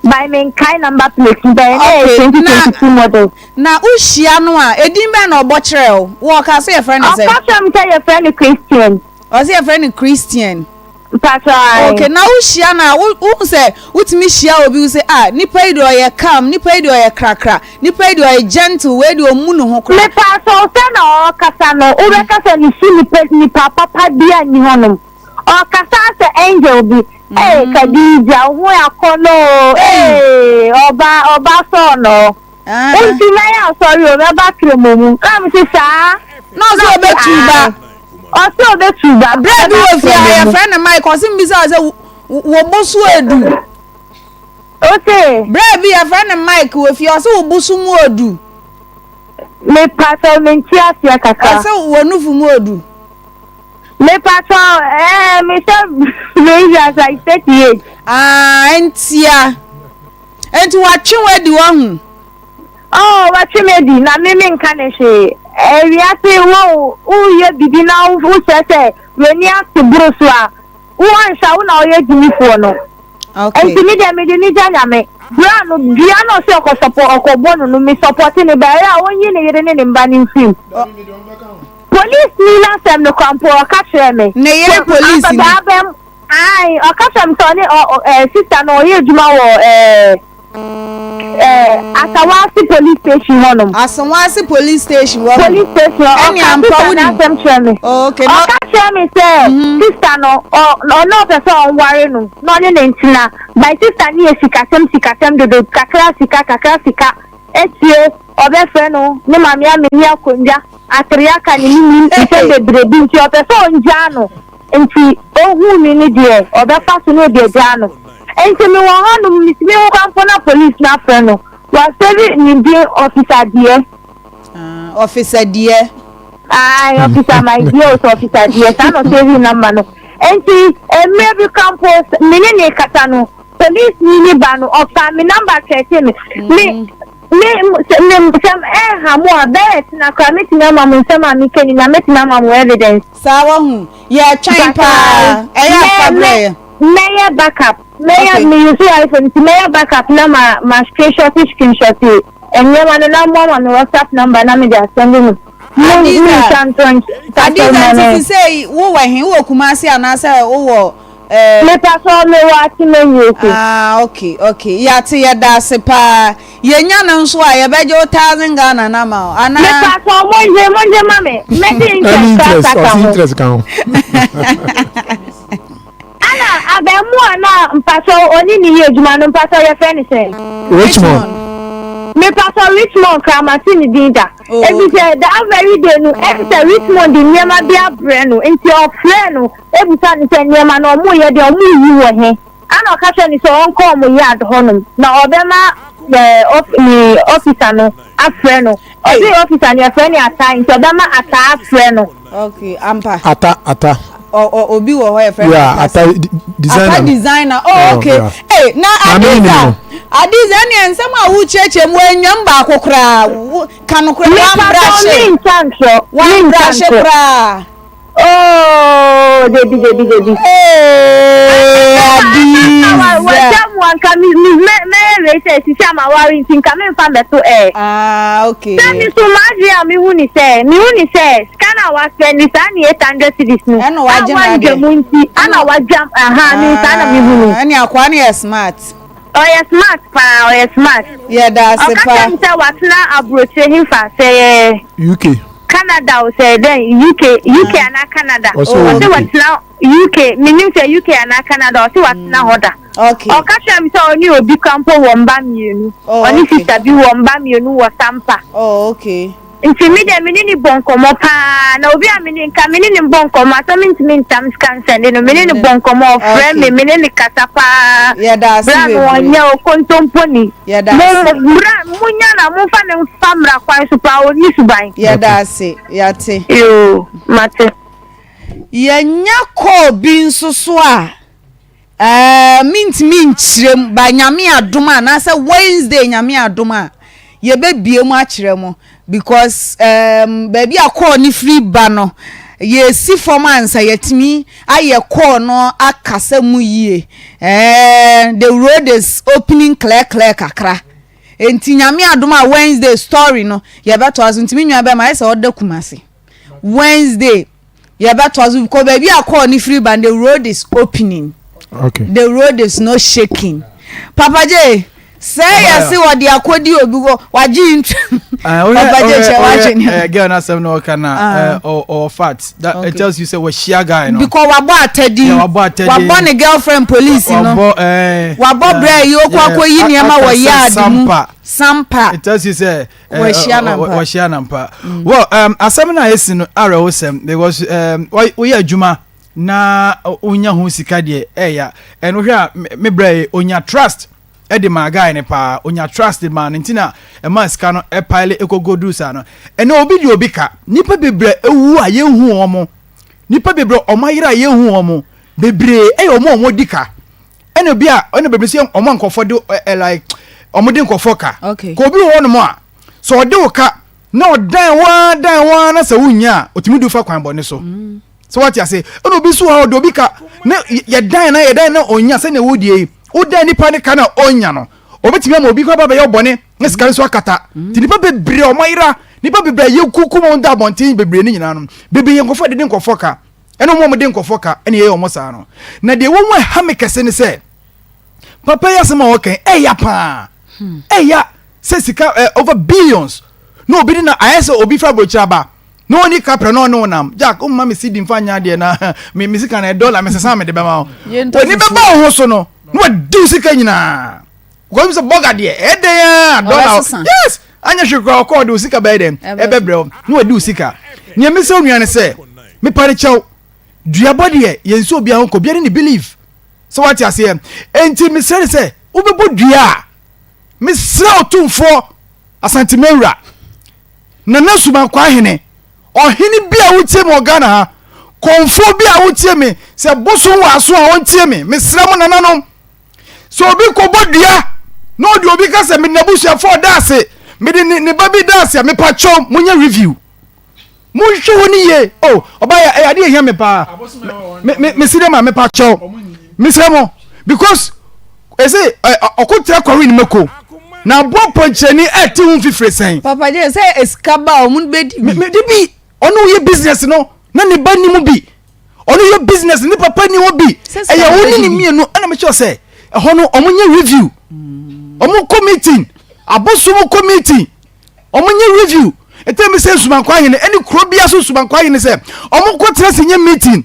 by menkae number plate no but ɛnɛ ɛyɛ Okay, na 2022 model. na wohyia no a, edin bɛn na ɔbɔ kyerɛɛ wo? Wɔ ɔkaa sɛ yɛfrɛ no sɛn? Ɔka kyerɛɛ me sɛ yɛfrɛ no Christian. Ɔse yɛfrɛ no Christian. Mpakyɛw ae. Okay, na wo hyia no a, wo wohu sɛ wotumi hyia obi wo sɛ ah nipa yi deɛ ɔyɛ calm, nipa yi deɛ ɔyɛ krakra, nipa yi deɛ ɔyɛ gentle, wei deɛ ɔmmu ne ho koraa. Mepakyɛw sɛ na ɔrekasa no wobɛka sɛ ne su nipa nipa papa bia nni hɔnom. Ɔkasa sɛ angel bi. Ee Khadija wo ho yɛ akɔnɔ oo ee ɔba ɔba sɔɔ nɔɔ. Wonti mɛyɛ asɔre o mɛba kremo mu. Na mese saa. Na ɔsɛ ɔbɛtu ba. Ɔse ɔbɛtu ba. Berɛ bi wɔ fie ha yɛfrɛ no Mike ɔse mbisa wo sɛ wo bo so adu. Ose. Berɛ bi yɛfrɛ no Mike wɔ fie ɔse wo bo so mu odu. Mepatɔ mente aseɛ kakra. Ɔse wɔ nufu mu odu. Mepatɔ ɛɛ mesɛ me like 38. Ah ntia. Enti watwe wo adi wahu. Oh, watwe me adi na me menka ne hwee. Eh, wiase wo woyɛ bibi na wokyerɛ sɛ w'ani ase boro so a, wo anhwɛ a wo na ɔyɛ gyimifoɔ no. Okay. Enti me deɛ mede ne gya nyame. Bra no, dua na ɔsɛ ɔkɔ sɔpɔ ɔkɔbɔ no no, me sɔpɔte ne ba ɛyɛ a ɔnyi ne yere ne ne mba no mfirim. Police ni n'asɛm no kora mpo ɔka kyerɛ me. Ne yere police ni. Ae, ɔka kyerɛ me sɛ ɔne ɔ ɔ ɛɛ sista no ɔyɛ adwuma wɔ ɛɛ ɛɛ Asawase police station hɔnom. Asawase police station wɔ. Police station hɔ. Ɛne Ɔka ampa sista wonim. n'asɛm kyerɛ me. Oh, okay. Na Ɔka kyerɛ me sɛ sista no ɔ ɔno ɔpɛ sɛ ɔnware no na ɔne no ntena. But sista no yɛ sikasɛm sikasɛm dodo, kakra sika kakra sika. Akyire ɔbɛfrɛ no ne maame ameni akonnwa atere aka ne ne nim nsɛm bebree bi nti ɔpɛ sɛ ɔngyaa no. Nti ohuu me no deɛ ɔbɛfa so na ɔde agyaa no. Nti mewɔ hɔ nom metumi ho koraa mpo na police no afrɛ no. Wasave ne din Officer Deɛ. Ah, Officer Deɛ. Ae, Officer my dear o sɛ Officer Deɛ, saa na ɔsave number no. Nti mmerɛ bi koraa mpo me ne no rekasa no, police ni no ba no ɔfaa me number threaten me. Me, me, sɛ me, sɛ ɛnha mo a, bɛyɛ tena koraa mɛtumi ama mo nsɛm a meka nyinaa, mɛtumi ama mo evidence. Saa wahu. Yɛtwɛn paa. Ɛyɛ a fa brɛ yɛn. Mɛyɛ backup. Mɛyɛ me use iPhone nti mɛyɛ backup na ma ma screenshot screenshot nneɛma no na mo ama me WhatsApp number na me de asɛnde no. Mo mo ntwa ntorɔ Adiza nti sisei wo wɔ he? Wowɔ Kumasi anaasɛ wowɔ eh. Mepatɔ mewɔ Atemanyi. Ah okay okay yate yɛda ase paa. Yɛnya no nso a yɛbɛgye wo thousand Ghana no ama wo anaa? Mepakyɛw mongye mongye ma me mɛgye interest Ɛne koraa interest ka ɔse ho. interest ka ho. Ana abɛɛmoa no a mpakyɛw ɔne ne yɛ adwuma no mpakyɛw yɛfrɛ no sɛn? Richmond. Mepakyɛw Richmond koraa mate ne din da. Oh, Efisɛ that very day no ɛm sɛ Richmond de nneɛma bi abrɛ no nti ɔfrɛɛ no ebisa no sɛ nneɛma no ɔmo yɛ deɛ ɔmo yi wɔ he? Ana ɔka kyerɛɛ no sɛ ɔnkɔ wɔn yard hɔnom na ɔbɛma ɛɛ ɔf ne officer no afrɛ no. Ɔse officer no yɛfrɛ no Ataa nti ɔbɛma Ataa afrɛ no. Okay, ampa. Ata, Ata. Ɔ ɔ obi wɔ hɔ yɛfrɛ no Yeah, Ata. Ata designer. Ata designer. Oh, okay. Yeah. Hey, na Maame yi nim Adiza, no. Adiza, ɛne nsɛm a wokyerɛkyerɛ mu wɔanyam baako koraa. Wo ka no koraa, Mepa wɔambrahye. kyɛw, mentwa ntorɔ. Mentwa Wɔambrahye ntorɔ. koraa. Oh, debi debi debi. Hey, Adiza. Wagya mu anka mi mi mɛ mɛyɛ wei sɛ sisi ama wari nti nka mi nfa mbɛto ɛ. Ah, okay. Sɛ mi so maa dwi a mi hu ni sɛ mi hu ni sɛ sika na wa spend saa ni 800 cedis no. Ɛna wagye na adeɛ. Mu nti ɛna wagya aha mi saa na mi hu ni. Ɛna akwa ne yɛ smart. Ɔyɛ smart paa ɔyɛ smart. Yɛda ase Ɔka paa. kyerɛ me sɛ watena aburokyire hefa sɛ yɛ. UK. Canada o sɛ dɛn UK UK anaa Canada Ɔsɛ ɔwɔ ɔsɛ UK. watena UK menim sɛ UK anaa Canada ɔsɛ watena hɔ da Okay. ɔka kyerɛ me sɛ ɔne obi kora mpo wɔ mba mmienu Oh, ɔne okay. sister bi wɔ mba mmienu wɔ Sampa Oh, okay. nti me deɛ me ne ne bɔ nkɔmmɔ paa na obi a me ne nka me ne ne bɔ nkɔmmɔ asɛ mentumi ntam sika nsɛnde no me ne ne bɔ nkɔmmɔ ɔfrɛ Okay. me me ne ne kasa paa Yɛda ase bra no bebree. ɔnyɛ okontomponi Yɛda Mo ase. mmra munya na momfa no mfa mmra kwan so paa ɔnni suban. Yɛda ase. Yɛate. Yoo, mate. Yɛnya call bi nso so a, ɛɛ mentumi nkyerɛ mu, ba Nyame adom a, anaasɛ Wednesday Nyame adom a, yɛbɛbie mu akyerɛ mo because um, baabi a call no firi ba no, yɛsi fam ansa yɛatumi ayɛ call no akasa mu yie. Ɛɛ the road is opening clear clear kakra. Enti Nyame adom a Wednesday story no yɛbɛtoa so. Nti me nua bɛma ayɛ sɛ ɔda Kumasi. Wednesday. Yɛbɛtoa so kɔ baabi a kɔɔ ne firi ba the road is opening. Okay. The road is not shaking. Papa J, sɛ yɛse wɔde akɔdi obi hɔ wagye ntra. Ah, Papa J kyɛ wagye ne. Eh, girl na asɛm na ɔka na Ah. eh, ɔ fat that Okay. it tells you sɛ wɔhyia guy no. Because wabɔ atadi. Yeah, wabɔ atadi. Wabɔ ne girlfriend police no. Wabɔ eh. Wabɔ brɛ yi okɔ akɔyi nneɛma wɔ yard mu. Sampa. Sampa. It tells you sɛ. Eh, Wɔahyia no ampa. Wɔahyia no ampa. Well, um, asɛm no a esi no awerɛhosɛm because um, woyɛ adwuma na wonya ho sika deɛ ɛya. Ɛno hwɛ a me brɛ yi onya trust ɛde maa guy no paa onya trust de maa no nti na ɛmaa sika no ɛpaele ɛkɔkɔ duru saa no. Ɛnɛ obi de obi ka nipa bebree ewu a yɛnhu wɔn nipa bebree wɔn ayera a yɛnhu wɔn bebree ɛyɛ wɔn a wɔn di ka. ɛna obi a ɛna bebree sɛ ɔmo nkɔfɔ de ɛ like ɔmo de nkɔfɔ ka okay ka obi wɔ hɔnom a sɛ ɔde wo ka na ɔdan waa dan waa na sɛ wonya a otumi du fa kwan bɔne so mm. sɛ wate ase ɛna obi so hɔ ɔde obi ka na yɛdan na yɛdan na ɔnya sɛnea wodie yi wodan nipa ne ka na ɔnya no obetumi ama obi kɔ ba bɛyɛ ɔbɔne ne sika nso akata mm. nti nipa bebree ɔmo ayera nipa bebree a yɛkukum wɔn da abɔnten bebree ne nyinaa no bebree yɛ nkɔfɔ dede nkɔfɔ ka ɛne wɔn a wɔde nkurɔfoɔ ka ɛne yɛyɛ wɔn saa no na deɛ wɔn mu ɛha me kɛse ne sɛ papa yi asɛm a ɔka ɛya paa hmm. ɛya sɛ sika ɛ over billions na obi de na ayɛ sɛ obi fira aburokyire aba na ɔni kapra na ɔne ɔnam jack ɔmma me si di nfa nya adeɛ na me me sika na dɔla me sesa me de bɛma wo oni bɛba wo ho so no na wadi wo sika nyinaa Because sɛ bɔga deɛ ɛyɛ dɛn a dɔla yes anyɛ hwee koraa ɔkɔɔ de osika bɛyɛ dɛn ɛbɛbrɛ wo na wadi osika nea mesɛ onua ne sɛ mepa ne kyɛw duabɔ deɛ yɛn nso obiara ho kɔ obiara ne ne belief sɛ wate aseɛ enti mesrɛ ne sɛ wobɛbɔ dua a mesrɛ ɔtumfoɔ asantemawura nana sumankwa ahene ɔhene bi a wotie me wɔ Ghana ha kɔnfoɔ bi a wotie me sɛ bosom wɔ aso a ɔntie me mesrɛ mo nananom Sɛ obi kɔbɔ dua na ɔde obi ka sɛ mede n'abusuafoɔ da ase, mede ne ne ba bi da ase a, mepakyɛw monyɛ review. Monhwɛ hɔ no yie. Oh, ɔbaa yɛ ɛyɛ adeɛ ehia me paa. Me me mesi dɛ ma mepakyɛw. Mesrɛ mo because ɛsɛ ɔko tra kɔwe ne mako na aboa pɔnkyerɛni ɛte ho mfifire sɛn. Papa J sɛ esika ba a ɔmo bɛdi bi. Me me de bi ɔno woyɛ business no na ne ba ni mu bi. Ɔno yɛ business ne papa ni hɔ bi ɛyɛ wo ne ne mmienu ɛna mekyerɛ sɛ ɛhɔ no ɔmo nyɛ review ɔmo kɔ meeting abosom kɔ meeting ɔmo nyɛ review ɛtɛ mi sɛ nsumankwa ahene ɛne kuro bi aso nsumankwa ahene sɛ ɔmo kɔ tena se nyɛ meeting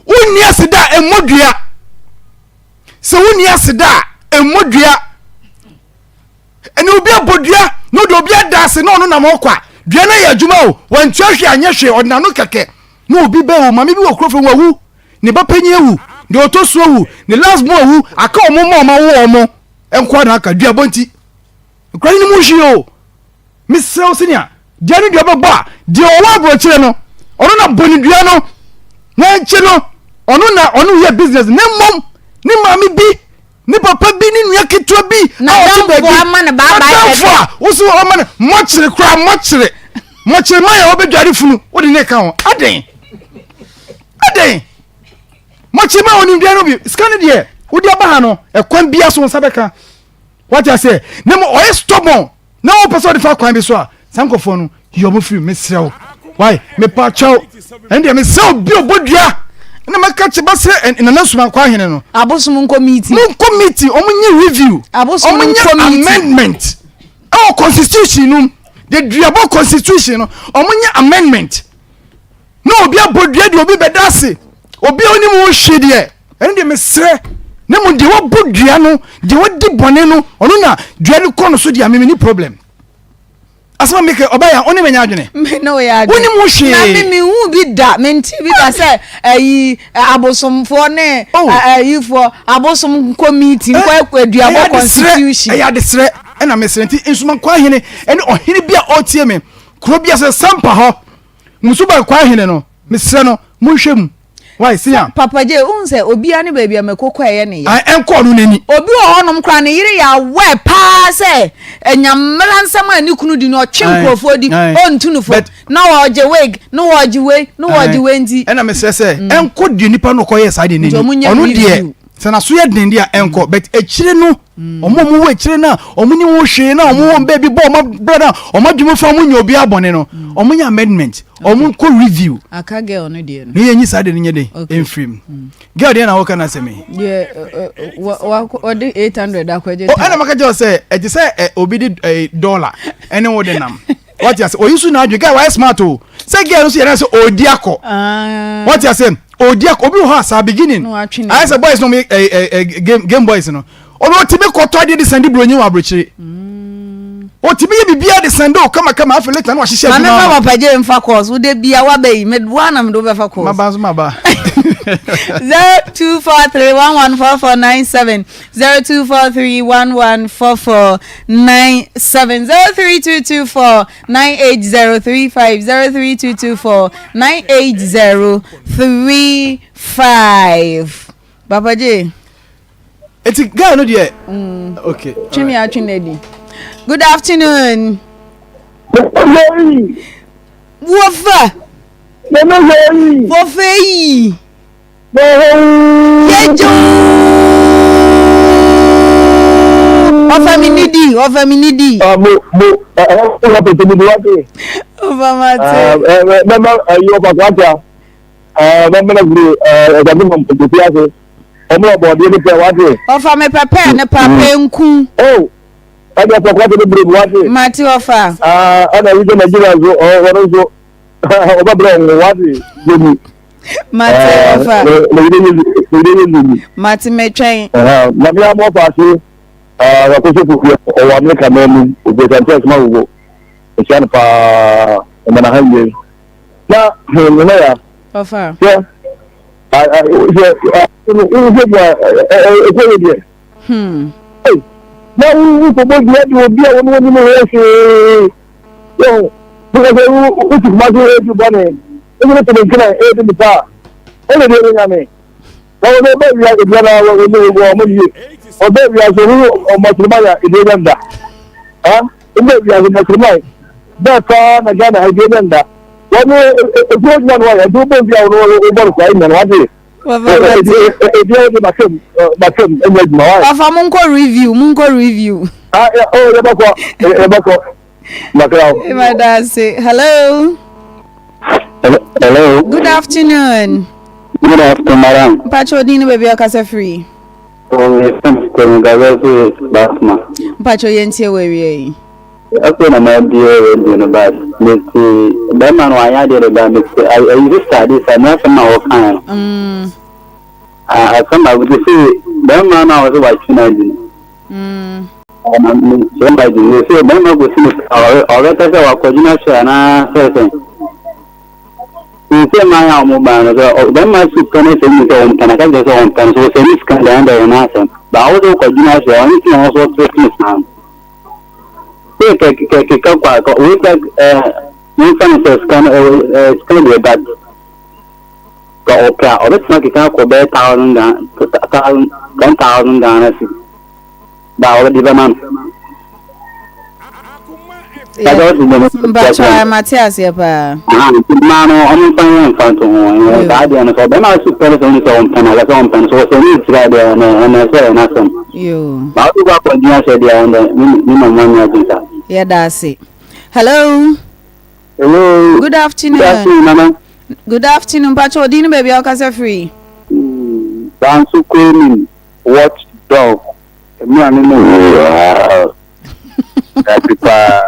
wonni ase da ɛmmɔ dua sɛ wonni ase da ɛmmɔ dua Ɛnna obi abɔ dua na ɔde obi ada ase na ɔno nam hɔ kwa. Dua no ayɛ adwuma o, wantua hwee anyɛ hwee, ɔde n'ano kɛkɛ. Na obi bɛn o, maame bi wɔ kuro fam wawu, ne ba panyin awu, deɛ ɔtɔ so awu, ne last born awu, aka wɔn mma a wɔawo wɔn nkoa na aka, duabɔ nti. Nkwadaa no nim hwee o. Mesrɛ wo sɛnea dua no dua bɛbɔ a, deɛ ɔwɔ aburokyerɛ no, ɔno na bɔ ne dua no, na akyi no, ɔno na ɔno yɛ business, na mmom ne maame bi ne papa bi ne nua ketewa bi a ɔte baabi n'adamfo a wosi ɔma no mɔkyere koraa mɔkyere mɔkyere man a wɔbɛdware funu wode ne ka ho adɛn adɛn mɔkyere man a wɔnim dua no bi sika no deɛ wode aba ha no ɛkwan bia so wo nsa bɛka wate aseɛ na mmom ɔyɛ stubborn na wopɛ sɛ ɔde fa kwan bi so a saa nkurɔfoɔ no yi ɔmo firi mesrɛ wo wai mepa kyɛw ɛne deɛ mesrɛ wo bi ɔbɔ dua na mɛka kyɛ bɛsrɛ nana sumankɔ ahene no abosom nkɔ meeting mo nkɔ meeting ɔmo nyɛ review abosom ɔmo nyɛ amendment ɛwɔ constitution no de duabɔ constitution no ɔmo nyɛ amendment na obi abɔ dua deɛ obi bɛda ase obi a onim ho hwee deɛ ɛno deɛ mesrɛ na mu deɛ wabɔ dua no deɛ wadi bɔne no ɔno na dua no kɔ no so deɛ ameme ni problem asɛm a meka ɔbɛyɛ a ɔne manya adwene me ne woyɛ adwene wonim ho hwee na me mehu bi da mente bi da sɛ ayi abosomfoɔ ne oh. ayifoɔ abosom nkɔ meeting nkɔ aduabɔ constitution ɛyɛ adesrɛ ɛna mesrɛ nti nsomankɔ ahene ɛne ɔhene bi a ɔtie me kuro bi a sɛ sampa hɔ Musu ba kwa hene no, mesrɛ no, monhwɛ mu. Why, Sia? Papa J, wohu sɛ obiara ne baabi a mako kɔ ɛyɛ ne ya. Ae, ɛnkɔ ɔno n'ani. Obi wɔ hɔnom koraa ne yere yɛ aware paa sɛ anyamera nsɛm a ne kunu di no ɔtwe nkurɔfoɔ di, ɔntu no fo, na ɔgye wig, na ɔgye wei, na ɔgye wei nti. Ɛna mesrɛ sɛ, ɛnkɔ deɛ nipa no ɔkɔyɛɛ saa deɛ n'ani. Ɔno deɛ. Sɛ n'aso yɛ den deɛ a ɛnkɔ but akyire no wɔn a wɔwɔ akyire no a wɔn ni ho hwee na wɔn wɔ baabi bɔ wɔn abrɛ no a wɔn adwuma fa wɔn nyɛ obi abɔne no wɔn nyɛ amendment wɔn nkɔ review. Aka girl no deɛ no. Ne yɛn nyi saa deɛ no nyɛ den mfiri mu. Girl deɛ na wɔka no asɛm yi. Deɛ wɔde 800 akɔgye. Ɛna maka kyerɛ sɛ ɛte sɛ obi de dollar ɛne wo de nam. Wate ase oyi so n'adwene guy wayɛ smart o sɛ girl no so yɛ dɛ sɛ ɔredi akɔ ah. wate ase ɔredi akɔ obi wɔ hɔ a saa beginning ayɛ sɛ boys no ɔmo ɛ ɛ ɛ game game boys no ɔno ɔtumi kɔtɔ adeɛ de sɛnde buronyi wɔ aburokyire mm. ɔtumi yɛ biribiara de sɛnde o kamakama afei later na wahyehyɛ adwuma maame fa papa gye nfa course wo de bia waba yi me wa na me de wobɛfa course maba nso maba 0243114497 02431144 97 03224 98035 03224 98035 Papa J. Eti girl no deɛ. Mm. Okay. Twene atwe n'adi. Good afternoon. Wofa. Wofa yi. Yɛgye ɔfa mi ni di ɔfa mi ni di. Ah, mo mo ɛhɔ ɔfa pɛtɛ mi di wa te. Ɔfa ma te. Bɛma ɛyi ɔfa kwata bɛma na firi ɛsante ma mpɔtɔsi ase ɔmo ɔbɔ ɔdeɛ ne pɛ wa te. Ɔfa mi pɛpɛ ne pa pɛ nku. Oh ɛdi ɔfa kwata ne bere mu wa te. Ma te ɔfa. Ɛna yi sɛ Nigeria nso ɔno nso ɔbɛbrɛ ɔmo wa te jemi. Mate ɔfa. Mate metwɛn. Nyame ama ɔfa ase akɔsɛ kofi ɔwɔ Amerika man mu obi asante asoma wowo ɛhyia no paa ɔma na ha yie na nana ya ɔfa sɛ sɛ wohwɛ mu a ɛkɔ yɛ deɛ na wokɔbɔ dua de obi a wɔne wɔnim ho hwee Yɛhu, because sɛ wotu kuma so ɛdi bɔne, ɛdi ne tene nkena ɛdi nipa a, ɛna deɛ ɛnyɛ nyame. Na wɔn ɔbɛ wia edua na wɔn wɔn wɔn wɔn yie. Ɔbɛ wia so wɔn ɔmɔtiriba ya edua nya nda. Ha, ɔbɛ wia so mɔtiriba yi, bɛɛ paa na Ghana ha edua nya nda. Wɔn efuo adwuma no wɔyɛ, nti wobɔ wia wɔn wɔn bɔ no saa nya no wate. Edua wɔde matwam matwam ɛnyɛ adwuma wa. Ɔfa mo nkɔ review, mo nkɔ review. Ah, oh, yɛbɛkɔ, yɛbɛkɔ. Madase. Hello. Hello. Good afternoon. Good afternoon, madam. Mpacho odin no baby okasa free. Oh, yes, I'm Basma. Mpacho yentie we wie. Afei na ma bie radio no ba mete bɛrima no wanyɛ adeɛ de ba mete ayi sista ade sa ne asɛm a wɔkae no. Mm. Asɛm a wɔte sɛ bɛrima no a wɔsɛ watwe no adi no. Mm. Ɔma me kyerɛ ma di ne sɛ bɛrima kɔsi no ɔbɛka sɛ wakɔgyina hwɛ anaa sɛ sɛn. Sɛ mmaa a wɔn baa no sɛ bɛrima si pɛ ne sɛ yi sɛ wɔn pɛ na ka kyerɛ sɛ wɔn pɛ no so sɛ ne sika deɛ ɛyɛ wɔn asɛm. Baa wo sɛ wokɔgyina hwɛ ɔno ti na wɔn so ɔtete ne saa no. Sɛ kɛkeka kɔ a wei sɛ ɛɛ wɔmfa no sɛ sika no ɛɛ sika deɛ but sɛ ɔpɛ a ɔbɛtumi akeka akɔ bɛyɛ thousand Ghana thousand 10,000 Ghana cedi. Ba a wɔde bɛma no. Mpatsɔ a mate aseɛ paa. Nti mmaa no ɔmo nfa yɛ nfa nto ho ɛyɛ saa deɛ no sɛ ɔbɛrima so pɛ no sɛ ɔno sɛ ɔmpɛ no sɛ ɔmpɛ no so wɔsɛ ne ntira deɛ ɛnɛ ɛnɛ sɛ ɛyɛ n'asɛm. Ba ɔde kɔ akɔgye ahyɛ deɛ ɛnɛ ne ne na ɔmo ani agye saa. Yɛda ase. Hello. Hello. Good afternoon. Good afternoon, Nana. Good afternoon. Mpatsɔ odin no baabi a ɔkasa firi. Banso Kwame watch dog. Emi a ne ne wo Dase paa.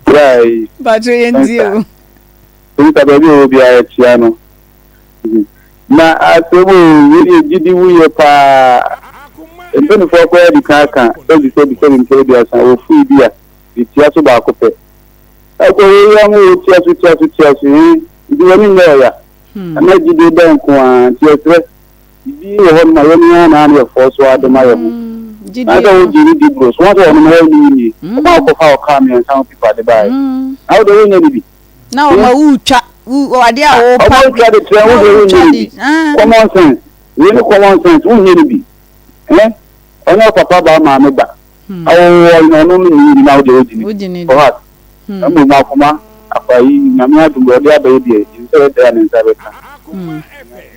Bra yi. Mpacho yɛn tie o. Nta baabi a ɔwɔ biara kyia no. Na asɛm o, wei deɛ gyidi wuyɛ paa. Mpanimfoɔ koraa di kan aka sɛbi sɛbi sɛbi mpɛ aduasa wɔfui bi a, de tia so baako pɛ. Ɛkɔ wei yɛ ho wɔ tia so tia so tia so he, nti w'ani nyɛ ɔya. Ɛna gyidie bɛn nko ara, nti yɛsrɛ. Biribi wɔ hɔ nom a yɛn ara na yɛ fɔɔ so ara de ma yɛn ho. Gyidie Na sɛ no. wogye ne di bro so, wɔn sɛ wɔnom wɔn ne nie. Ɔba akɔfa ɔkaa mmiɛnsa ho pipa de baeɛ. Na wo deɛ wonyɛ ne bi. Na wɔma wotwa wo adeɛ a wopa. Ɔma wotwa de kyerɛ wo deɛ wonyɛ ne bi. Common sense. Wei ne common sense wonyɛ ne bi. Eh? Ɔnyɛ wo papa ba maame ba. Awowɔ na ɔno no ne bi na wo deɛ wogye ne di. For what? Mmom akoma afa yi Nyame adom deɛ ɔde aba yi deɛ yɛnim sɛ ɛyɛ dɛn a ne nsa bɛka.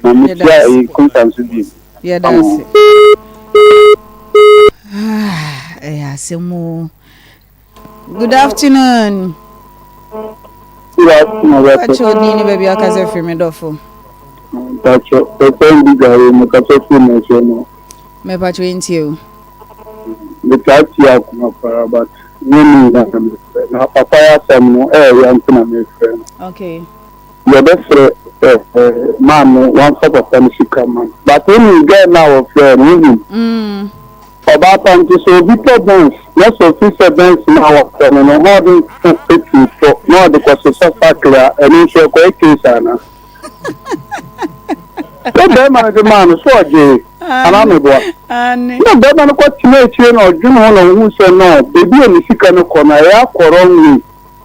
Na mekyia ɛyi Konsa nso bio. Yɛda ase. Ah, ɛyɛ asɛm o. Good afternoon. Good afternoon. Pacho din ne baabi akasa firi me dɔfo. Pacho, pɛpɛ ndi gari me kasa firi na ɛhyɛ no. Me pacho ntie o. Metaa tie akoma paa but nyɛ ne nyinaa na mefrɛ na papa yɛ asɛm no ɛyɛ ya nti na mefrɛ no. Okay. Yɛbɛfrɛ eh, maame wamfa papa no sika ma no but wonim girl no a wɔfrɛ no wonim. Mm. Ɔbaa pa nti sɛ obi tɔ Benz na sɛ ofi sɛ Benz no a watɔ no no na ɔde nko petrol tɔ na ɔde kɔsesa sakre a ɛno nso ɛkɔyɛ case anaa? Sɛ bɛrima no de maa no so ɔgyee anaa meboa? Na bɛrima no kɔ tena akyire na ɔdwene ho na ɔhu sɛ no baabi a ne sika no kɔ no ɛyɛ akɔ wrong way.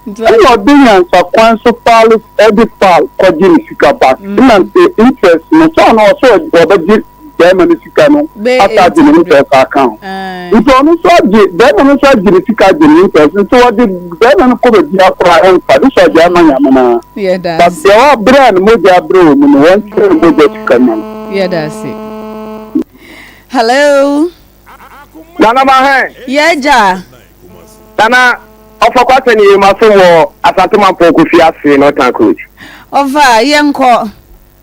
Ɛna ɔde nyansa kwan so file ɛde file kɔgye ne sika back ɛna interest no sɛ ɔno ɔsɛ ɔbɛgye bɛrima no sika no asa agye ne interest aka ho nti ɔno nso agye bɛrima no nso agye ne sika agye ne interest nti wɔde bɛrima no kɔ baabi akora ɛmfa de sɛ ɔgye ama nyame no but deɛ wabrɛ a ne mogya abrɛ wɔ mu no wɔnkyerɛ ne mogya sika ma no. Yɛda ase. Hello. Nana Mahɛn. Yɛ gya. Nana ɔfa kwasɛ ne yɛm asom wɔ Asante Mampɔn Kofi ase Northern Coach. Ɔfa yɛnkɔ.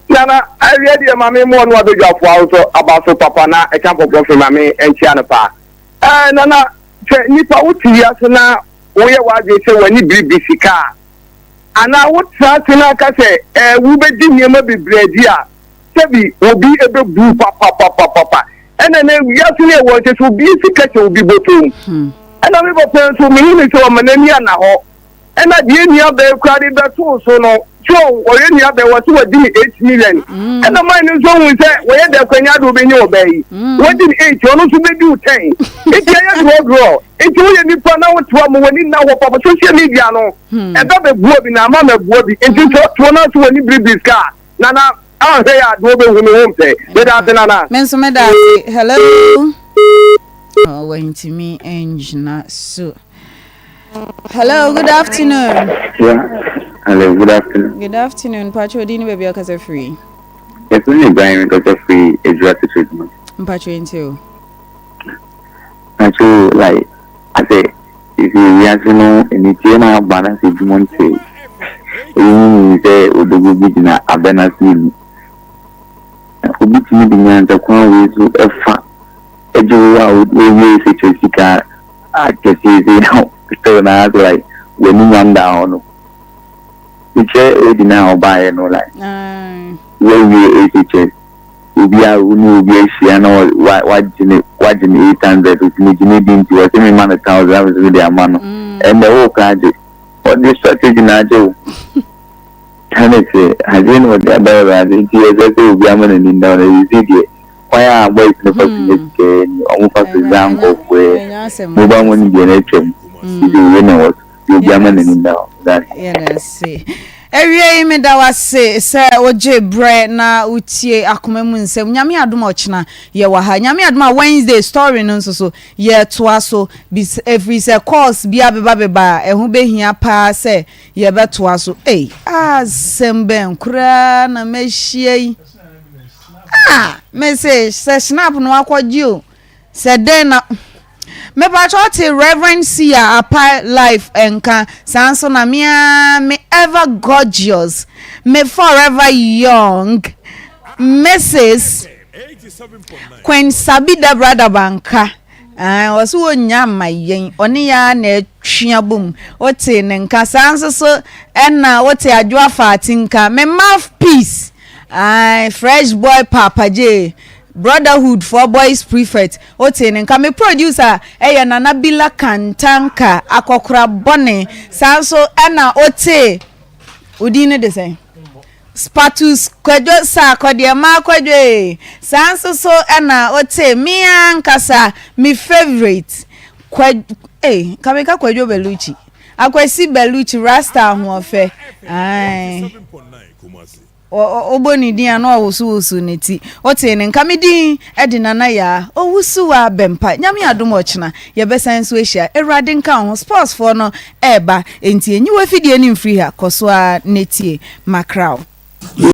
Nana awie deɛ ma me mmoɔ no abadwafoɔ ahosuo aba so papa na ɛka mpɔmpɔ firi ma me nkyia no paa. Ɛɛ Nana sɛ nipa wote wiase na woyɛ w'adwene sɛ w'ani biribi sika a anaa wotena ase na aka sɛ ɛɛ wobɛdi nneɛma bebree adi a sɛbi obi ɛbɛbu papapapapa ɛna na wiase no ɛwɔ nkyɛ sɛ obi sika kyɛ obi bɔtɔm hmm. ɛna me papa nso mehu ne sɛ ɔma n'ani ana hɔ ɛna deɛ nua bɛɛ kura de bɛtoo so no so ɔyɛ nua bɛɛ wɔ so wɔdi ne 8 million hmm. ɛna man no nso hu sɛ wɔyɛ dɛ kwanya de obɛnya ɔbaa yi hmm. wɔdi ne 8 ɔno nso bɛdi wo 10 nti ɛyɛ dorɔdorɔ nti woyɛ nipa na wotoa ma w'ani nna hɔ papa social media no ɛbɛ bɛboa bi na ama mɛboa bi nti sɛ ɔtoɔ no nso w'ani biribiri sika Nana, anhwɛ yɛ adeɛ wobɛhu me wo mpɛ. Meda ase Nana. Me nso meda ase. Hello. Oh, wantumi angyina so. Hello, good afternoon. Yeah. Hello, good afternoon. Good afternoon. Pacho, di ni baabi akasa firi. Yɛfrɛ me Ibrahim nkasa firi Adwira Tete Adwuma. Mpacho nti o. Pacho like asɛ Sesei wiase no aniteɛ na aba na sɛ binom te ebinom nim sɛ odogo bi gyina abɛ no ase renu. Na obi tumi de nyansa kwan wei so fa gye wo a wowie sɛkyerɛ sika akɛseɛ sei na still na asɛ like w'ani nya ndaa hɔ no. Mekyerɛ lady no a ɔbaeɛ no like woawie SHS. Obi a wo ne obi ahyia na wagye ne wagye ne 800 osi megye ne di nti wɔse me ma no thousand na mese mede ama no ɛnɛ wo kora agye ɔde strategy na agye wo ɛne sɛ agye na ɔde ada awurade nti ɛsɛ sɛ obi ama n'ani nna na ɛsɛ deɛ kwan a boys no fa so nya sika ni ɔmo fa so gya nkɔfoɔ yɛ mobile money deɛ no atwam nti wei na ɛwɔ so. Obi ama n'ani nna hɔ. Yɛda ase. Awiei meda wo ase sɛ wogye berɛ na wotie akoma mu nsɛm. Nyame adom a ɔkyena yɛwɔ ha. Nyame adom a Wednesday story no nso so yɛtoa so. Ɛfiri sɛ course bi abeba beba a ɛho bɛhia paa sɛ yɛbɛtoa so. Ei, asɛm bɛn koraa na mahyia yi. Ah, mese sɛ snap no akɔgye o. Sɛ dɛn na Mepakyɛ wote Reverend Sia Apa life nka saa nso na me ara me ever gorgeous me forever young Mrs. Queen Sabi Dabra Dabanka ah, ɔso wɔnnya mma yɛn ɔne yɛ ara na ɛtwe abom wote ne nka saa nso so ɛna wote Adwoa Faati nka me mouthpiece ah, fresh boy Papa J Brotherhood foɔ boys prefect wotee ne nka. Me producer yɛ Nana Bila Kantanka akɔkora bɔne saa nso ɛna wotee wo din no de sɛn? Spatus Kwadwo Sarkodie maa Kwadwo ee saa nso so ɛna wotee me ankasa me favourite Kwa ee nka meka Kwadwo Belucci Akwasi Belucci Rasta ahoɔfɛ ae. Wobɔ ne din a na ɔwosowosow ne ti. Wotee ne nka? Me din de Nana Yaa Owusuwaa Bɛmpa. Nyame adom ɔkyena yɛbɛsan nso ahyia. Awurade nka wo ho. Sports foɔ no reba enti nyi w'afidie no mfiri ha. Kɔ so ara na tie. Makra wo.